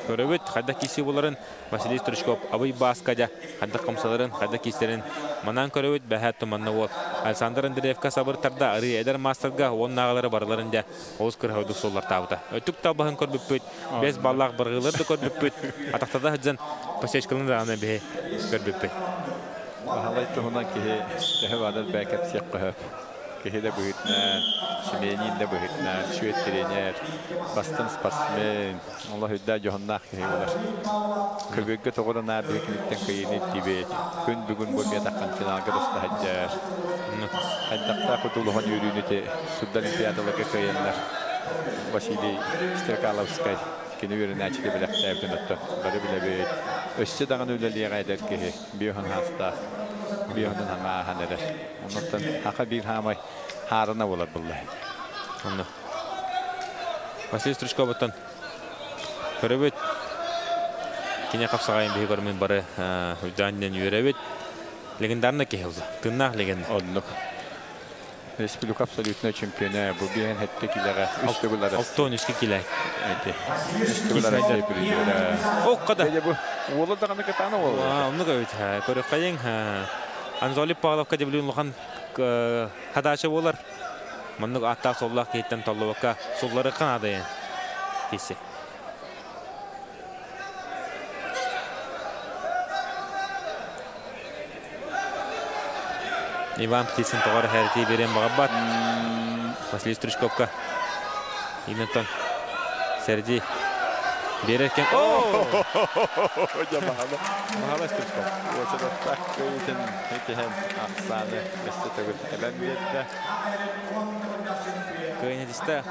Көрөбүт хадда киси боларын Василий Стручков абый баскада хадда камсаларын хадда кистерин манан көрөбүт бәһәт туманна бол Александр Андреевка сабыр тарда ары эдер мастерга он нагалары барларын да олус кырхауду соллар табыта. Өтүк табаһын көрбүппүт, бес баллак баргылар да көрбүппүт. Атактада хаджан пасечкалын да аны бе көрбүппүт. Бахалай туһунан киһи төһө бәкәп сиэк көһөп. Киһи дә быһытна, семейнин дә быһытна, шүет тренер, бастын спортсмен, Аллах үддә жохоннах киһи булар. Көбөггө тоҕорона бэкиниттен кыйыны тибет. Күн бүгүн бу метаккан финалга доста хаджар. Хайдакта кутулухан yürüyünü Судда Олимпиадаларга кыйыннар. Василий Стрекаловскай кини үйренәчи билэхтээбитин отто. Бары билэбит. Өссө даган үлэлиэҕэ эдэр киһи биохан хаста. Биохан хаңаа ханерер. Оннуттан хака бир хаамай хаарына болар булла. Онно. Василий Стручков оттон көрөбүт. Кине капсагайын биһи көрмөн бары үдәннен үйрәбит. Легендарны киһи улла. Тыннах легенда. Оннук. Республика абсолютно чемпиона. Бу биһен хетте килеге үч төгүлләр. Алтон үскә килә. Әйте. Үч төгүлләр Россия призера. Ок када. Әйе бу. Ула даганы катана ула. Ва, онны көйт. Көрөк кайын. Анзоли Павловка деп билген лухан хадачы болар. Мындык атта соллах кейттен толлобакка суллары канады. Кесе. Иван Птицын тоғар хәрти берен бағабат. Василий Стручковка. Инеттон Серди береркен. О! Жамағалы. Махала Стручков. Очада так көйтін етіхен ақсаны өсті төгіл әбән берді. Кыайын хетисте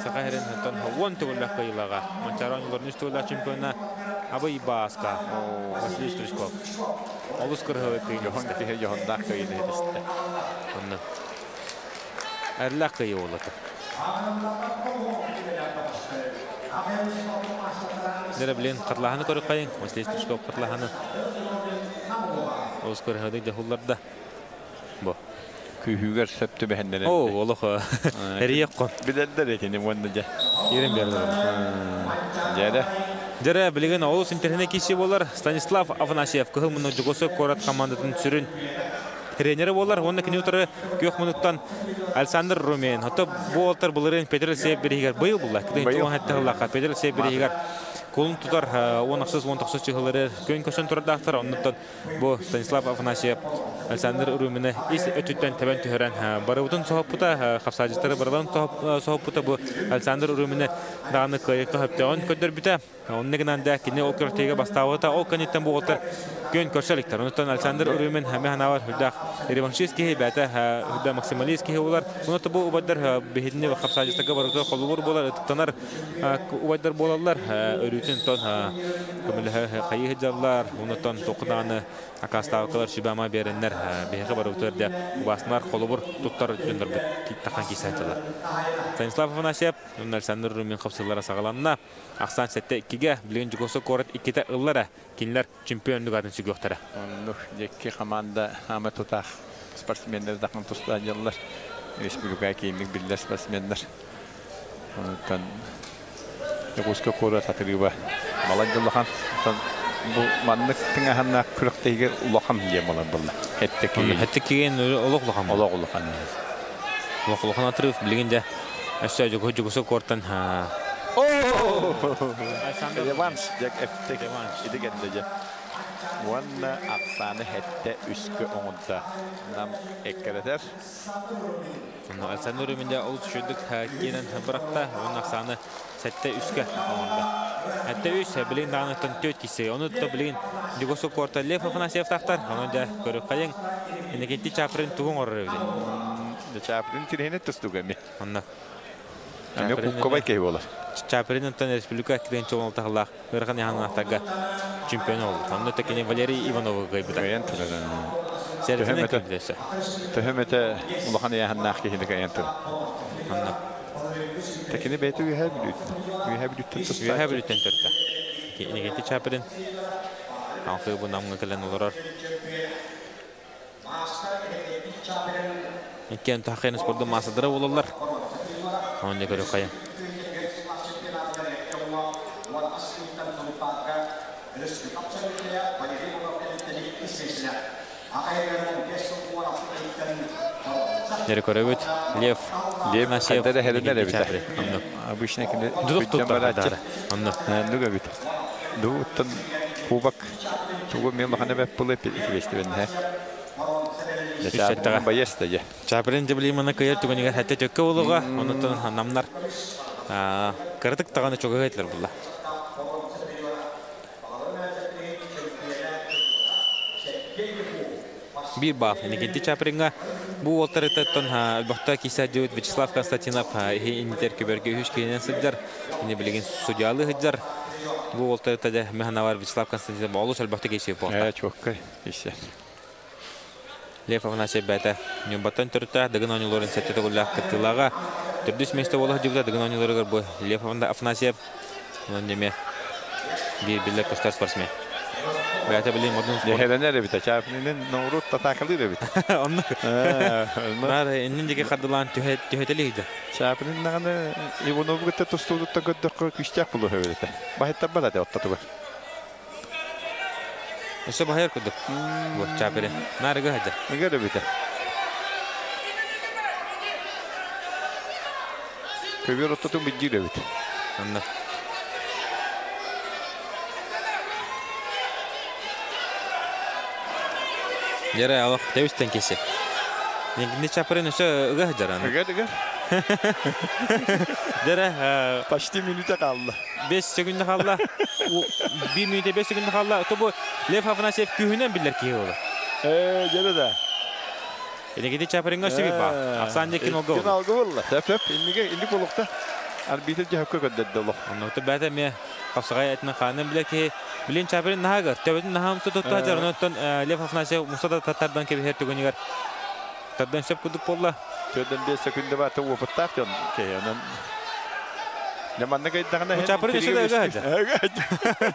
Саха сирин онтон 10 төгүллээх кыайыылааҕа. Манчаары оонньууларын үс төгүллээх чемпиона Абый Бааска Василий Стручков. Олус кырыһыбай кыайын Дьоһун хетисте. киһи дьоһуннаах кыайын хетисте. Онно эрлээх кыайыы буолла. Дэрэ билин хатлаһаны көрүккайын, Василий Стручков хатлаһаны. Олус кырыһыбай дьоһулларда. Бу. Күүһүгэр сөп түбэһэннэрэн. Оо, олох эрийек кон. Билэллэр этини уонна дьэ. Киирэн биэрдилэр. Дьэрэ. Дьэрэ билигин олус интэриэһинэй киирсии буолар. Станислав Афанасьев Кыһыл муннук Дьокуускай куорат командатын сүрүн тренерэ буолар. Уонна кини утары күөх муннуктан Александр Румин. Ото бу уолтар былырыын Петр Алексеев бириһигэр быйыл булла. Быйыл. 2017 Петр Алексеев бириһигэр кулун тутар 16-19 чыһылары күн көсөн турардаахтар. Оннуттан Бу Станислав Афанасьев Александр Румины ис өттүттэн тэбэн түһэрэн барыбытын соһуппута, хапсаадьыттары барыларын соһуппута бу Александр Румины даҕаны кыайыкка хөптөөҕүн көрдөрбүтэ. Онно гынан да кини ол күрэхтэһиигэ бастаабыта. Ол кэнниттэн бу уолаттар күөн көрсө иликтэр. Онуттан Александр Румин эмэ санаабар үрдээх реваншист киһи, бэйэтэ үрдэ максималист киһи буолар. Онуттан бу убайдар биһигини хапсаадьыттарга барыта холобур буолар, ытыктанар убайдар буолаллар. Өрүүтүн тон көмөлөһө хайыы сылдьаллар, онтон туоххунааны акаастаабаккалар сүбэ-ама биэрэннэр биһиэхэ барыбытыгар дьэ убаастанар холобур туттар дьоннорбут таххан киирсэн сылдьаллар. Станислав Афанасьев уонна Александр Румин хапсыылара саҕаланна. Ахсаан 7-2-гэ билигин Дьокуускай куорат иккитэ ыллара кинилэр чемпионнук аатын сүгүөхтэрэ. Оннук дьикки команда ама тутаах спортсменнар дахын тустаан дьаллар. Республика киинник биллэр спортсменнар. Онтон Дьокуускай куорат атырыыба балай да улахан. Онтон бу маннык тыҥаһаннаах күрэхтэһиигэ улахан диэн буолар буолла. Хэттэ киһи. Хэттэ киһи олох улахан. Олох улахан. Олох улахан атырыып билигин дьэ өссө Дьокуускай куораттан Реванш дьэ эптек ити кэннэ дьэ. Уонна ахсааны хэттэ үскэ оҥордо. Нам эккирэтэр. Александр Румин дьэ олус үчүгдүк киирэн бырахта. Уонна ахсааны 7-3-кэ оҥордо. 7-3 билигин даҕаныттан 4 кисе. Ону то билигин Дьокуускай куората Лев Афанасьев тахтар. Ону дьэ көрүөххэйиҥ. Иннокентий Чаприн тугу оҥорор эбитий? Чаприн тириһини тустуга эми. Онно. Эми куккабай киһи буолар. Чаприн онтон республика кириэн чолонтахлаах ыарахан яханаахтарга чемпион болду. Онно текини Валерий Ивановы кыайбыта. Кыайан турар. Серфинен кыайбыта. Төһөмөтө улахан яханнаах киһини кыайан турар. Онно. Текини бэйти үһэ бүлүүт. Үһэ бүлүүттэн тустааччы. Үһэ бүлүүттэн төртө. Иннокентий Чаприн алқы бу намга кэлэн олорор. Иккиэн тахайын спордун маасадара болалар. Онно көрө хайа. Нери көрөбүт. Лев Лев хадара херенер эбит. Обычно кини Дудук туттар. Онно. Нүгө бит. Дуттан кубок тугу мен лахана бэп пулы пилестибен. Үсеттага. Боец да же. Чаприн дебли кыйар түгенигер хәтте төккө болуга, онутан намнар кырдык таганы чогы хәтлер булла. Бир бал, Никенти Чапринга бу олтарыттан бахта киса дьүт Вячеслав Константинов интер көбөргө үш кейинен сыддар, не билеген судьялы хыджар. Бу олтарытта да механавар Вячеслав Константинов олус албахта кисе болта. Чоккай кисе. Лев Афанасьев бәті Нюбаттан түрті, дігін ойнуларын сәтті тұғылақ кыттылаға. Түрдіс месті олық жүгді дігін ойнулары бұ Лев Афанасьев. Оның деме бір білі көстер спортсмен. Бәті білі модун спорт. Ехеренер бит, чапнинен ноурут татакалы бит. Онны. Нар иннин деге қардылан түхетелі еді. Чапнин наганы Иванов гытта тустуудутта көддөккө күстәк булу хөбөтө. Бахеттар бала де оттатыгы. Өсө бахайыр күдүк. Бу Чаприн. Нарыгы хаджа. Эгер бит. Көбөр оттатын биддир бит. Онны. Жere алох тебистен кесе. Негинде Чаприн өсө ыга хаджараны. Ыга ыга. Жere почти минута калды. 5 секунд калды. 1 минута 5 секунд калды. То бу Лев Афанасьев күүһүнэн биллер киһи болар. Жere да. Инегити Чапринга сөбү ба. Ахсан декин олго. Кин алгы болла. Сөп инниге инник болукта. Арбитр жахыкка көддөддө олох. Онно бәтә ме капсагай этне ханым биле ки билин Чаприн нахагар. Төбөтүн нахам тутта жар онтон Лев Афанасьев Мусада татардан кебе хер түгөнигер. Тардан сөп кудук болла. Төдөн 5 секунда бар туу опыттаах дьон кеһэнэн. Няманна кайдагына Чаприн өсө да өгө.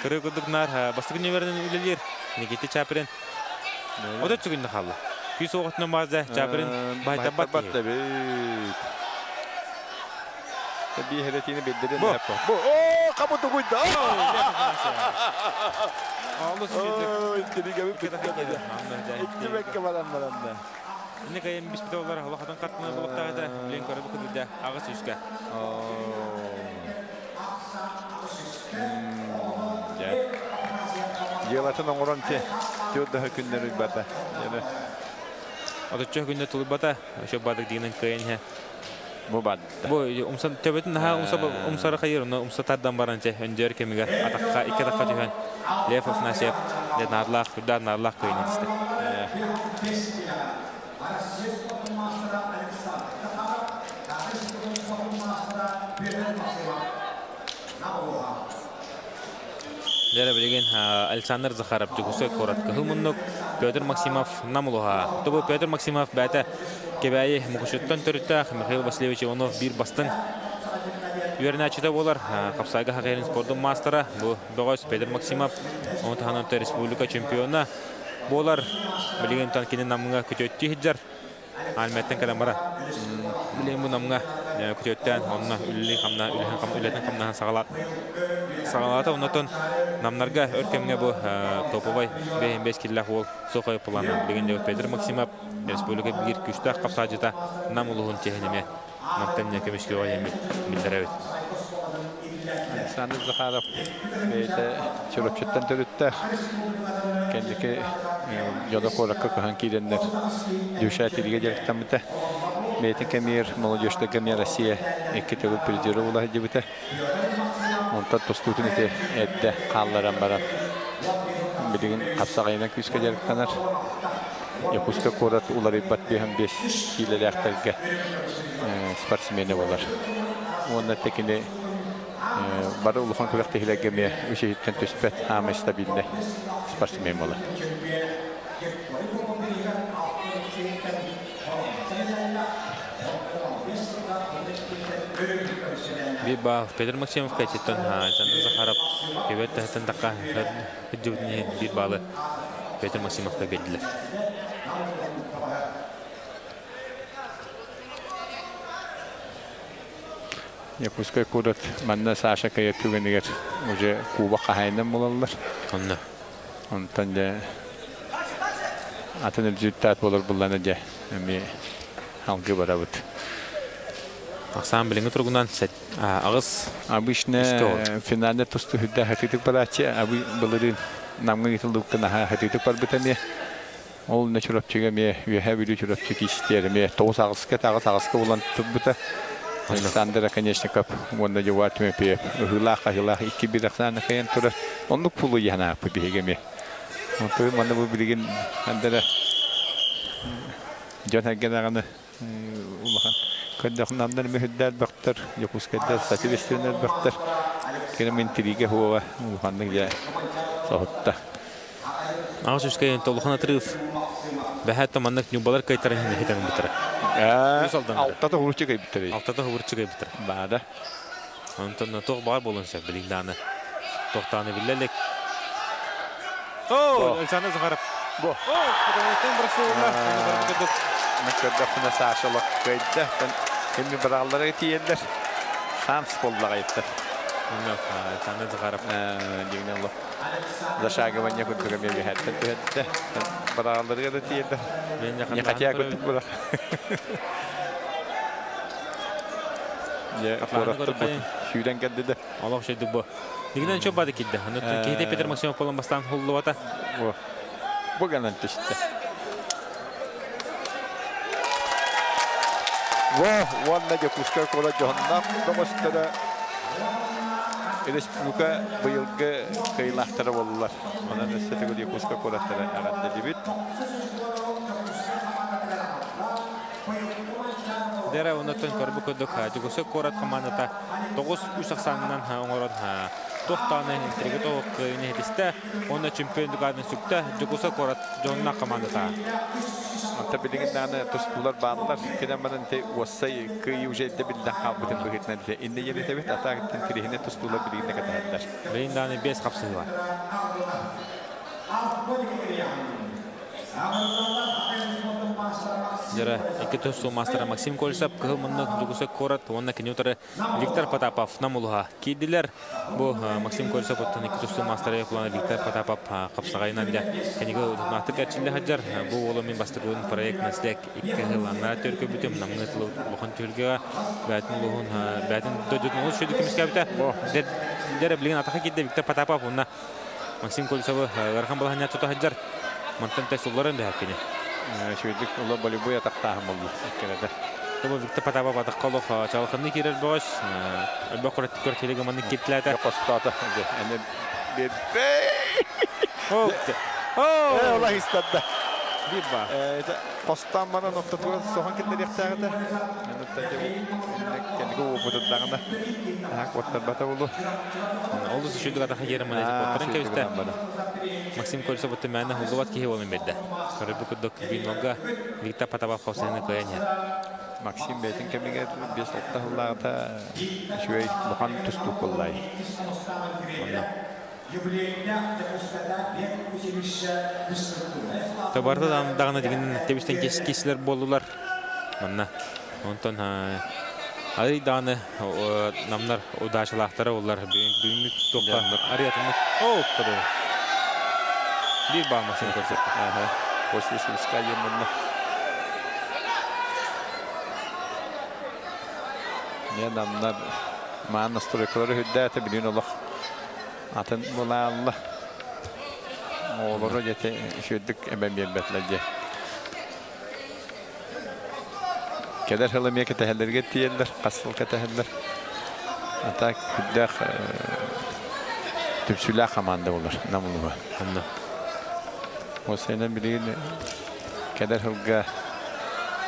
Кыры кудук нар бастык нөмерден үлелер. Никита Чаприн. Ода түгүндө халла. Күйс оғытны мазда Чаприн байтабат. Бат бит. Би херетини билдирен хаппа. Бу о кабуту куйда. Ой, тириге бит. Икки баран баранда. Инне кайым биспите олар Аллахтан картына болуктагы билен көрүп күдүдө агыс үскә. Елатын оңорон те тёдда күннер бата. Яны Ата чө күндө тулбата, ошо бадык дигенен кыйын. Бу бад. Бу умсан төбөтүн ха умса умсара хайыр, но умса тардан баранча өндөр кемигер атакка икки атакка түһөн. Лев Афанасьев де нарлах, күрдә нарлах кыйын исте. Дәрі білген Александр Захаров жүгісі корат кыһыл Петр Максимов намулуха. Тобу Петр Максимов бәті кебәйі мұқышыттан төрітті Михаил Васильевич Иванов бир бастын. Үйернәчіті болар Қапсайға хақайрын спорттың мастера. Бұл бұғыз Петр Максимов Оны республика чемпиона болар. Білген танкinin намыңа күтөтті хиджар. Алметтен каламара. Билген бу намыңа күтөттен онна үлли хамна үлетен хамна сагалат. Сагалата оннотон намнарга өркемге бу топовой 5 киллах ол соқой планы. Билген де Петр Максимов республика бир күчтә капсажыта нам улуһун технеме. Намтан не көмүшкө ойемит билдеребит. Александр Захаров бейте чөрөпчөттөн төрүттэ. Кендики жода коракка кыхан киреннер. Дюша тилге жарыктамыта. Бейтин кемир молодежьта кемир Россия эки төгүл призеры була дибите. Онта тостутун ите эдде калларан баран. Билигин капсагайна күскө жарыктанар. Якутска корат улары бат бехем беш килеләхтәргә спортсмене болар. Онна текине бары улухан күрәк техиләгә ме үшеһиттен төспәт һәм стабильне спортсмен болар. Биба Петр Максимов кайтыттан Александр Захаров кебет тәһтен такка хиджубни бир балы Петр Максимовка бердилер. Якутскай курат манна Саша кайып түгенигер уже куба кахайнан булалар. Онна. Онтан да атын результат болор булланы да эми алгы барабыт. Аксан билинги тургунан агыс Обычно финалда тосту хүдда хатытык барачы, абы былырын намга гитылдык наха хатытык барбыт эми. Ол не чурапчыга ме үһә бүлү чурапчы кистер ме тоос агыска тагы агыска булан туббута. Александр Оконечников онда жуат ме пе хыла хыла икки бир аксаны кайын турар. Оннук пулу яна пүбеге ме. Онтой манда бу билген андара жон хагенаганы улахан Көндөхнамдар мөхүддәр бактар, якускайдар сатилестенер бактар. Кене мен тириге хуа улаханнык я сохотта. Агыс үскә толухан отрыв. Бәһәт маннык нюбалар кайтар хин хитән битер. Алтата хурчы кай битер. Алтата хурчы кай битер. Бада. Онтон тох бар болун сәп билиңданы. Тохтаны биллелек. О, Александр Захаров. Бу. О, кадамыттан бросылла. Оны барып кедек. Мәккәдә Саша лаккайда. Кемми бараллары тиелләр. Шанс боллага айттыр. Александр Захаров. Дигнен ло. Зашагывание күтүгә меге хәтта төһәттә. Бараллары да тиелләр. Мен Не хотя күтүк була. Я коротты бу. Шүдән кәлде дә. Аллах шөйдүк бу. Дигнен чөп бады кидде. Аны кейте Петр Максимов болан бастан хуллубата. Бу. Бу ганан төштө. Во, уанна Якутска кора жонна домостара. Республика быйылгы кыйлахтары болдулар. Онан өссө Якутска кораттары аратты дебит. Дэрэ оннуттан көрбүт курдук Дьокуускай куорат командата 9-3 ахсаанынан оҥорон туох даҕаны интрига тоҕо кыайыыны иһитистэ уонна чемпион дүкаатын сүктэ Дьокуускай куорат дьоһуннаах командата. Онто билигин даҕаны тустуулар бааллар. Кэнэн баран ити уоссай кыайыы уже эрдэ биллэн хаалбытын быһыытынан ити иннэ диэн этэбит. Атаактан кириһинэ тустуулар билигин да кэтэһэллэр. Билигин даҕаны 5 хапсыһыы бар. Дьара икки тустуу маастара Максим Кольцев кыһыл муннук Дьокуускай куорат уонна кини утары Виктор Потапов Намулуһа киирдилэр. Бу Максим Кольцев оттон икки тустуу маастара плана Виктор Потапов хапсаҕайынан дьэ кэниги утумнаахтык эрчиллэ сылдьар. Бу уолу мин бастакыбын проект наследие икки сыл аннара төркөбүтүм намҥа тылы улахан түһүлгэҕэ бээтин улуһун бээтин дойдутун олус үчүгэй көмүскээбитэ. Дьэрэ билигин атаха киирдэ Виктор Потапов уонна Максим Кольцевы ыарахан балаһанньа тута сылдьар. Мантан тэс улларын дэһэр кини. Үчүгэйдик ула болевой атахтааһын болла иккилэдэ. Тобу Виктор Потапов атахха олох чалханны киирэр бөҕөс. Элбэх көртилигэ маннык кииртилээтэ. Хостоото. Эне бебе. Оо! Ола истадда. Биир ба. Хостаан баран ортотугар соһон киллэриэхтээҕитэ. Кэнниги уопутурдаҕына куоттарбата болу. Олус үчүгэй атаха киирэн мана куоттаран кэбистэ. Максим Кольцов бутта мээнэ хуллубат киһи буолан биэрдэ. Көрөрбүт курдук биир Виктор Потапов хосыны кыайан иһэр. Максим бэйтин кэмигэр 5-6 сыллааҕыта үчүгэй улахан тустуук буоллай. Онно. Табарда даҕаны дигин тэбистен кисилер буоллулар. Манна. Онтон арый даҕаны намнар удачалаахтара олар бүгүҥҥү туохха арыятыннык. Оо, кодо. Биир баал Максим Кольцов. Ага. После свистка еммунна. Не намнар маан настройкалары хүддээтэ билин олох атын булаалла. Оҕолоро дьэ үчүгэйдик эбэн биэрбэтилэр дьэ. Кэлэр сыл эмиэ кэтэһэллэргэ тиийэллэр, хас сыл кэтэһэллэр. А так күрдээх түмсүүлээх команда болар Нам улууһа. Онно. Осенен билигин кэлэр сылга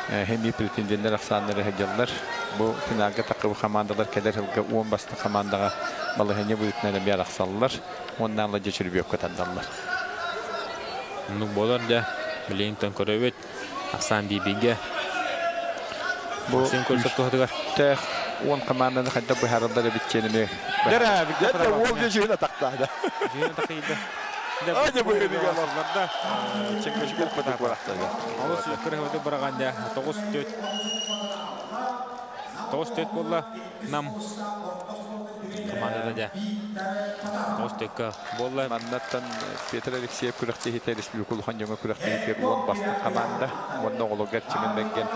хеми претенденттер ахсааннары сылдьаллар. Бу финалга таххыбы командалар кэлэр сылга 10 бастыҥ командаҕа балаһыанньа быһыытынан эмиэ арахсаллар. Уонна дьэ чөрбүөккэ тардаллар. Оннук буолар дьэ. Билигин көрөбүт. Ахсаан биир-бииргэ. Бу Максим Кольцов туһатыгар. Тээх 10 команданы хайдах быһаараллар эбит диэн эмиэ. Дьэрэ, Виктор Дьэ, Потапов. уол дьэ дьүһүн атахтаада. Дьүһүн атахыйда. Ай, дьэ, быһыыныга Ларда. Ченгөчүгэр курдук барахтада. Олус кырыһыбыты бараҕан дьэ. 9-4. 9-4 буолла. Нам командада дьэ. 9-4 буолла. Маннаттан Петр Алексеев күрэхтэһиитэ республика улахан дьоҥҥо күрэхтэһиитигэр 10 бастыҥ команда уонна оҕолорго эрчимин бэргэн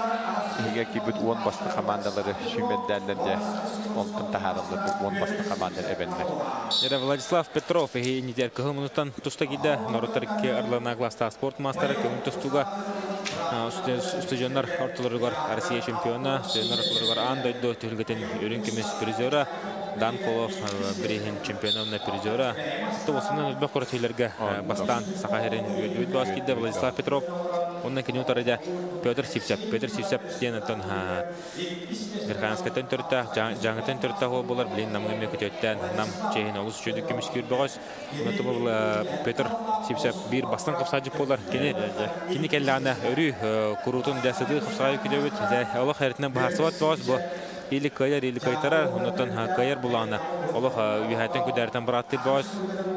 иһигэ киирбит 10 бастыҥ командалары сүүмэрдээннэр дьэ онтон таһаараллар бу 10 бастыҥ командалар эбэннэр. Дьэ, Владислав Петров иһи иннитер кыһыл мунуттан туста киирдэ. Норуоттар икки ардыларына класстаах спорт маастара көҥүл тустууга студеннар ортолоругар Россия чемпиона, студеннар ортолоругар аан дойду түһүлгэтин үрүҥ көмүс призера, Дан Колов бирииһин чемпиона уонна призера. Туосунан элбэх күрэхтэһиилэргэ бастаан Саха сирин үөрдүбүт баас киирдэ Владислав Петров. Онно кини утары дьэ Петр Сивцев. Петр Сивцев диэн оттон Верхоянскайтан төрүттээх, Дьааҥыттан төрүттээх уол буолар. Билигин Намҥа эмиэ күтүөттээн Нам чиэһин олус үчүгэйдик көмүскүүр бөҕөс. Онно Петр Сивцев биир бастыҥ хапсаайдьыт буолар. Кини кини кэллэҕинэ өрүү куруутун дьэ сытыы хапсаҕай күтүөбүт. Дьэ олох эритинэн быһаарсыбат бөҕөс бу. Или кыайар, или кыайтарар. Оннуттан кыайар булаана олох үөһэттэн күдээртэн бырааттыыр бөҕөс.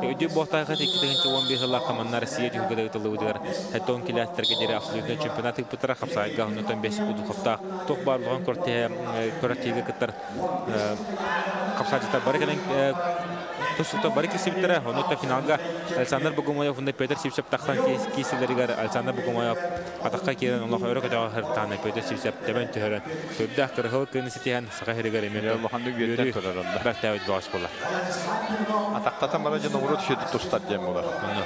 Өйдүү буохтаахыт 2015 сыллаахха манна Россия түһүлгэтэ ыытыллыбытыгар 70 килээттергэ диэри абсолютнай чемпионат ыыппыттара хапсаайга оннуттан 5 кудуховтаах туох баар улахан күрэхтэһиигэ кыттар хапсаайдьыттар бары кэлэн тустууктар бары киирсибиттэрэ. Оннуттан финалга Александр Богомоев уонна Петр Сивцев тахсан киирсиилэригэр Александр Богомоев атахха киирэн олох өрө көтөҕө сырыттаҕына Петр Сивцев тэбэн түһэрэн сүрдээх кырыһыл кыыны ситиһэн Саха сиригэр эмиэ Улаханнык үөрдэн үөрүү турар онно. бэртээбит бөҕөс буолар. Атахтатан бара дьон оҕуруот үчүгэйдик тустар диэн буолар. Онно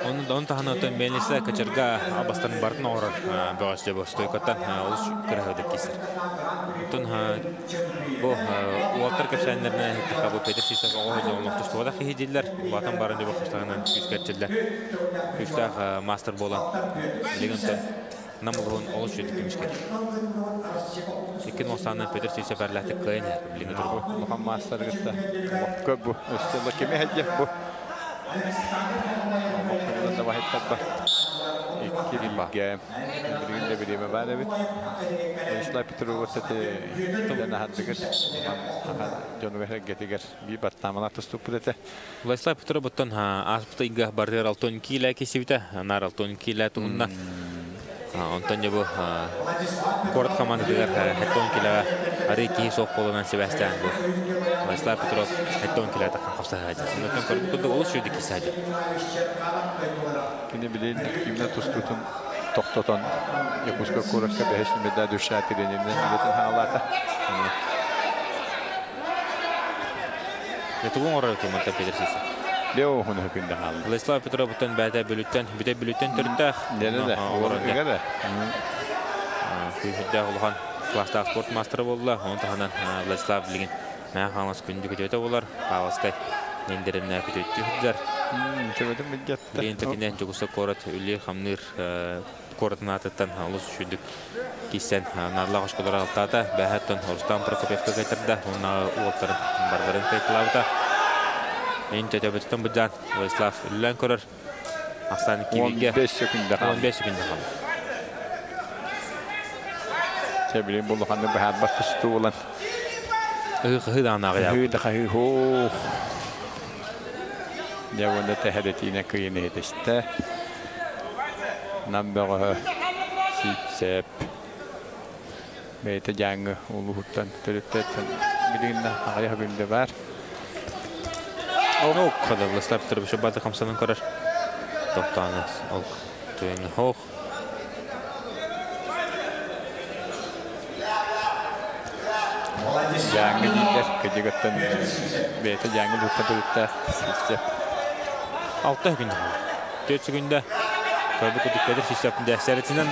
Оны таһынан оттон мельница кочерга бастарын бартын оҥорор бөҕөс дьэ бу стойкаттан олус кырыһыдык киирсэр. Оттон бу уолтар кэпсээннэринэн иһиттэххэ бу Петр Сивцев оҕо дьон олох тустубатах киһи дииллэр. Улаатан баран дьэ бу хапсаҕынан күүскэ эрчиллэр. Күүстээх мастер буолан билигин оттон Нам улуһун олус үчүгэй көмүскэр. Икки нуосаанан Петр Сивцев барлаатык кыайан иһэр билиҥҥи туругу. Улахан маастар кытта олохко бу өссө кими хэдьэх бу. Олохтон да баһыттарба. Икки бииргэ билигин да бириэмэ баар эбит. Владислав Петров тати тылын аһардыгыт. Дьонугар эргэтигэр биир баттаамалар туступпут этэ. Владислав Петров оттон ааспыт ыйга барыар 6 киилэ кисибитэ, наар 6 киилэ туһунна. Онтон дьэ бу куорат командатыгар 7 килоҕа арыы киһи суох буоланан сибээстээн бу Владислав Петров 7 кило таххан хапсаһааччы. Онтон көрбүт курдук олус үчүгэй киһи Кини билин именно тустуутун тохтотон Якутскай куоракка бэһис медаль душа тренеринэн үлэтин хаалаата. Тугун оҥорор Тимонтан Петр Сиса? Лео хуну күндэ хаалла. Владислав Петров буттан бэйэтэ бүлүттэн, бүтэ бүлүттэн төрүттээх. Дьэ да, олорор Күүһүрдээх улахан класстаах спорт маастара буолла. Onun таһынан Владислав билигин Мэҥэ Хаҥалас күндү күтүөтэ буолар. Павловскай Нендеремнэ күтүөттүү сылдьар. Төбөтүн билгетте. Билигин такине Дьокуускай куорат үлэлиир-хамныыр куоратын аатыттан олус үчүгдүк киирсэн наадалаах оскуолалары алтаата. Бэһэттэн Рустам Прокопьевка кайтарда. Уонна уолтарын барыларын кайталаабыта. Ин төтөбүттэн быдьаан Владислав үллэн көрөр. Ахсан кибиге 15 секунда хаалла. 15 секунда хаалла. Чэ билин булуханны баһаар тустуу булан. Ыһы даҕаны аҕыйаабыт. Ыһы да хаһыы хоо. Дьэ уонна тэһэрэтиинэ кыйын иһитистэ. Нам бөҕөһө Сиипсэп. Бэйэтэ дьааҥы улууһуттан төрүттээттэн билигин да аҕыйах күндэ баар. Ол када Владислав Петрович баты хамсанан көрөр. Тохтоон ол туйын хоох. Дьааҥы дииллэр кыдьыгыттан бэйэтэ дьааҥы улууһуттан төрүттээх Сиипсэп. 6 күн 4 секунда. Көрбүт курдук Петр Сивцев сэрэтинэн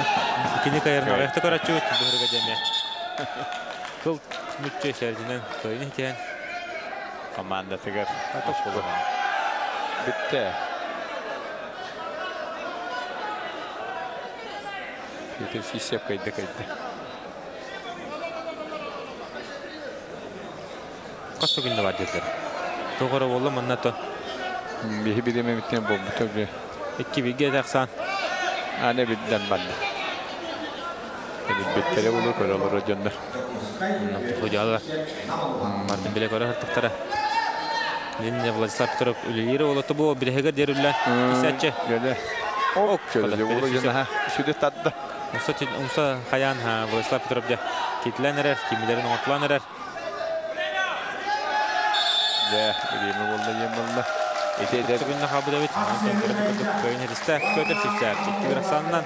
кини кайарын аҕыйахта көрөччүбүт быһырга дэмэ. Кыл мүччү сэрэтинэн кыайын иһитиэн. Командатыгар бүттэ. Петр Сивцев кыйды кыйды. Хас секунда бар диэтилэр. Тоҕо буолла манна то. Биһи биремемиттен болбута бе. Икки биге тахсан. Аны бидден банды. Эбит биттере болу көрөлөр дьоннор. Худялар. Мартин биле көрө хаттара. Линне Владислав Петров үлелири олоту бу биреһеге дерүллэ. Кисәче. Гөле. Ок, Көрөлө болу жана. Сүдө татты. Умса умса хаян Владислав Петров де китлен эрер, кимилерин оңотлан эрер. Дэ, биреме болду, ем болду. Ите Күннэ хабы Давид, көйін христе, Петр Сивцев, икки бір саннан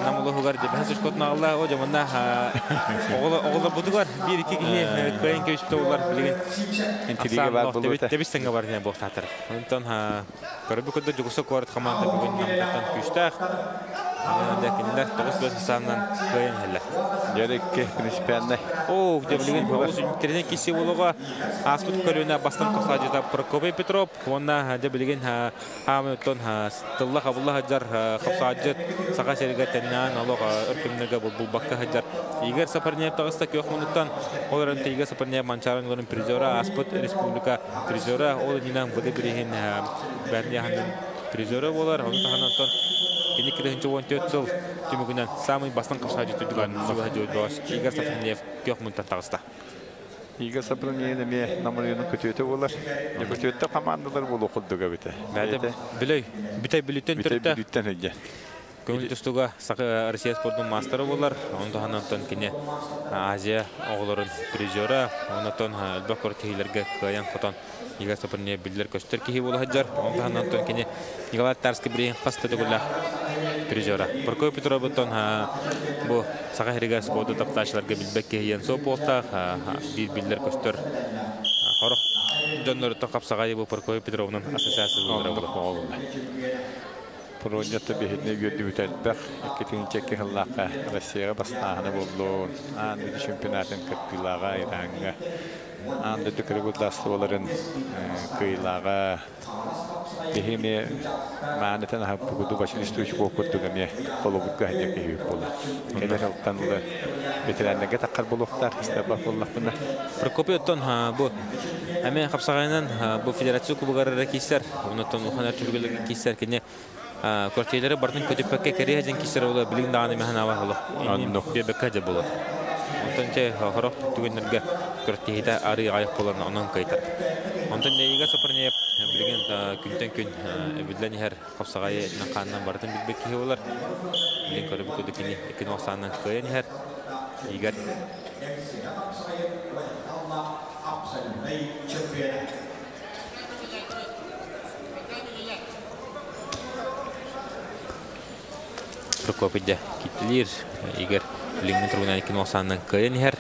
намулуһугар дебэһэ сушкотун аҕалла, о дьомунна оҕолор бутугар биир икки киһи кыайын кэбиспитэ улар билигин Интрига бар болута. Тебис тэҥҥэ бар диэн буолтаатар. Онтон көрбүт курдук Дьокуускай куорат команда бүгүн намтаттан күүстээх. Кинилэр 9-5 саннан кыайан иһэллэр. Дьэрикки принципиальный. О, дьэ билигин олус интернет киси болуга ааспыт көрүнэ бастан косаажыта Прокопий Петров, уонна дьэ билигин хаамыттан тылла хабылла хаджар хапсаажыт саха сиригэ тэннээн олох өркүмнеге булбакка хаджар Игорь Сапарнеев таҕыста күөх мунуттан. Ол эрэн Игорь Сапарнеев Манчарын олорун призера, ааспыт республика призера, ол иннинэн быды бириһин бэрнияханын призера болар. Оны таһынан кини 44 сыл түмүгүнэн самый бастан капсаажыт түрдүгэн Игорь Сапарнеев күөх мунуттан таҕыста. Игорь Сапарнеев эме намырыйын күтүөтө болар. Күтүөттө командалар болу курдуга бите. Билей, бүтэй бүлүттен Бүтэй түрттэ. бүлүттен өйдө. Көңүл тустууга Саха Россия спордун мастера болар. Онтон кини Азия оҕолорун призера, онтон элбэх кортиһилерге кыайан хотон Игорь Сапарнеев биллер көстөр киһи буола сылдьар. Онтон кини Николай Тарский бириһин хас да төгүллээх призера. Прокопий Петровтон бу Саха сиригэр спорду таптааччыларга билбэт киһиэн суох буолтаах, биир биллер көстөр хорох дьонноруттан хапсаҕай бу Прокопий Петровнун ассоциация буолар. Пройдета бихитне үөрдүбүт элбэх, иккитин чекки хыллаахха Россияга бастааһына боллун. Аан дойду чемпионатын кыттыылааҕа Иранга. Аан дойду кыргыдлаастыбаларын кыйылааға биһими маанытан ахаппыгуду Василий Стручков курдук эмиэ холобурга хадьа киһи буолар. Кэлэр алтан ула ветераннарга таххар буолуохтаах истэрбах буоллахпына. Прокопий оттон бу эми хапсаҕайынан бу федерация кубогар эрэ киирсэр, оннуттан улахан түһүлгэлэргэ киирсэр кини квартиралары бартын көтүппэккэ кэриэ дьэн киирсэр буола билигин даҕаны мэханааба олох биэрбэккэ дьэ буолар. Онтон чэ хорох түгэннэргэ күрэхтэһиитэ арыы аҕыйах буолан онон кыайтар. Онтон Игорь Сопронеев билигин күнтэн күн эбиллэн иһэр хапсаҕайы этинэн хаанынан барытын билбит киһи буолар. Билигин көрөбүт курдук кини икки ахсаанынан кыайан иһэр. Игорь Прокопий дьэ киттилиир. Игорь билиҥҥи туругунан икки ахсаанынан кыайан иһэр.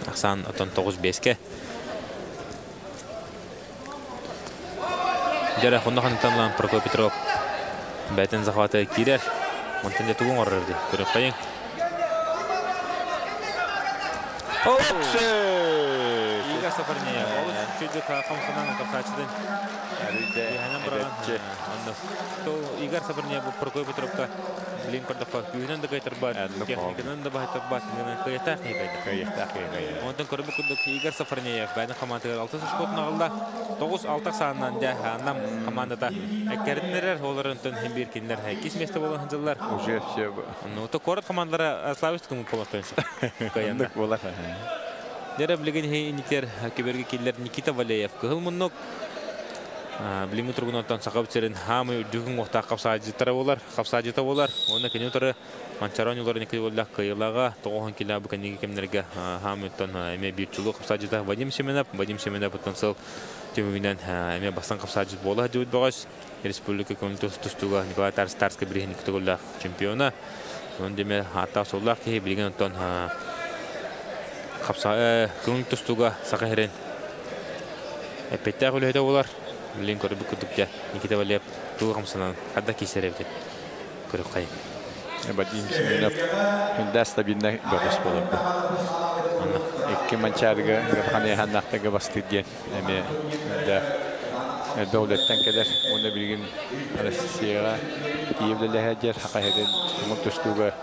Ахсаан отон 9-5-ке. Дьэрэ хонно хантан Прокопий Петров бэйтэн захваты киирэр. Онтон дьэ тугун оҥорор дии көрүөххэйиҥ. Игорь Сапарнеев олус үчүгэй хамсанан тахсааччытын Иһэнэн быраҕан онно. Игорь Сапарнеев Прокопий Петровка билин көрдөххө күүһүнэн да кыайтарбат, техниканан да баһыйтарбат, кыайыахтаах киһи кыайда. Кыайыахтаах киһи кыайда. Онтон көрбүт курдук Игорь Сафарнеев бэйэтин хамаандатыгар 6 очкотун аҕалла. 9-6 саанынан дьэ Нам хамаандата эккэрин эрэр, олорунтан хим биир кинилэр иккис место буолан сылдьаллар. Уже все. Ну, то куорат командалара Славис кымы полоттон кыайанна. Буолар. Дьэрэ билигин иһинитер көбөргө киллер Никита Валеев кыһыл муннук билиҥҥи тургунаттан саха сирин хаамый үрдүгүн уохтаах хапсаадьыттара буолар, хапсаадьыта буолар. Уонна кини утары Манчарон юларын икки буоллах кыайыылааҕа 90 кило бу кэнники кэмнэргэ хаамыттан эмиэ биир чулуу хапсаадьыта Вадим Семенов. Вадим Семенов оттон сыл түмүгүнэн эмиэ бастан хапсаадьыт буола сылдьыбыт бөҕөс. Республика көҥүл тустууга Николай Тарскай бирииһин икки төгүллээх чемпиона. Онон демэ ааттаах-суоллаах киһи билигин онтон көҥүл тустууга Саха сирин эппиэттээх үлэһитэ буолар. Билигин көрбүт курдук дьэ Никита Валев тугу хамсанан хадда киирсэр эбит көрүөххэйин. Вадим Семенов хүндэ стабильно бөҕөс буолар бу. Икки манчаарыга ыараханыаханнаахтарга бастыыр диэн эмиэ да элбэх үлэттэн кэлэр. Уонна билигин Россияҕа тиийэ үлэлэһэ Саха сирин көҥүл тустууга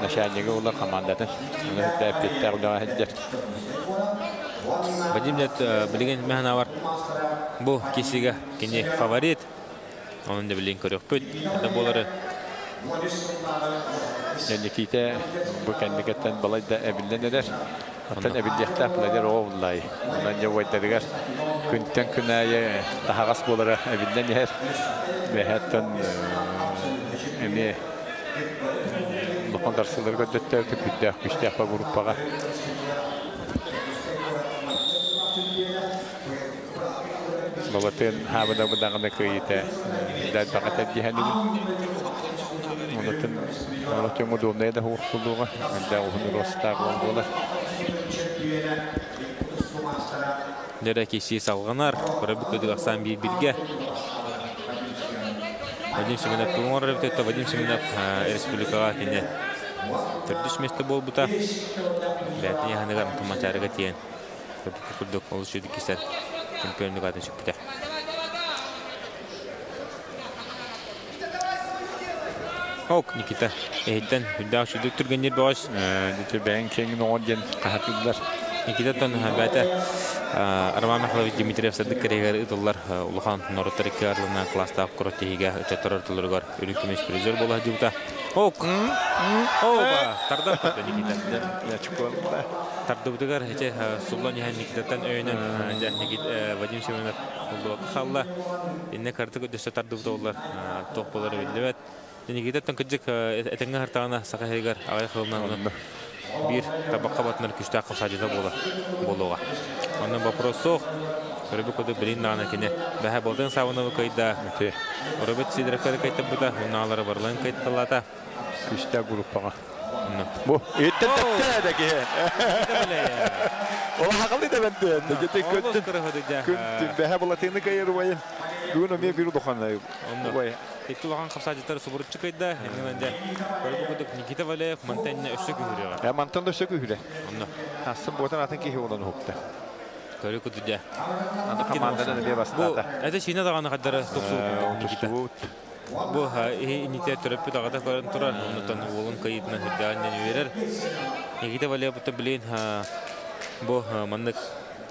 начальнига буолар командатын. Оны үрдэ эппиэттээх үлэҕэ сылдьар. Вадим дьэ билигин мэхэнавар бу кисигэ кини фаворит. Онон да билигин көрүөхпүт. Это буолары Никита бу кэнникеттен балай да эбиллэн эрэр. Оттон эбиллиэхтээх булайдар оҕо буллай. Онон дьэ убайдарыгар күнтэн күн аайы таһаҕас буолара эбиллэн иһэр. Бэһэттэн эмиэ улахан дарсылары көрдөттөөбүт күндээх күстээх группаҕа. Балатын хаабына быдаҕына кыйыта дальбаҕа тэрдиһэнибин. Онотун олох удобнай да хуох булуоҕа. Элбэх уһун ростаах буолар. Дьэрэ киси салҕанар, көрөбүт көдүк ахсаан биир бирге. Вадим Семенов тугун эбит Вадим Семенов республикаҕа кини төрдүс место буолбута. Бээтин яһаныгар Тумачарыга тиэн курдук олус үчүгэй кисэр чемпионнук атын сүкпүтэ. Ок, Никита, эһиттэн үрдээх үчүгдүк түргэнниир бөҕөс. Дите бэйэҥ киэҥин оҥор диэн хаһатыыллар. Никитаттан бэйэтэ Роман Михайлович Дмитриев сырдык кэриэгэр ыытыллар улахан норуоттар икки ардыларынан класстаах курат тиһигэ ыччаттар ортолоругар үрүҥ көмүс призер буола сылдьыбыта. Ок! Оба! Тардар көрдө Никита. Тардыбытыгар ити суллан иһэн Никитаттан өйөнөн дьэ Никит Вадим Семенов уллубакка хаалла. Инне картык өссө тардыбыта оллар туох буолара биллибэт. Никитаттан кырдьык этэҥҥэ хартаҕына Саха сиригэр аҕыйах сылынан биир табахха батынар күстээх хамсаадьыта буола буолуоҕа. Онно вопрос суох. Көрөбүт курдук билин даҕаны кини бэһэ Болтын Савыновы кыайда. Роберт Сидоровка кыайтарбыта, унаалары барыларын кыайталаата. Күстээх группаҕа. Бу иттен тәттә дә киһи. Ол хақалы да бенте. Жете көттүн. Күн бэһэ булатыны кайыр убайын. Бүгүн эмиэ бир улахан убай. Икки улахан хапсааччыттары субуруччу кыйда. Иннинэн дьэ көрбүт курдук Никита Валеев мантан иннэ өссө күһүрүөҕэ. Мантан да өссө күһүрэ. Онно. Астын буотан атын киһи болан уһукта. Көрү курдук дьэ. Аны команданы эмиэ бастаата. Бу это сиинэ даҕаны хардары тупсубут Никита. Тупсубут. Бу иһи инитэ төрөппүт аҕата көрөн турар, оннуттан уолун кыйыытынан үрдэҕин диэн үөрэр. Никита Валеев билин бу маннык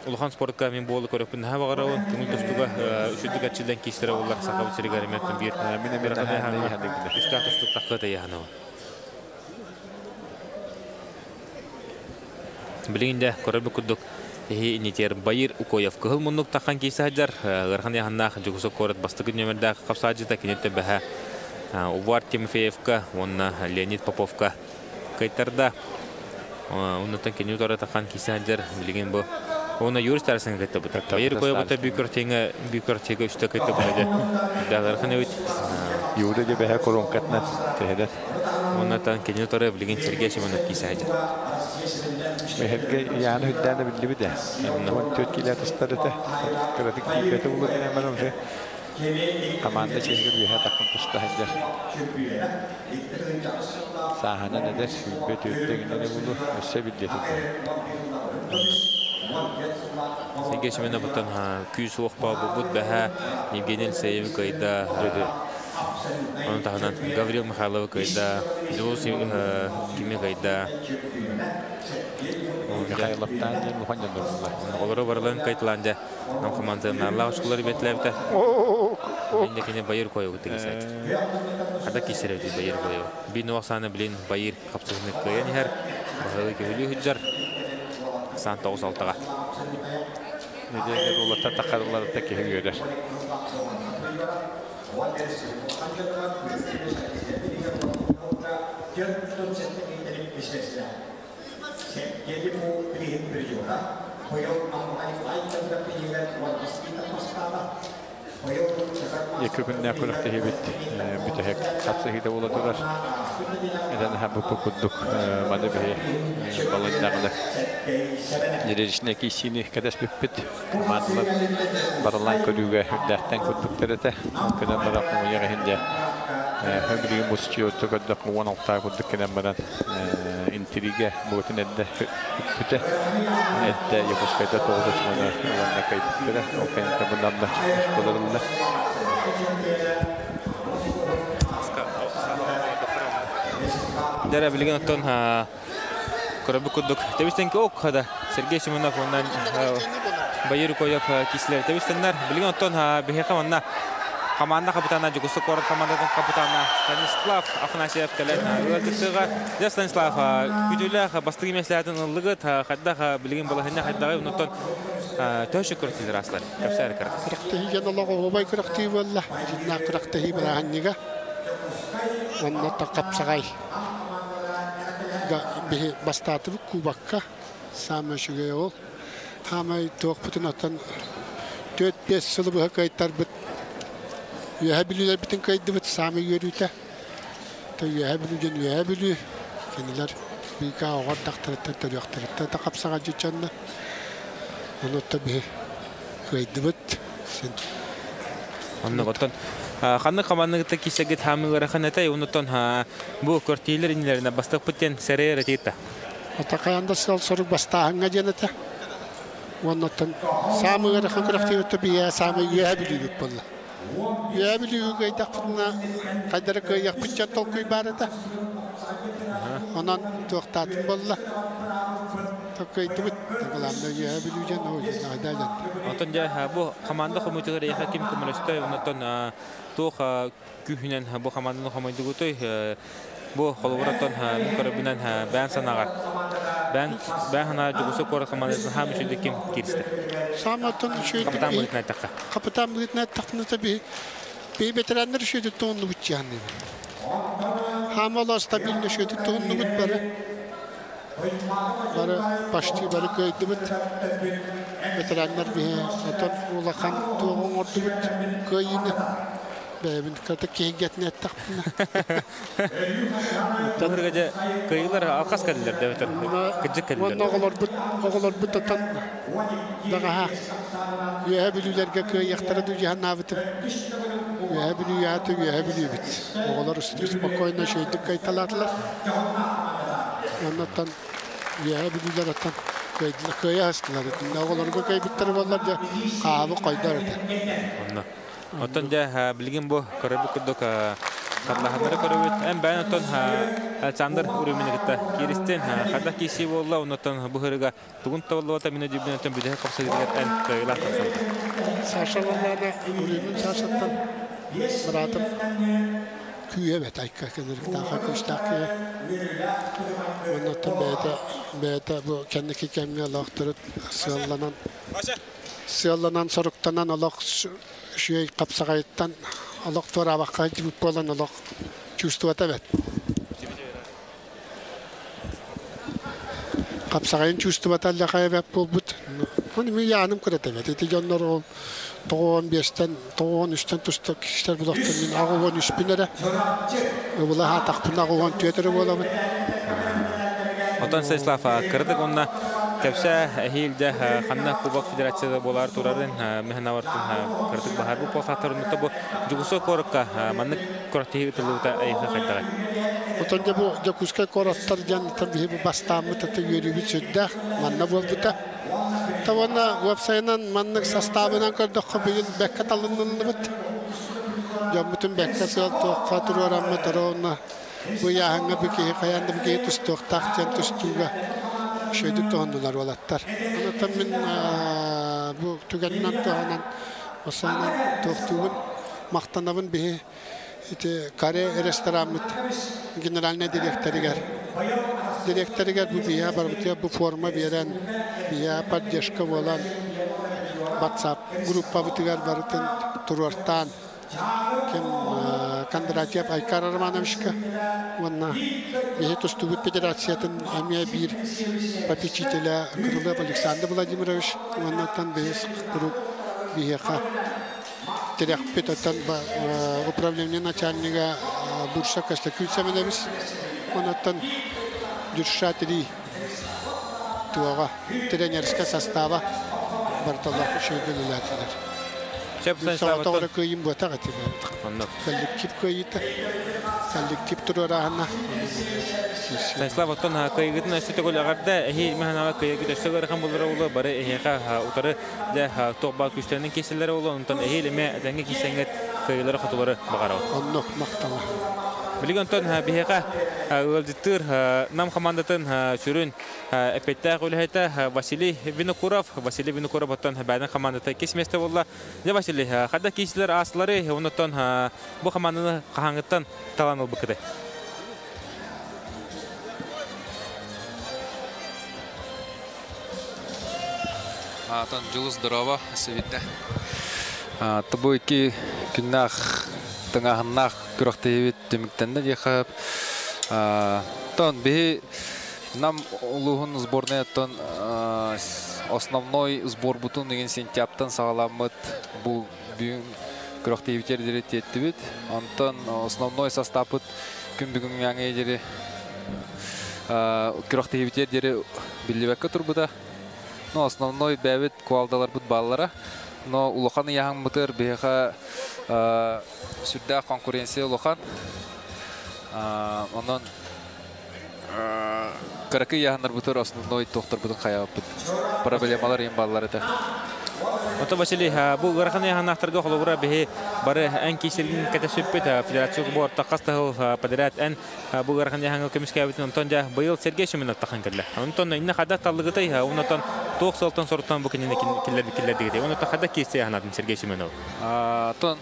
улахан спортка мин буолу көрөппүн наһаа баҕарабын. Көҥүл тустууга үчүгдүк эрчиллэн киистэрэ буоллар Сахабыт сиригэр эмиэттэн биир Мин эмиэ наһаа үстээх тустуук таххыта яһанабын. Билигин де көрөрбүт курдук иһи инитер Байыр Укоев кыһыл муннук таххан киисе сылдьар. Ыарахан яһаннаах Дьокуускай куорат бастакы нүөмэрдээх хапсааччыта киниттэн бэһэ Увар Тимофеевка уонна Леонид Поповка кыайтарда. Оннуттан кини утары таххан киисе сылдьар. Билигин бу уонна Юрий Старостин кыттыбыт. Байыр Укоев бу бүүкөртиҥэ бүүкөртигэ үстэ кыттыбыт эдэ. Дагырхан эбит. Юра де бэһэ коронкатынан тэһэлэр. Оннуттан кини утары билигин Сергей Семенов киисе сылдьар. Мехерге яаны хүддээнэ биллибит. 14 кило тастар этэ. Кыратык тиийбэтэ улуу диэн уже команда чиһигэр үөһэ таххан туста сылдьар. Сааһынан эдэр сүүрбэ түөртэ гинэни булу өссө биллиэтин. Сергей Семенов буттан күүс уохпа бубут бэһэ Евгений Алексеев кыйда. Onun таһынан Гаврил Михайлов кыйда, Дьулус кими кыйда. Михайловтан диэн улахан дьоннор булла. Олору барыларын кыйтылаан дьэ нам командаларнаалаах осколор бэтлээбитэ. Инде кини Байыр Койогу тигисэт. Хада кисеребит Байыр Койогу. Би нуақсаны билин Байыр хапсыһыны кыйан иһэр. Баһылы көһүлүү хүджар. Сан тоғыз алтаға. Неделе улата тахарылар киһи үөрэр. Екі күннә күрәхтәһибит бүтәһек хапсыһыйда була турар. Эден хабы куддук маны бе балындагы Нережне кисини кадас бүппит. Командалар баралан көрүүгә үрдәхтән куддук терете. Көнә барак муяга хинде. Хөбүлүгүн бусчу төкөддөк муан алта куддук кенен баран интрига буутун эдде бүтэ. Эдде Якутскайда тоғыз османы уонна кайпыттыра. Ол кэннэ буннамда школаларында. Дәрә билген оттон көрөбү курдук. Тебистен ок хада Сергей Семенов оннан Байыр Коев кислер. Тебистеннер билген оттон бихеха онна команда капитана Дьокуускай куорат командатын капитана Станислав Афанасьев кэлэн ыалдьыттыга. Дьэ Станислав күтүүлээх бастыҥ миэстэтин ыллыгыт хайдах билигин балаһыанньа хайдаҕый оннуттан төһө көртүлэр аслар. Кэпсээр кара. Күрэхтэһии дьон олоҕо оһуобай күрэхтии буолла. Дьиннээх күрэхтэһии бырааһынньыга. Онно хапсаҕай биһи бастаатыбыт кубокка. Саамай үчүгэй ол. Хаамай туохпутун оттон 4-5 сылы быһа кыайтарбыт. Үөһэ Бүлүүлэрбитин кыайдыбыт саамай үөрүүтэ. Та Үөһэ Бүлүү диэн Үөһэ Бүлүү. Кинилэр быыкаа оҕо эрдэхтэриттэн төрүөхтэриттэн да хапсаҕай дьонно. Онуота биһи кыайдыбыт. Син Онно оттон ханнык командагыта кисэгит хаамыылара этэй оннуттан бу көртиилер инилерine бастыкпыт диэн сэрээр этиитта. Ата хайаан да сыл сорук бастааһыҥҥа диэн этэ. Оннуттан саамай ыарахан күрэхтиибит бийэ саамай Үөһэ Бүлүүбүт буолла. Үөһэ Бүлүүгү кыайдахпытына хайдара кыайыахпыт диэн толкуй баар этэ. Онон туохтаатын буолла. Кыайдыбыт. Главное Үөһэ Бүлүү диэн ой айда диэн. Оттон дьэ бу команда хомуйтугар эйиэхэ ким көмөлөстөй оннуттан туох күүһүнэн бу команданы хомойдугутой бу холобур оттон мин көрөбүнэн бээн санаҕар бээн бээн санаа Дьокуускай куорат командатын хаам үчүгэй ким кииристэ? Сааматтан үчүгэй Капитан быһыытынан эттэххэ. Капитан быһыытынан эттэхпинэ би би ветераннар үчүгэй туһуннубут дьаанныбын. Хаамала стабильно үчүгэй туһуннубут бары. Бары почти бары кыайдыбыт. Ветераннар би отон улахан туоҕун оҥордубут кыайыыны. Бэйэбин кытта киһигэтин эттэхпинэ. Тылырга же кыйылар алхас кэллилэр дэбэтэр. Кыдьык кэллилэр. Уонна оҕолорбут оҕолорбут отон даҕаһа үөһэ бүлүүлэргэ кыайыахтара дуу дьаһаннаабытым. Үөһэ Бүлүү аата Үөһэ Бүлүүбүт. Оҕолор спокойно үчүгэйдик кыайталаатылар. Оннуттан Үөһэ Бүлүүлэр оттон кыайдылар, кыайа астылар. Оҕолорго кыайбыттара буоллар дьэ хаабы хойдор этэ. Онно. Оттон дьэ билигин бу көрөбүт курдук тарлаһаннары көрөбүт. Эн бэйэн оттон Александр Урюмины кытта кииристин. Хайдах киирсии буолла, оннуттан бу хырыга тугун табыллыбата мин өйдүүбүн оттон бүтэһик хапсыһыытыгар эн кыайыылаах тахсыбыта. Саша буоллаҕына Урюмин Сашаттан быраатым күүһэ бэт айка кэннирик-тааха күүстээх киһи. Оннуттан бэйэтэ бэйэтэ бу кэнники кэмҥэ олохторут сыалланан сыалланан соруктанан олох үчүгэй хапсаҕайыттан олох туораабакка сылдьыбыт буолан олох чувствовата эбэт. Хапсаҕайын чувствовата аллаха эбэт буолбут. Оны ми яаным кырата эбэт. Ити дьоннор ол 95-тен 93-тэн туста киһилэр булахтан мин 83-пүн эрэ. Ыбыла хаатахпын 84 эрэ буолабын. Отон Станислав кырдык онна кэпсэ эһиилдэ ханна Кубок Федерацияда буолар турарын механавартын кырдык баһар бу полхаттарын бу Дьокуускай куоракка маннык күрэхтэһии ыытыллыбыта эйиэхэ хайдаҕый? Отон дьэ бу Дьокуускай куораттар диэн биһи бу бастааммыт аты үөрүүбүт сүрдээх манна буолбута. Та уонна уопсайынан маннык састаабынан көрдөххө быйыл бэккэ талынныллыбыт. Дьоммутун бэккэ сыал туохха туруораммыт уонна бу ыйааһыҥҥа бу киһи хайаан да бу киһи тустуохтаах диэн тустууга үчүгэйдик туһаннылар уолаттар. Онон мин бу түгэнинэн туһанан осаанан туохтуубун махтанабын биһи ити Каре рестораммыт генеральнай дириэктэригэр дириэктэригэр бу биһиэхэ барыбытыгар бу форма биэрэн биһиэхэ поддержка буолан WhatsApp группабытыгар барытын туруортаан ким Кондратьев Айкар Романовичка уонна биһи тустубут федерациятын эмиэ биир попечителя Крылов Александр Владимирович уоннаттан биһи куруук биһиэхэ тирэхпит оттон управление начальнига Бурса Костякүн Семенович онуттан Дюршатри туоҕа тренерскэй состава барыталаах үчүгэйдик үлэлээтилэр. Соҕотоҕура кыайыым буотах этим. Коллектив кыайыыта, коллектив туруорааһына. Станислав оттон кыайыгытын өссө төгүл эҕэрдэ эһи мэханаҕа кыайыгыт өссө ыарахан булара улу бары эһиэхэ утары дьэ туох баар күүстэринэн киирсэллэрэ улу онтон эһиил эмиэ этэҥҥэ киирсэҥҥит кыайыылары хотулары баҕарабыт. Оннук махтала. Билигин онтон биһиэхэ ыалдьыттыыр Нам хамаандатын сүрүн эппиэттээх үлэһитэ Василий Винокуров. Василий Винокуров оттон бэйэтин хамаандата иккис миэстэ буолла. Дьэ Василий, хайдах киирсилэр аастылары, оннуттан бу хамаанданы хаһааҥҥыттан талан ылбыккытай? Аатан Дьулус здорово, сибитте. Тобу икки күннээх тыҥааһыннаах күрэхтэһиибит түмүктэннэ диэхэ. Тон биһи Нам улууһун сборнайыттан основной сборбутун деген сентябрьтан саҕаламмыт бу бүгүн күрэхтэһиибитигэр диэри тиэттибит. Онтон основной састааппыт күн бүгүҥҥээҥи диэри күрэхтэһиибитигэр диэри биллибэккэ турбута. Ну, основной бэйэбит кувалдаларбыт бааллара. Но улахан ыйааһыммытыгар биһиэхэ сүрдээх конкуренция улахан. Онон кыракый ыйааһыннарбытыгар основной туохтарбытын хайаабыппыт. Проблемалар иһин бааллар этэ. Ото Василий, бу ыарахан ыйааһыннаахтарга холобура биһи бары эн киисэргин кэтэспиппит федерация кубогар хас да сыл подряд эн бу ыарахан ыйааһыҥҥа көмүскээбитин онтон дьэ быйыл Сергей Семенов тахан кэллэ. Онтон инне хайдах таллыгытай, онтон туох сылтан соруттан бу кинини киллэрдигитэй. Онтон хайдах киирсэ ыйааһынатын Сергей Семенов? Тон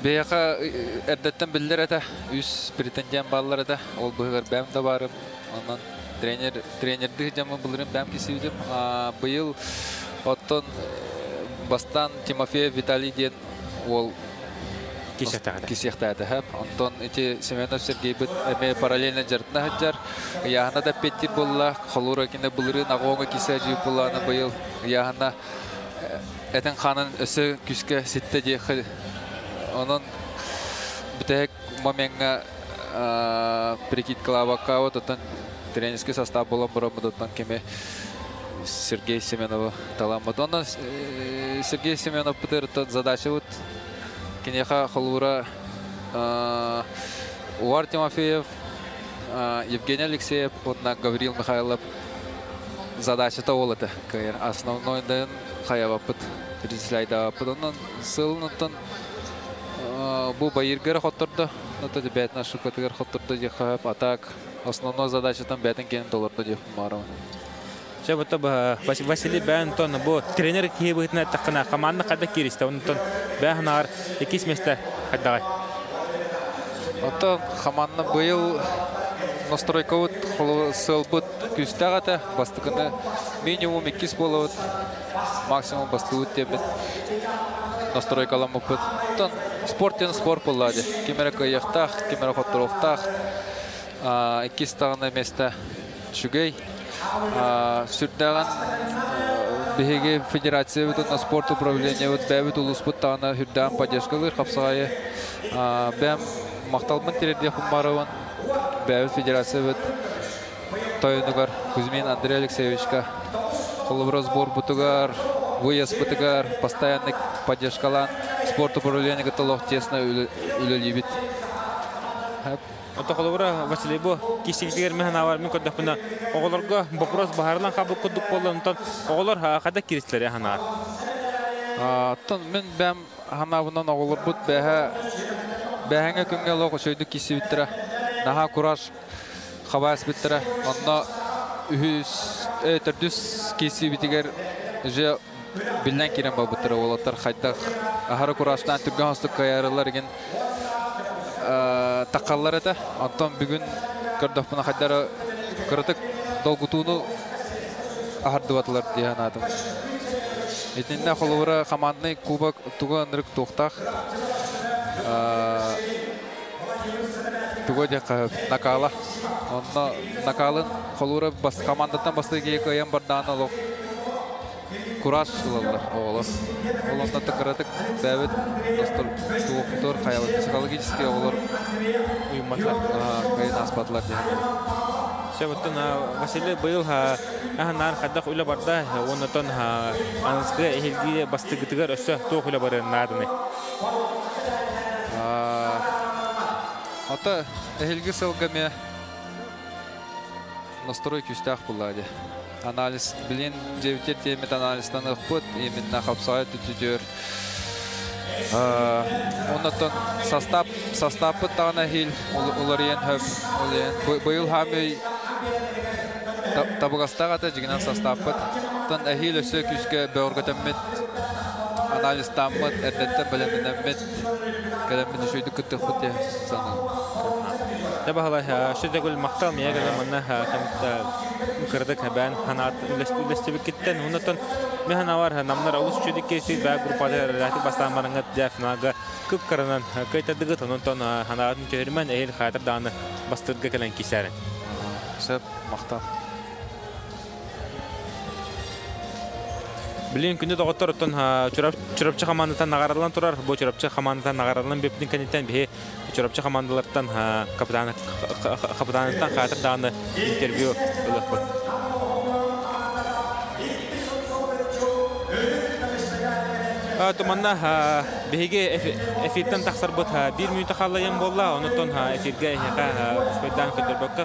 бэйэхэ эрдэттэн биллэр этэ, үс претендент бааллар этэ. Ол быһыгар бэм да баарым. Онон тренер тренердии дьаммын былырын бэм кисибитим. Быйыл оттон бастаан Тимофеев Виталий диэн уол кисиэхтээтэ хэп. Онтон ити Семенов Сергейбит эмиэ параллельно дьарытына сылдьар. Ыйааһына да эппиэттиир буолла. Холуура кине былырыын аҕоҥа кисе дьип буоллаҕына быйыл ыйааһына этин хаанын өссө күүскэ ситтэ диэххэ. Онон Бүтэһик момеҥҥа прикидкалаабакка оттон тренерский состав буолан бараммытыттан кими Сергей Семеновы таламмыт. Онон Сергей Семенов бытырыттан задача вот киниэхэ холуура Увар Тимофеев, Евгений Алексеев уонна Гаврил Михайлов задачата ол этэ. Кыайар основной дайын хайабаппыт, перечисляйдаабаппыт. Онон сылын бу байыргара хоттордо, это бээтин ошибкатыгар хоттордо диэххэ, а так основной задачатан бээтин киэн толордо диэх баарабын. Чэ, бу Василий бээн бу тренер киһи быһыытынан эттэххинэ, команда хайда кииристэ, онтон бээн аар иккис месте хайдагай? Оттон команда быйыл настройкабыт сылбыт күүстээх этэ, бастыкыны минимум иккис буолабыт, максимум бастыбыт диэбит настройкаламмыппыт. Оттон спорт диэн спорт буолла дии. Ким эрэ кыайыахтаах, ким эрэ хотторуохтаах. Иккис даҕаны место үчүгэй. Сүрдээҕин биһиги федерациябыт уонна спорт управлениебыт бэйэбит улууспут даҕаны үрдээн поддержкалыыр хапсаҕайы. Бэйэм махталбын тириэрдиэхпин баарабын. Бэйэбит федерациябыт тойонугар Кузьмин Андрей Алексеевичка холобура сборбутугар, выездбытыгар постоянный поддержкалаан спорт управление кытта олох тесно үлэлиибит. Ото холобура Василий бу киһигитигэр мен ханаабар мин көрдөхпүнэ оҕолорго вопрос баһарылан хаалбыт курдук буолла онтон оҕолор хайдах киристилэр ханаар? Оттон мин бэм ханаабынан оҕолорбут бэһэ бэһэҥэ күҥҥэ олох үчүгэйдик киирсибиттэрэ. Наһаа кураж хабаас биттэрэ. Онно үһүс, төрдүс киирсиибитигэр уже биллэн киирэн барбыттара уолаттар хайдах аһары куражтаан түргэн хостук кыайарылар игин таққаллар этэ. Онтон бүгүн көрдөхпүнэ хайдары кыратык долгутууну аһардыбатылар дии санаатым. Итиннэ холобура командный кубок тугу ынырык туохтаах тугу диэххэ накала. Онно накалын холуура бас командаттан бастыы киһи кыайан бардаан олох кураж ылаллар оҕолор. Ол онно кыратык бэйэбит достор туохтур хайабыт психологически оҕолор уйумматылар. Кыайын ааспатылар диэн. Сөбөттөн Василий быйыл аһанаар хайдах үлэ барда, оннотон аныскы эһилги бастыгытыгар өссө туох үлэ барыан наадыны? Ата эһилги сылга ме настрой күүстээх буолла дии. Анализ билин дьэбитер тиэмит анализтан ыкпыт, именно хапсаҕай түтүтүөр. Оннотон состав составпыт даҕаны эһиил уларыйан хөп уларыйан быйыл хаамый табыгастаах ата дьигинэн составпыт. Тон эһиил өссө күүскэ бөҕөргөтөммүт, анализтааммыт, эрдэттэн бэлэмнэнэммит, кэлэммит үчүгэйдик кыттыахпыт диye саныыбын. Дэ баһылай, сүдэгүл махтал мия гана манна кырдык бээн ханаат үлэстибиккиттэн оннотон мен ханавар намнар олус үчүдүк кеси баа группада релати бастаан бараңат дьэ финалга кып каранан кыйтардыгыт онтон ханаатын төһөрмөн эһил хаатыр дааны бастырга кэлэн кисәрин. Сөп, махтал. Билин күндү доҕоттор оттон Чурапчы хамаандатан наҕаралан турар. Бу Чурапчы хамаандатан наҕаралан бүппүтүн кэнниттэн биһи Чурапчы хамаандалартан капитан капитаныттан хаатыр дааны интервью ылыахпыт. Туманна биһиги эфиртэн тахсарбыт биир мүнүүтэ хааллайан буолла. Онуттан эфиргэ эһиэхэ успайдаан көрдөрбөккө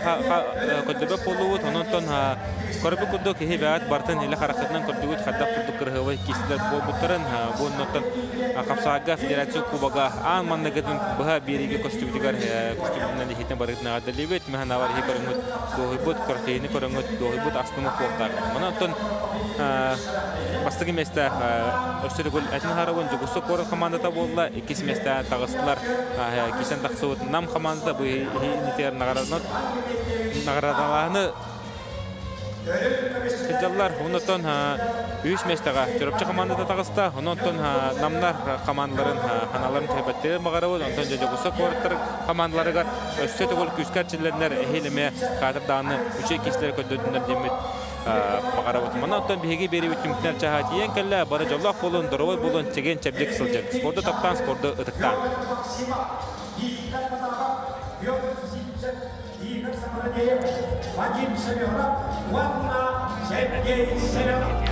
көрдөрбөк буоллубут. Онуттан көрбүт курдук киһи бэҕэт бартын илэ харахытынан көрдүгүт хайдах курдук кырыһыбай киистилэр буолбуттарын. Бу оннуттан Хапсаҕайга федерация кубога аан манныгытын быһа биэриигэ көстүбүтүгэр көстүбүтүнэн иһитин барытын эҕэрдэлиибит. Мэхэнавар иһи көрөҥүт дуоһуйбут, көртейини көрөҥүт дуоһуйбут астымыт буолтар. Манан оттон бастакы месте өссө төгүл этин харабын Дьугуссу куорат командата буолла. Иккис месте таҕыстылар кисен тахсыбыт Нам командата бу иһинитигэр наҕараадалааһыны сылдьаллар. Оннотон үс местеҕэ Чурапчы командата таҕыста. Ононтон намнар командаларын ханаларын түһэбэттери баҕарабыт. Онтон Дьугуссу куораттар командаларыгар өссө төгүл күүскэ эрчиллэннэр эһиил эмиэ хаатырдааны үчүгэй киистэлэр көрдөрдүннэр диэммит баҕарабыт. Манан оттон биһиги биэриибит түмүктэнэр чааһа тиийэн кэллэ. Бары дьоллоох буолун, доруобай буолун, чэгиэн чэбдик сылдьыҥ. Спорду таптаан, спорду ытыктаан. Виктор Потапов, Петр Сивцев, Игорь Самародеев, Вадим Семенов уонна Сергей Семенов.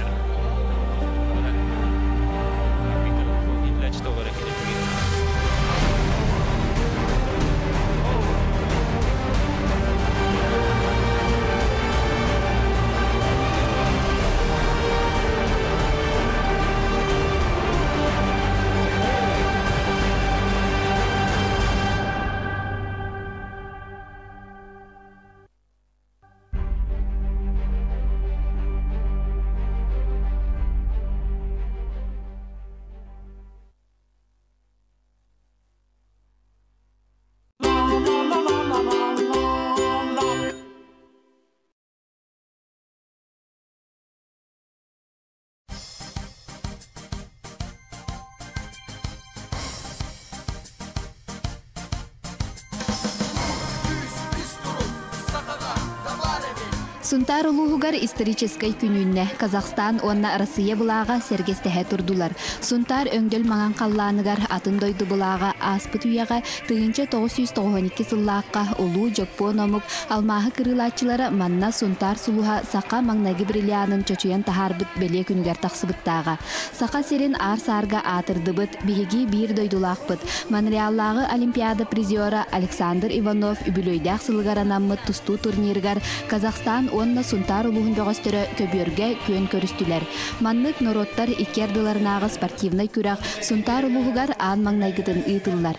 Сунтаар улууһугар историческай күн үүннэ. Казахстан уонна Арассыыйа былааҕа сэргэстэһэ турдулар. Сунтаар өҥдөл маҥан халлааныгар атын дойду былааҕа ааспыт үйэҕэ 1992 сыллаахха улуу дьоппуон омук алмааһы кырыылааччылара манна Сунтаар сулуһа саха маҥнайгы бриллианын чочуйан таһаарбыт бэлиэ күнүгэр тахсыбыттааҕа. Саха сирин аар-саарга аатырдыбыт, биһиги биир дойдулаахпыт, Монреаллааҕы Олимпиада призера Александр Иванов үбүлүөйдээх сылыгар анаммыт тустуу турнирыгар Казахстан уонна Сунтаар улууһун бөҕөстөрө көбүөргэ күөн көрүстүлэр. Маннык норуоттар икки ардыларынааҕы спортивнай күрэх Сунтаар улууһугар аан маҥнайгытын ыытыллар.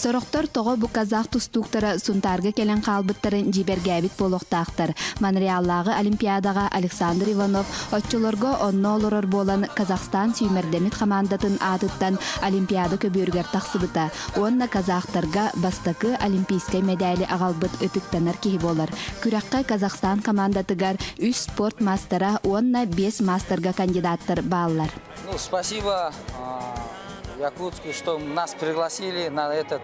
Сорохтор тоҕо бу казах тустууктара Сунтаарга кэлэн хаалбыттарын дьиибэргээбит буолуохтаахтар. Монреаллааҕы Олимпиадаҕа Александр Иванов оччолорго онно олорор буолан Казахстан сүүмэрдэммит хамаандатын аатыттан Олимпиада көбүөрүгэр тахсыбыта уонна казахтарга бастакы олимпийскай мэдээли аҕалбыт ытыктанар киһи буолар. Күрэххэ Казахстан хамаандатыгар үс спорт маастара уонна биэс маастарга кандидаттар бааллар. Ну, спасибо Якутску, что нас пригласили на этот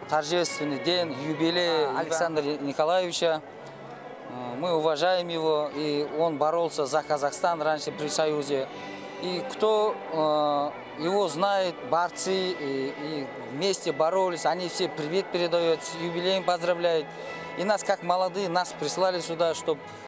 торжественный день, юбилей Александра Николаевича. Мы уважаем его, и он боролся за Казахстан раньше при Союзе. И кто его знает, борцы, и вместе боролись, они все привет передают, с юбилеем поздравляют. И нас, как молодые, нас прислали сюда, чтобы